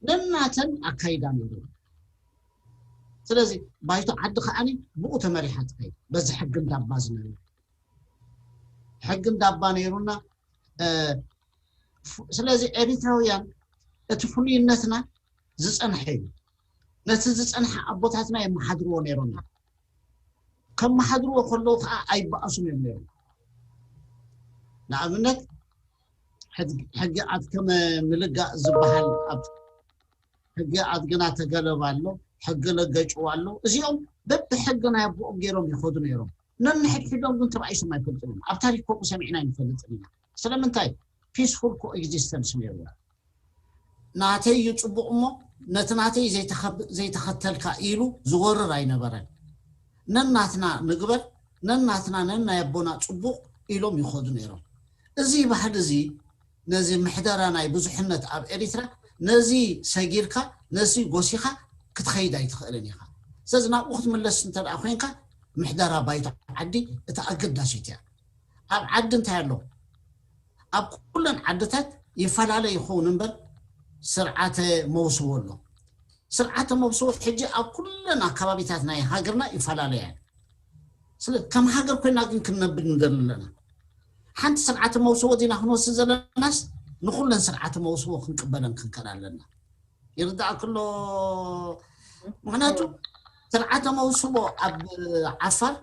ነናተን ኣካይዳ ነይሩ። ስለዚ ባይቶ ዓዲ ከዓኒ ብኡ ተመሪሓ ትኸይድ በዚ ሕጊ እንዳባ ዝነበረ ሕጊ እንዳባ ነይሩና። ስለዚ ኤሪትራውያን እቲ ፍሉይነትና ዝፀንሐ እዩ። ነቲ ዝፀንሐ ኣቦታትና የመሓድርዎ ነይሮም። ከመሓድርዎ ከለዉ ከዓ ኣይበኣሱን እዮም ነይሮም። ንኣብነት ሕጊ ኣድከመ ምልጋእ ዝበሃል ኣብ ሕጊ ኣድግና ተገለባ ኣሎ፣ ሕጊ ለገጭዋ ኣሎ። እዚኦም በብሕጊ ናይ ኣቦኦም ገይሮም ይኸዱ ነይሮም። ነንሕድሕዶም ግን ተባኢሶም ኣይፈልጡን እዮም። ኣብ ታሪክ ከምኡ ሰሚዕና ኣይንፈልጥን ኢና። ስለምንታይ? ፒስፉል ኮኤግዚስተንስ ነይሩ። ናተይ እዩ ፅቡቕ እሞ ነቲ ናተይ ዘይተኸተልካ ኢሉ ዝወርር ኣይነበረን። ነናትና ንግበር፣ ነናትና ነናይ ኣቦና ፅቡቕ ኢሎም ይኸዱ ነይሮም። እዚ ባህሊ እዚ ነዚ ምሕደራ ናይ ብዙሕነት ኣብ ኤሪትራ ነዚ ሰጊርካ ነዚ ጎሲኻ ክትኸይድ ኣይትኽእልን ኢኻ። ስለዚ ናብኡ ክትምለስ እንተ ደኣ ኮይንካ ምሕደራ ባይቶ ዓዲ እቲ ኣገዳሲት እያ። ኣብ ዓዲ እንታይ ኣሎ? ኣብ ኩለን ዓድታት ይፈላለ ይኸውን እምበር ስርዓተ መውስቦ ኣሎ። ስርዓተ መውስቦ ሕጂ ኣብ ኩለን ኣከባቢታት ናይ ሃገርና ይፈላለያ እየን። ስለ ከም ሃገር ኮይና ግን ክንነብር ንደሊ ኣለና። ሓንቲ ስርዓተ መውስቦ ዲና ክንወስድ ዘለናስ ንኩለን ስርዓተ መውስቦ ክንቅበለን ክንከል ኣለና። ይርዳእ ክሎ ምክንያቱ ስርዓተ መውስቦ ኣብ ዓፋር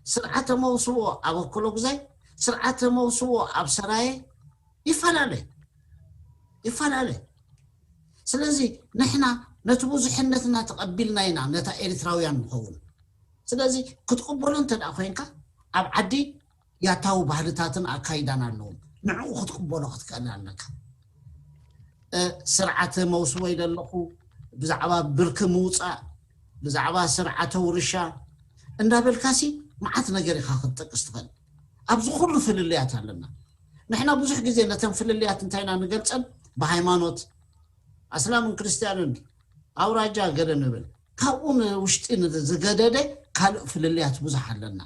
ስርዓተ መውስቦ ኣብ ኣኮሎጉዛይ ስርዓተ መውስቦ ኣብ ሰራየ ይፈላለ ይፈላለ። ስለዚ ንሕና ነቲ ብዙሕነትና ተቐቢልና ኢና ነታ ኤርትራውያን ንኸውን። ስለዚ ክትቅበሎ እንተ ደኣ ኮይንካ ኣብ ዓዲ ያታዊ ባህልታትን ኣካይዳን ኣለዎም። ንዕኡ ክትቅበሎ ክትክእል ኣለካ። ስርዓተ መውስቦ ኢለ ኣለኹ፣ ብዛዕባ ብርኪ ምውፃእ፣ ብዛዕባ ስርዓተ ውርሻ እንዳበልካሲ መዓት ነገር ኢኻ ክትጠቅስ ትኽእል። ኣብዚ ኩሉ ፍልልያት ኣለና። ንሕና ብዙሕ ግዜ ነተን ፍልልያት እንታይ ኢና ንገልፀን? ብሃይማኖት ኣስላምን ክርስትያንን ኣውራጃ ገለ ንብል። ካብኡ ንውሽጢ ዝገደደ ካልእ ፍልልያት ብዙሕ ኣለና።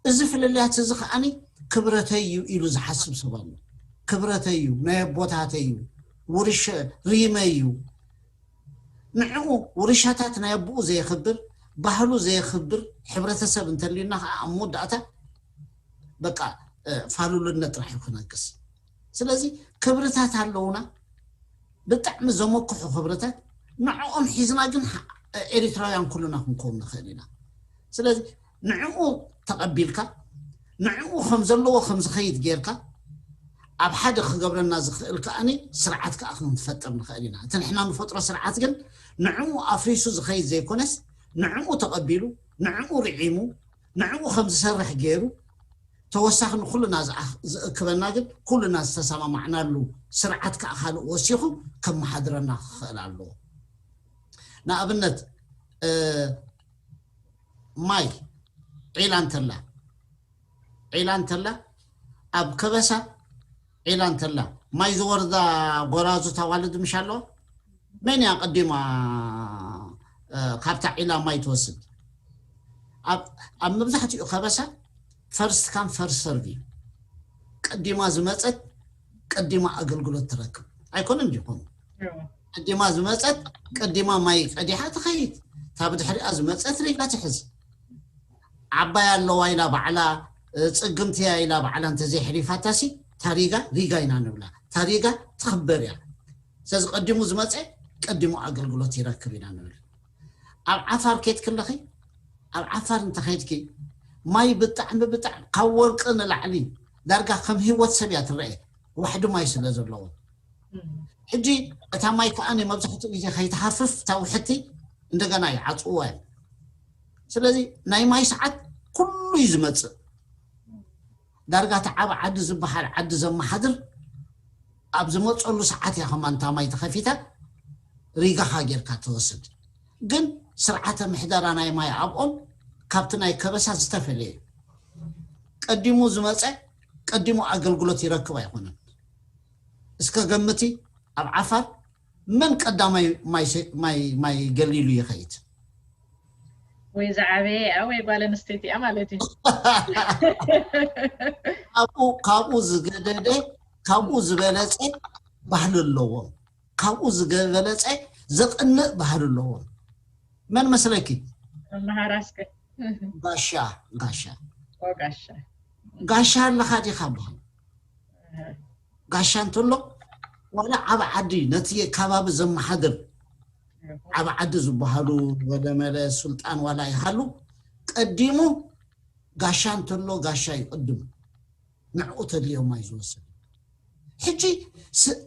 እዚ ፍልልያት እዚ ከዓኒ ክብረተይ እዩ ኢሉ ዝሓስብ ሰብ ኣሎ። ክብረተይ እዩ፣ ናይ ኣቦታተይ እዩ፣ ውርሸ ሪመይ እዩ። ንዕኡ ውርሻታት ናይ ኣቦኡ ዘየኽብር፣ ባህሉ ዘየኽብር ሕብረተሰብ እንተልዩና ከዓ ኣብ መወዳእታ በቃ ፋሉልነት ጥራሕ እዩ ክነግስ። ስለዚ ክብርታት ኣለውና፣ ብጣዕሚ ዘመክሑ ክብርታት። ንዕኦም ሒዝና ግን ኤሪትራውያን ኩልና ክንከውን ንኽእል ኢና። ስለዚ ንዕኡ ተቐቢልካ፣ ንዕኡ ከም ዘለዎ ከም ዝኸይድ ጌርካ ኣብ ሓደ ክገብረና ዝኽእል ከዓኒ ስርዓት ከዓ ክንፈጥር ንኽእል ኢና። እቲ ንሕና ንፈጥሮ ስርዓት ግን ንዕኡ ኣፍሪሱ ዝኸይድ ዘይኮነስ፣ ንዕኡ ተቐቢሉ፣ ንዕኡ ርዒሙ፣ ንዕኡ ከም ዝሰርሕ ገይሩ፣ ተወሳኺ ንኩልና ዝኣኽ- ዝእክበና ግን ኩልና ዝተሰማማዕናሉ ስርዓት ከዓ ካልእ ወሲኹ ከመሓድረና ክኽእል ኣለዎ። ንኣብነት ማይ ዒላ እንተላ ዒላ እንተላ ኣብ ከበሳ ዒላ እንተላ ማይ ዝወርዳ ጎራዙት ኣዋልድ ምሽ ኣለዋ? መን እያ ቀዲማ ካብታ ዒላ ማይ ትወስድ? ኣብ መብዛሕትኡ ከበሳ ፈርስት ካም ፈርስት ሰርቭ እዩ። ቀዲማ ዝመፀት ቀዲማ ኣገልግሎት ትረክብ ኣይኮነን ድዩ? ከምኡ ቀዲማ ዝመፀት ቀዲማ ማይ ቀዲሓ ትኸይድ። እታ ብድሕሪኣ ዝመፀት ሪጋ ትሕዝ። ዓባይ ኣለዋ ኢላ ባዕላ፣ ፅግምቲ እያ ኢላ ባዕላ እንተዘይሕሊፋታሲ፣ እታ ሪጋ ሪጋ ኢና ንብላ። እታ ሪጋ ትኽበር እያ። ስለዚ ቀዲሙ ዝመፀ ቀዲሙ ኣገልግሎት ይረክብ ኢና ንብል። ኣብ ዓፋር ከይድኪ ኣለኺ፣ ኣብ ዓፋር እንተኸይድኪ ማይ ብጣዕሚ ብጣዕሚ ካብ ወርቂ ንላዕሊ ዳርጋ ከም ህይወት ሰብ እያ ትረአ፣ ዋሕዲ ማይ ስለ ዘለዎ። ሕጂ እታ ማይ ከዓ መብዛሕትኡ ግዜ ከይትሃፍፍ እታ ውሕቲ እንደገና ይዓፅውዋ እዮም። ስለዚ ናይ ማይ ሰዓት ኩሉ እዩ ዝመፅእ። ዳርጋ እቲ ዓብ ዓዲ ዝበሃል ዓዲ ዘመሓድር ኣብ ዝመፀሉ ሰዓት እያ ከማን እታ ማይ ተኸፊታ ሪጋኻ ጌርካ ትወስድ። ግን ስርዓተ ምሕደራ ናይ ማይ ኣብኦም ካብቲ ናይ ከበሳ ዝተፈለየ እዩ። ቀዲሙ ዝመፀ ቀዲሙ ኣገልግሎት ይረክብ ኣይኮነን። እስከ ገምቲ፣ ኣብ ዓፋር መን ቀዳማይ ማይ ገሊሉ ይኸይድ? ወይ ዝዓበየ እያ ወይ ጓል ኣንስተይቲ እያ ማለት እዩ። ካብኡ ዝገደደ ካብኡ ዝበለፀ ባህሊ ኣለዎም። ካብኡ ዝበለፀ ዘቕንእ ባህሊ ኣለዎም። መን መስለኪ? መሃራስከ ጋሻ ጋሻ ጋሻ ጋሻ ኣለኻ ዲኻ በሃል። ጋሻ እንተሎ ዋላ ዓብ ዓዲ ነቲ ከባቢ ዘመሓድር ዓብ ዓዲ ዝበሃሉ ወለመለ ሱልጣን ዋላ ይሃሉ ቀዲሙ ጋሻ እንተሎ ጋሻ ይቕድም። ንዕኡ ተድልዮም ማይ ዝወስድ። ሕጂ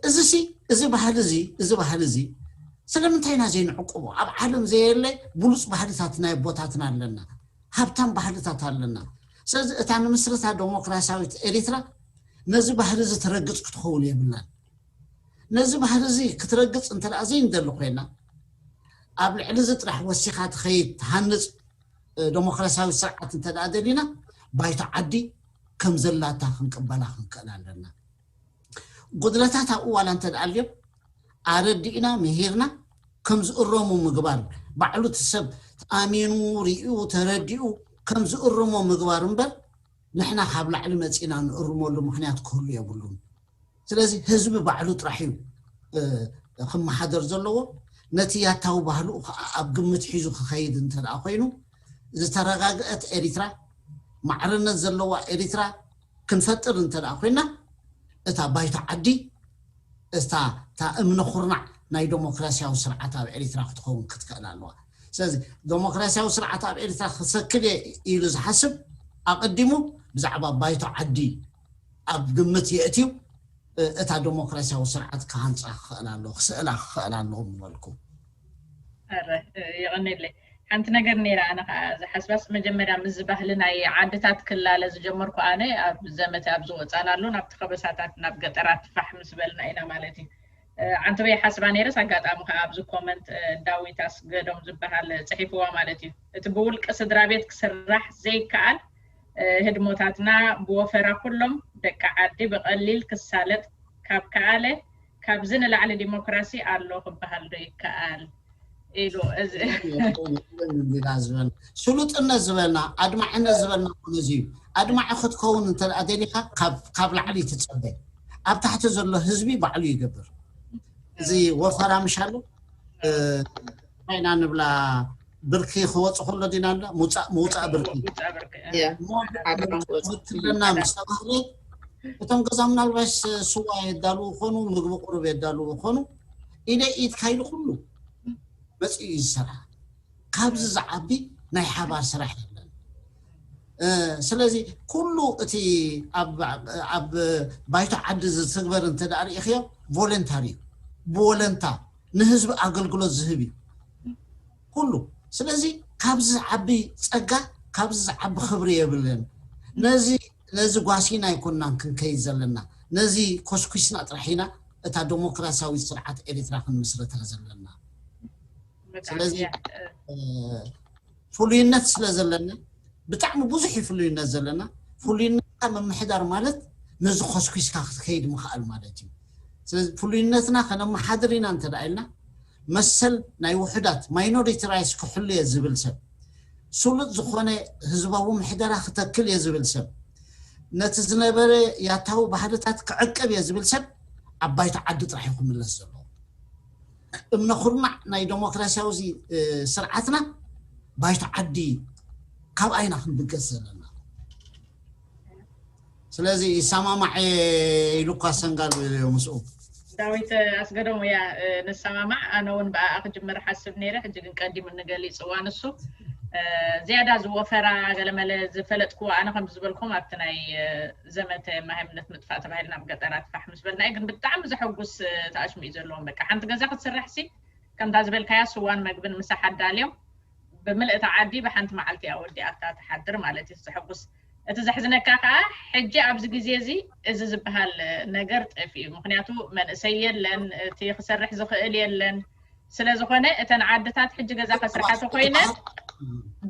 እዚ ሲ እዚ ባህሊ እዚ እዚ ባህሊ እዚ ስለምንታይ ኢና ዘይንዕቅቦ? ኣብ ዓለም ዘየለ ብሉፅ ባህልታት ናይ ኣቦታትና ኣለና፣ ሃብታም ባህልታት ኣለና። ስለዚ እታ ንምስርታ ዴሞክራሲያዊት ኤሪትራ ነዚ ባህሊ እዚ ትረግፅ ክትኸውን የብላን። ነዚ ባህሊ እዚ ክትረግፅ እንተ ደኣ ዘይንደሊ ኮይና ኣብ ልዕሊ እዚ ጥራሕ ወሲኻ ትኸይድ ትሃንፅ ዴሞክራሲያዊ ስርዓት እንተ ደኣ ደሊና ባይቶ ዓዲ ከም ዘላታ ክንቅበላ ክንክእል ኣለና። ጉድለታት ኣብኡ ዋላ እንተ ደኣ ኣልዮም ኣረዲእና ምሂርና ከም ዝእረሙ ምግባር፣ ባዕሉ እቲ ሰብ ኣሚኑ ሪኡ ተረዲኡ ከም ዝእርሞ ምግባር እምበር ንሕና ካብ ላዕሊ መፂና ንእርመሉ ምክንያት ክህሉ የብሉን። ስለዚ ህዝቢ ባዕሉ ጥራሕ እዩ ክመሓደር ዘለዎ። ነቲ ያታዊ ባህልኡ ከዓ ኣብ ግምት ሒዙ ክኸይድ እንተ ደኣ ኮይኑ ዝተረጋግአት ኤሪትራ ማዕርነት ዘለዋ ኤሪትራ ክንፈጥር እንተ ደኣ ኮይና እታ ባይቶ ዓዲ እታ እታ እምነ ኩርናዕ ናይ ዴሞክራሲያዊ ስርዓት ኣብ ኤሪትራ ክትኸውን ክትክእል ኣለዋ። ስለዚ ዴሞክራሲያዊ ስርዓት ኣብ ኤሪትራ ክሰክል እየ ኢሉ ዝሓስብ ኣቐዲሙ ብዛዕባ ባይቶ ዓዲ ኣብ ግምት የእትዩ እታ ዴሞክራሲያዊ ስርዓት ክሃንፃ ክኽእል ኣለዎ፣ ክስእላ ክኽእል ኣለዎ ምበልኩ። ኣረ የቐኔለይ። ሓንቲ ነገር ነይራ ኣነ ከዓ ዝሓስባስ መጀመርያ ምስ ባህሊ ናይ ዓድታት ክላለ ዝጀመርኩ ኣነ ኣብ ዘመተ ኣብ ዝወፃናሉ ናብቲ ከበሳታት ናብ ገጠራት ፋሕ ምስ በልና ኢና ማለት እዩ። ዓንተበይ ሓስባ ነይረስ ኣጋጣሚ ከዓ ኣብዚ ኮመንት ዳዊት ኣስገዶም ዝበሃል ፅሒፍዋ ማለት እዩ። እቲ ብውልቂ ስድራ ቤት ክስራሕ ዘይከኣል ህድሞታትና ብወፈራ ኩሎም ደቂ ዓዲ ብቐሊል ክሳለጥ ካብ ከኣለ ካብዚ ንላዕሊ ዲሞክራሲ ኣሎ ክበሃል ዶ ይከኣል? ኢሉ እዚ ኢልና ዝበልና፣ ስሉጥነት ዝበልና፣ ኣድማዕነት ዝበልና እኮ ነዚ እዩ። ኣድማዒ ክትከውን እንተ ደኣ ደሊኻ ካብ ላዕሊ ትጸበ፣ ኣብ ታሕቲ ዘሎ ህዝቢ ባዕሉ ይገብር። እዚ ወፈራ ምሽ ኣሎ። እንታይ ኢና ንብላ፣ ብርኪ ክወፅ ከሎ ዲና ንብላ፣ ምውፃእ ብርኪ። ክትብለና ምስ ተባህለ፣ እቶም ገዛ ምናልባሽ ስዋ የዳልዉ ኾኑ፣ ምግቢ ቁሩብ የዳልዉ ኾኑ፣ ኢደ ኢድ ካይሉ ኩሉ መፂኡ እዩ ዝሰርሓ። ካብዚ ዝዓቢ ናይ ሓባር ስራሕ የለን። ስለዚ ኩሉ እቲ ኣብ ባይቶ ዓዲ ዝትግበር እንተ ደኣ ርኢኽዮ፣ ቮለንታሪ እዩ። ብወለንታ ንህዝቢ ኣገልግሎት ዝህብ እዩ ኩሉ። ስለዚ ካብዚ ዝዓቢ ጸጋ፣ ካብዚ ዝዓቢ ክብሪ የብልን። ነዚ ነዚ ጓሲና ኣይኮንናን ክንከይድ ዘለና፣ ነዚ ኮስኩስና ጥራሕ ኢና እታ ዴሞክራሲያዊት ስርዓት ኤሪትራ ክንምስርታ ዘለና። ስለዚ ፍሉይነት ስለ ዘለና፣ ብጣዕሚ ብዙሕ እዩ ፍሉይነት ዘለና። ፍሉይነትካ ምምሕዳር ማለት ነዚ ኮስኩስካ ክትከይድ ምኽኣል ማለት እዩ። ስለዚ ፍሉይነትና ከነመሓድር ኢና እንተ ደኣ ኢልና፣ መሰል ናይ ውሑዳት፣ ማይኖሪቲ ራይትስ፣ ክሕሉ እየ ዝብል ሰብ፣ ስሉጥ ዝኾነ ህዝባዊ ምሕደራ ክተክል እየ ዝብል ሰብ፣ ነቲ ዝነበረ ያታዊ ባህልታት ክዕቅብ እየ ዝብል ሰብ ኣብ ባይቶ ዓዲ ጥራሕ እዩ ክምለስ ዘለዎ። እምነ ኩርናዕ ናይ ዴሞክራሲያዊ ስርዓትና ባይቶ ዓዲ እዩ። ካብ ኣይና ክንብገስ ዘለና። ስለዚ ይሰማማዕ ኢሉ እኳ ሰንጋል ምስኡ። ዳዊት ኣስገዶም፣ ያ ንሰማማዕ። ኣነ እውን ብኣኣ ክጅምር ሓስብ ነይረ፣ ሕጂ ግን ቀዲሙ ንገሊፅዋ ንሱ። ዝያዳ ዝወፈራ ገለመለ ዝፈለጥክዎ ኣነ ከም ዝበልኩም ኣብቲ ናይ ዘመተ ማህምነት ምጥፋእ ተባሂልና ኣብ ገጠራት ፋሕ ምስ በልና እዩ። ግን ብጣዕሚ ዘሐጉስ ተኣሽሙ እዩ ዘለዎም። በቃ ሓንቲ ገዛ ክትስራሕ ሲ ከምታ ዝበልካያ ስዋን መግብን ምሳሕ ኣዳልዮም ብምልእቲ ዓዲ ብሓንቲ መዓልቲ እያ ወዲኣታ ትሓድር ማለት እዩ። ዘሐጉስ። እቲ ዘሕዝነካ ከዓ ሕጂ ኣብዚ ግዜ እዚ እዚ ዝበሃል ነገር ጠፊኡ። ምክንያቱ መንእሰይ የለን፣ እቲ ክሰርሕ ዝኽእል የለን። ስለዝኾነ እተን ዓድታት ሕጂ ገዛ ከስርሓ ተኮይነን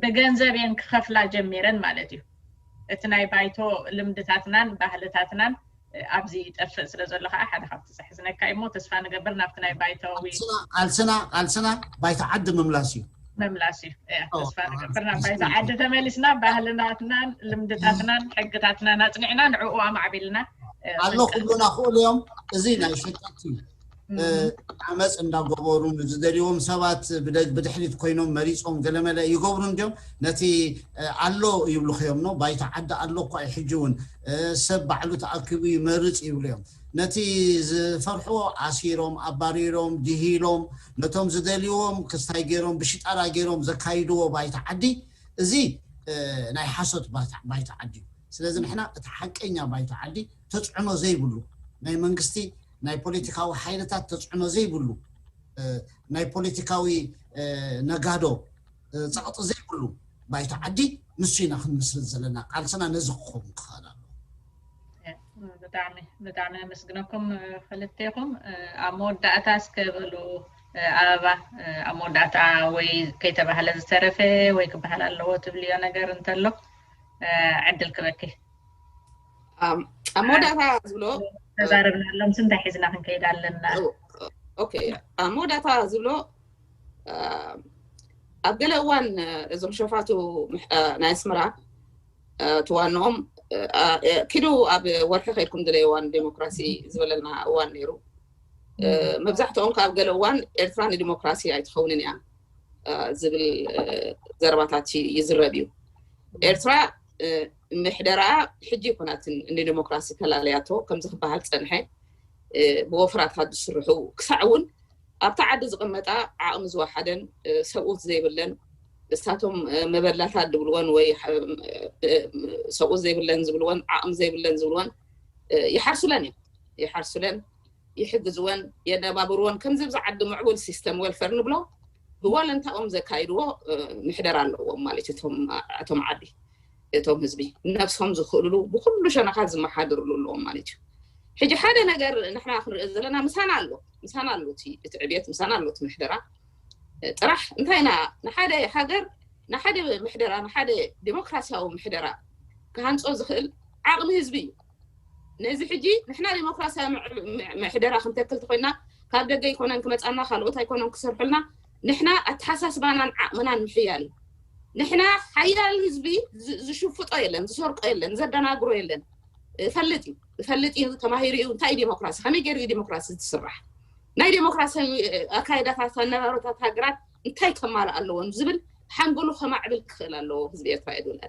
ብገንዘብ እየን ክኸፍላ ጀሚረን ማለት እዩ። እቲ ናይ ባይቶ ልምድታትናን ባህልታትናን ኣብዚ ይጠፍእ ስለ ዘሎ ከዓ ሓደ ካብቲ ዘሕዝነካ እዩ። እሞ ተስፋ ንገብር ናብቲ ናይ ባይታዊ ቃልስና ቃልስና ባይታ ዓዲ ምምላስ እዩ። ምምላስ እዩ። ተስፋ ንገብር ናብ ባይታ ዓዲ ተመሊስና ባህልናትናን ልምድታትናን ሕግታትናን ኣፅኒዕና ንዕኡ ኣማዕቢልና ኣሎ ኩሉና ክእሉ እዮም። እዚ ናይ ሸቀጥቲ ዓመፅ እንዳገበሩ ዝደልዎም ሰባት ብድሕሪት ኮይኖም መሪፆም ገለመለ ይገብሩ እንዲዮም። ነቲ ኣሎ ይብሉ ኸዮም ነው። ባይታ ዓዲ ኣሎ እኳ እዩ። ሕጂ እውን ሰብ ባዕሉ ተኣኪቡ ይመርፅ ይብሉ እዮም። ነቲ ዝፈርሕዎ ኣሲሮም ኣባሪሮም ድሂሎም ነቶም ዝደልይዎም ክስታይ ገይሮም ብሽጣራ ገይሮም ዘካይድዎ ባይታ ዓዲ፣ እዚ ናይ ሓሶት ባይታ ዓዲ እዩ። ስለዚ ንሕና እቲ ሓቀኛ ባይታ ዓዲ ተፅዕኖ ዘይብሉ፣ ናይ መንግስቲ ናይ ፖለቲካዊ ሓይልታት ተፅዕኖ ዘይብሉ፣ ናይ ፖለቲካዊ ነጋዶ ፀቕጢ ዘይብሉ ባይታ ዓዲ ንሱ ኢና ክንምስርት ዘለና። ቃልስና ነዚ ክኸውን ክኽእል ኣለዎ። ብጣዕሚ ብጣዕሚ ኣመስግነኩም ክልቴኹም። ኣብ መወዳእታ እስከ በሉ ኣበባ፣ ኣብ መወዳእታ ወይ ከይተባህለ ዝተረፈ ወይ ክበሃል ኣለዎ ትብልዮ ነገር እንተሎ ዕድል ክበኪ። ኣብ መወዳእታ ዝብሎ ተዛረብናሎም እንታይ ሒዝና ክንከይድ ኣለና? ኦኬ፣ ኣብ መወዳእታ ዝብሎ ኣብ ገለ እዋን እዞም ሸፋቱ ናይ ኣስመራ ትዋንኦም ኪዱ ኣብ ወርሒ ከይድኩም ድለይዋን ዴሞክራሲ ዝበለና እዋን ነይሩ። መብዛሕትኦም ካብ ገለ እዋን ኤርትራ ንዲሞክራሲ ኣይትኸውንን እያ ዝብል ዘረባታት ይዝረብ እዩ። ኤርትራ ምሕደራ ሕጂ ይኮናትን ንዲሞክራሲ ተላለያቶ ከምዚ ክበሃል ዝፀንሐ ብወፍራታት ዝስርሑ ክሳዕ እውን ኣብታ ዓዲ ዝቕመጣ ዓቕሚ ዝወሓደን ሰብኡት ዘይብለን እሳቶም መበላታት ድብልወን ወይ ሰብኡት ዘይብለን ዝብልወን ዓቕሚ ዘይብለን ዝብልወን ይሓርሱለን እዮም። ይሓርሱለን፣ ይሕግዝወን፣ የነባብርወን። ከምዚ ብዛ ዓዲ ምዕቡል ሲስተም ወልፈር ንብሎ ብዋለንታኦም ዘካይድዎ ምሕደር ኣለዎም ማለት እዩ። እቶም ዓዲ እቶም ህዝቢ ነብሶም ዝኽእልሉ ብኩሉ ሸነኻት ዝመሓድርሉ ኣለዎም ማለት እዩ። ሕጂ ሓደ ነገር ንሕና ክንርኢ ዘለና ምሳና ኣሎ፣ ምሳና ኣሎ እቲ ዕብየት፣ ምሳና ኣሎ እቲ ምሕደራ። ጥራሕ እንታይ ኢና ንሓደ ሃገር ንሓደ ምሕደራ ንሓደ ዴሞክራሲያዊ ምሕደራ ክሃንፆ ዝኽእል ዓቕሚ ህዝቢ እዩ። ነዚ ሕጂ ንሕና ዴሞክራሲያዊ ምሕደራ ክንተክል ተኮይና ካብ ደገ ኣይኮነን ክመፃና ካልኦት ኣይኮነን ክሰርሑልና ንሕና ኣተሓሳስባናን ዓቕምናን ምሕያል እዩ። ንሕና ሓያል ህዝቢ ዝሽፍጦ የለን፣ ዝሰርቆ የለን፣ ዘደናግሮ የለን። ፈልጥ እዩ፣ ፈልጥ እዩ፣ ተማሂሩ እዩ። እንታይ ዲሞክራሲ፣ ከመይ ገይሩ እዩ ዲሞክራሲ ዝስራሕ፣ ናይ ዲሞክራሲያዊ ኣካይዳታት ኣነባብራታት ሃገራት እንታይ ከማልእ ኣለዎም ዝብል ሓንጎሉ ከማዕብል ክኽእል ኣለዎ ህዝቢ ኤርትራ እየ ዝብል።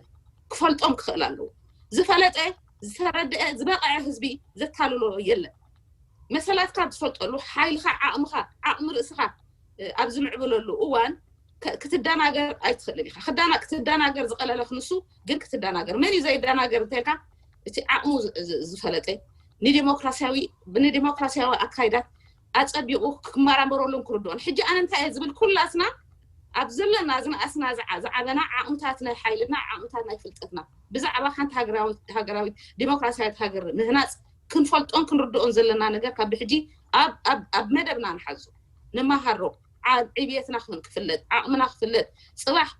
ክፈልጦም ክኽእል ኣለዎ። ዝፈለጠ፣ ዝተረድአ፣ ዝበቕዐ ህዝቢ ዘታልሎ የለን። መሰላትካ ትፈልጠሉ ሓይልኻ፣ ዓቕምኻ፣ ዓቕሚ ርእስኻ ኣብ ዝምዕብለሉ እዋን ክትደናገር ኣይትኽእልን ኢኻ። ክትደናገር ዝቐለለ ክንሱ ግን ክትደናገር፣ መን እዩ ዘይደናገር እንተልካ፣ እቲ ዓቕሙ ዝፈለጠ፣ ንዲሞክራሲያዊ ብንዲሞክራሲያዊ ኣካይዳት ኣፀቢቑ ክመራመረሉን ክርድኦን። ሕጂ ኣነ እንታይ እየ ዝብል፣ ኩላትና ኣብ ዘለና ዝነኣስና ዝዓበና ዓቕምታት ናይ ሓይልና፣ ዓቕምታት ናይ ፍልጠትና ብዛዕባ ሓንቲ ሃገራዊት ዲሞክራሲያዊት ሃገር ምህናፅ ክንፈልጦን ክንርድኦን ዘለና ነገር ካብ ብሕጂ ኣብ መደብና ንሓዞ፣ ንመሃሮ፣ ኣብ ዕብየትና ክፍለጥ፣ ዓቕምና ክፍለጥ፣ ፅባሕ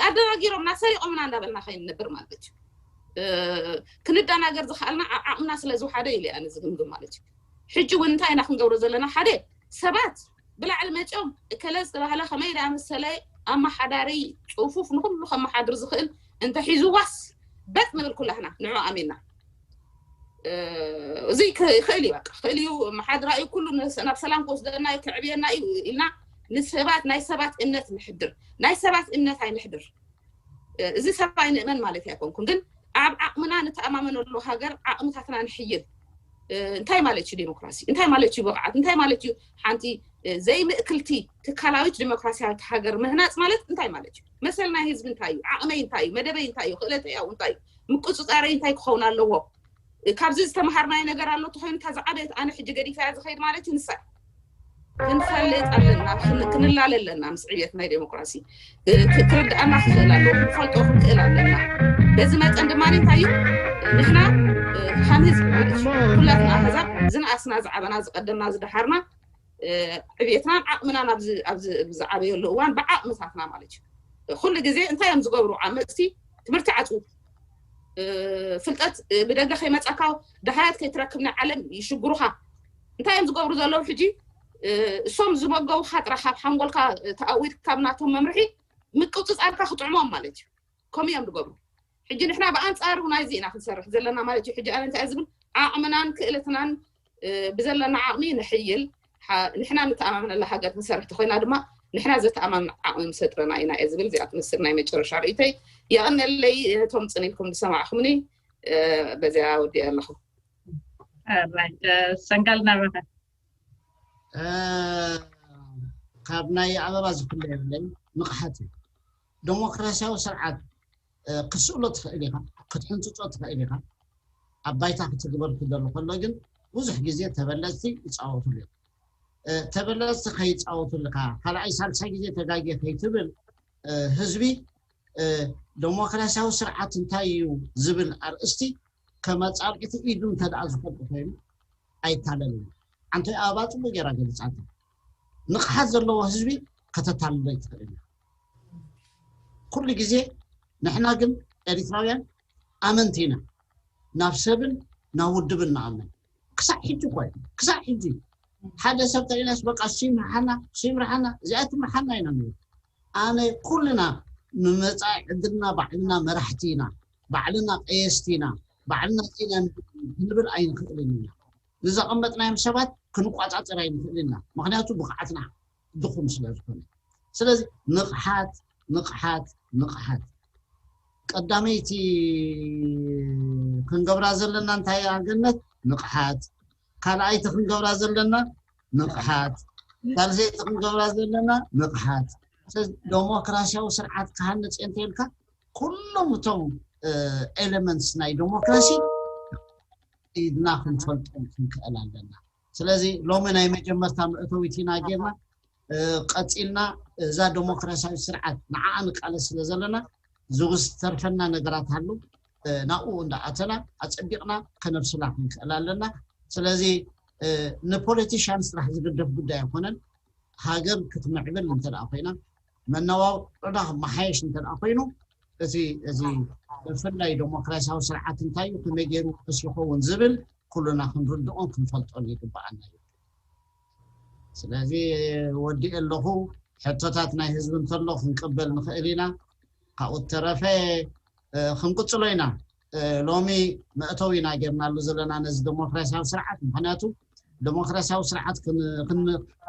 ኣደናጊሮምና ሰሪቆምና እንዳበልና ከይንነብር ማለት እዩ። ክንደናገር ዝኽኣልና ዓቕምና ስለ ዝውሓደ ኢለ ኣነ ዝግምግም ማለት እዩ። ሕጂ እውን እንታይ ኢና ክንገብሮ ዘለና? ሓደ ሰባት ብላዕሊ መፂኦም እከለ ዝተባህለ ከመይ ዳኣመሰለ ኣመሓዳሪ፣ ፅፉፍ ንኩሉ ከመሓድር ዝኽእል እንተሒዝዋስ በጥ ንብል ኩላህና ንዑ ኣሚንና። እዚ ይኽእል እዩ፣ በቃ ክእል እዩ፣ መሓድራ እዩ፣ ኩሉ ናብ ሰላም ክወስደና እዩ፣ ከዕብየና እዩ ኢልና ንሰባት ናይ ሰባት እምነት ንሕድር። ናይ ሰባት እምነት ኣይንሕድር። እዚ ሰብ ኣይንእመን ማለት ኣይኮንኩን፣ ግን ኣብ ዓቕምና ንተኣማመነሉ ሃገር ዓቕምታትና ንሕይል። እንታይ ማለት እዩ ዲሞክራሲ? እንታይ ማለት እዩ ብቕዓት? እንታይ ማለት እዩ ሓንቲ ዘይምእክልቲ ትካላዊት ዲሞክራሲያዊት ሃገር ምህናፅ ማለት እንታይ ማለት እዩ? መሰል ናይ ህዝቢ እንታይ እዩ? ዓቕመይ እንታይ እዩ? መደበይ እንታይ እዩ? ክእለተይ ኣብኡ እንታይ እዩ? ምቁፅፃረይ እንታይ ክኸውን ኣለዎ? ካብዚ ዝተምሃርናዮ ነገር ኣሎ ተኮይኑ፣ እታ ዝዓበየት ኣነ ሕጂ ገዲፈያ ዝኸይድ ማለት እዩ ንሳ ክንፈልጥ ኣለና፣ ክንላለ ኣለና። ምስ ዕብየት ናይ ዴሞክራሲ ክርድኣና ክኽእል ኣለዎ፣ ክንፈልጦ ክንክእል ኣለና። በዚ መጠን ድማ እንታይ እዩ ንሕና ከም ህዝቢ ማለት እዩ፣ ኩላትና ኣህዛብ ዝነኣስና ዝዓበና ዝቀደምና ዝደሓርና ዕብየትናን ዓቕምናን ኣብዚ ዝዓበየሉ እዋን ብዓቕምታትና ማለት እዩ። ኩሉ ግዜ እንታይ እዮም ዝገብሩ ዓመፅቲ? ትምህርቲ ዓፅዉ፣ ፍልጠት ብደገ ከይመፃካ፣ ደሃያት ከይትረክብ ናይ ዓለም ይሽግሩኻ። እንታይ እዮም ዝገብሩ ዘለዉ ሕጂ? እሶም ዝመገቡኻ ጥራሕ ካብ ሓንጎልካ ተኣዊድካ ካብ ናቶም መምርሒ ምቅፅፃርካ ክጥዕሞም ማለት እዩ። ከምኡ እዮም ዝገብሩ። ሕጂ ንሕና ብኣንፃሩ ናይዚ ኢና ክንሰርሕ ዘለና ማለት እዩ። ሕጂ ኣነ እንታይ ዝብል ዓቕምናን ክእለትናን ብዘለና ዓቕሚ ንሕይል፣ ንሕና ንተኣማመነላ ሃገር ክንሰርሕ ተኮይና ድማ ንሕና ዘተኣማምን ዓቕሚ ምሰጥረና ኢና እየ ዝብል። እዚኣ ትመስል ናይ መጨረሻ ርእይተይ። የቐነለይ ነቶም ፅን ኢልኩም ዝሰማዕኹምኒ። በዚኣ ወዲአ ኣለኹ። ሰንጋል ናባኻ። ካብ ናይ ኣበባ ዝፍለየለይ ንቕሓት እዩ። ዴሞክራሲያዊ ስርዓት ክትስእሎ ትኽእል ኢኻ፣ ክትሕንፅፆ ትኽእል ኢኻ፣ ኣብ ባይታ ክትግበር ክደሉ ከሎ ግን ብዙሕ ግዜ ተበለፅቲ ይፃወቱሉ እዮም። ተበለፅቲ ከይፃወቱልካ ካልኣይ ሳልሳይ ግዜ ተጋጌ ከይትብል ህዝቢ ዴሞክራሲያዊ ስርዓት እንታይ እዩ ዝብል ኣርእስቲ ከመፃብዕቲ ኢዱ እንተደኣ ዝፈልጡ ኮይኑ ኣይታለልን። ኣንተ ኣበባ ፅቡቅ ገይራ ገሊፃቶ። ንቕሓት ዘለዎ ህዝቢ ከተታልሎ ይትኽእል እዩ። ኩሉ ግዜ ንሕና ግን ኤሪትራውያን ኣመንቲ ኢና፣ ናብ ሰብን ናብ ውድብን ንኣምን። ክሳዕ ሕጂ እኮ እዩ፣ ክሳዕ ሕጂ ሓደ ሰብ ተሪኢናስ በቃ እሱ ይምርሓና፣ እሱ ይምርሓና፣ እዚኣ ትምርሓና ኢና ንብል። ኣነ ኩልና ንመፃኢ ዕድልና ባዕልና መራሕቲ ኢና፣ ባዕልና ቀየስቲ ኢና፣ ባዕልና ኢና ክንብል ኣይንኽእልን ኢና። ንዘቐመጥናዮም ሰባት ክንቋፃፀር ኣይንኽእልን ኢና፣ ምክንያቱ ብቕዓትና ድኹም ስለ ዝኾነ። ስለዚ ንቕሓት፣ ንቕሓት፣ ንቕሓት። ቀዳመይቲ ክንገብራ ዘለና እንታይ እያ ገነት? ንቕሓት። ካልኣይቲ ክንገብራ ዘለና ንቕሓት። ሳልሰይቲ ክንገብራ ዘለና ንቕሓት። ስለዚ ዴሞክራሲያዊ ስርዓት ክሃንፅ እየ እንተኢልካ ኩሎም እቶም ኤለመንትስ ናይ ዴሞክራሲ ኢድና ክንፈልጦም ክንክእል ኣለና። ስለዚ ሎሚ ናይ መጀመርታ መእተዊት ኢና ጌርና። ቀፂልና እዛ ዴሞክራሲያዊ ስርዓት ንዓኣ ንቃለስ ስለ ዘለና ዝውስ ተርፈና ነገራት ኣሎ። ናብኡ እንዳኣተና ኣፀቢቕና ከነብስላ ክንክእል ኣለና። ስለዚ ንፖለቲሽያንስ ጥራሕ ዝግደፍ ጉዳይ ኣይኮነን። ሃገር ክትምዕብል እንተ ደኣ ኮይና፣ መነባብሮና ክመሓየሽ እንተ ደኣ ኮይኑ፣ እቲ እዚ ብፍላይ ዴሞክራሲያዊ ስርዓት እንታይ እዩ፣ ከመይ ገይሩ ቅስ ይኸውን ዝብል ኩልና ክንርድኦን ክንፈልጦን ይግበኣና እዩ። ስለዚ ወዲእ ኣለኹ። ሕቶታት ናይ ህዝቢ እንተሎ ክንቅበል ንኽእል ኢና። ካብኡ ተረፈ ክንቅፅሎ ኢና። ሎሚ መእተዊ ኢና ጌርናሉ ዘለና ነዚ ዴሞክራሲያዊ ስርዓት። ምክንያቱ ዴሞክራሲያዊ ስርዓት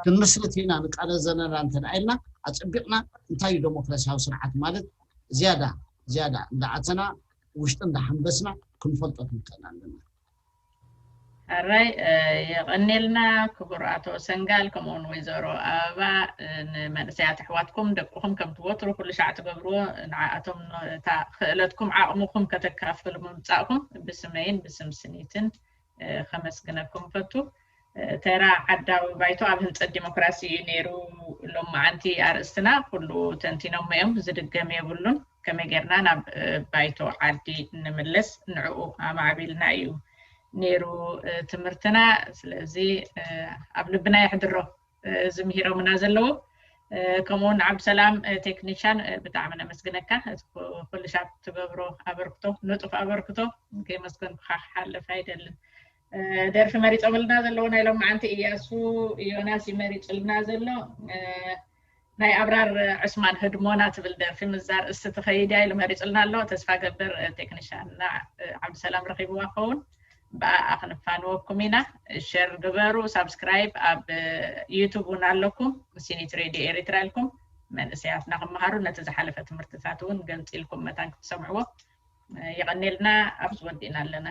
ክንምስርት ኢና ንቃለስ ዘለና እንተ ኢልና ኣፀቢቕና፣ እንታይ እዩ ዴሞክራሲያዊ ስርዓት ማለት ዝያዳ ዝያዳ እንዳኣተና ውሽጢ እንዳሓንበስና ክንፈልጦ ክንክእል ኣለና። ሕራይ የቐኔልና ክቡር ኣቶ ሰንጋል፣ ከምኡውን ወይዘሮ ኣበባ፣ ንመንእሰያት ኣሕዋትኩም ደቅኹም ከምቲ ወትሩ ኩሉ ሻዕ ትገብርዎ ንዓኣቶም እታ ክእለትኩም ዓቕምኹም ከተካፍሉ ምምፃእኩም ብስመይን ብስም ስኒትን ከመስግነኩም ፈቱ። ተራ ዓዳዊ ባይቶ ኣብ ህንፀት ዲሞክራሲ እዩ ነይሩ። ሎማዓንቲ ኣርእስትና ኩሉ ተንቲኖሞ እዮም፣ ዝድገም የብሉን። ከመይ ጌርና ናብ ባይቶ ዓዲ ንምለስ ንዕኡ ኣማዕቢልና እዩ ነይሩ ትምህርትና። ስለዚ ኣብ ልብና የሕድሮ እዚ ምሂሮምና ዘለዉ። ከምኡውን ዓብዱሰላም ቴክኒሻን ብጣዕሚ ነመስግነካ። እቲ ኩሉ ሻዕ ትገብሮ ኣበርክቶ፣ ንጡፍ ኣበርክቶ ከየመስገንኩኻ ክሓልፍ ኣይደልን። ደርፊ መሪፆምልና ዘለዉ ናይ ሎማዓንቲ እያሱ ዮናስ እዩ መሪፅልና ዘሎ። ናይ ኣብራር ዕስማን ህድሞና ትብል ደርፊ ምስዛ ርእስቲ ትኸይድ እያ ኢሉ መሪፅልና ኣሎ። ተስፋ ገብር ቴክኒሻንና ዓብዱሰላም ረኺብዋ ክኸውን። ብኣኣ ክንፋንወኩም ኢና። ሸር ግበሩ፣ ሳብስክራይብ ኣብ ዩቱብ እውን ኣለኩም። ሲኒት ሬድዮ ኤሪትራ ኢልኩም መንእሰያትና ክመሃሩ ነቲ ዝሓለፈ ትምህርትታት እውን ገንፂልኩም መታን ክትሰምዕዎ። የቐኔልና። ኣብዚ ወዲእና ኣለና።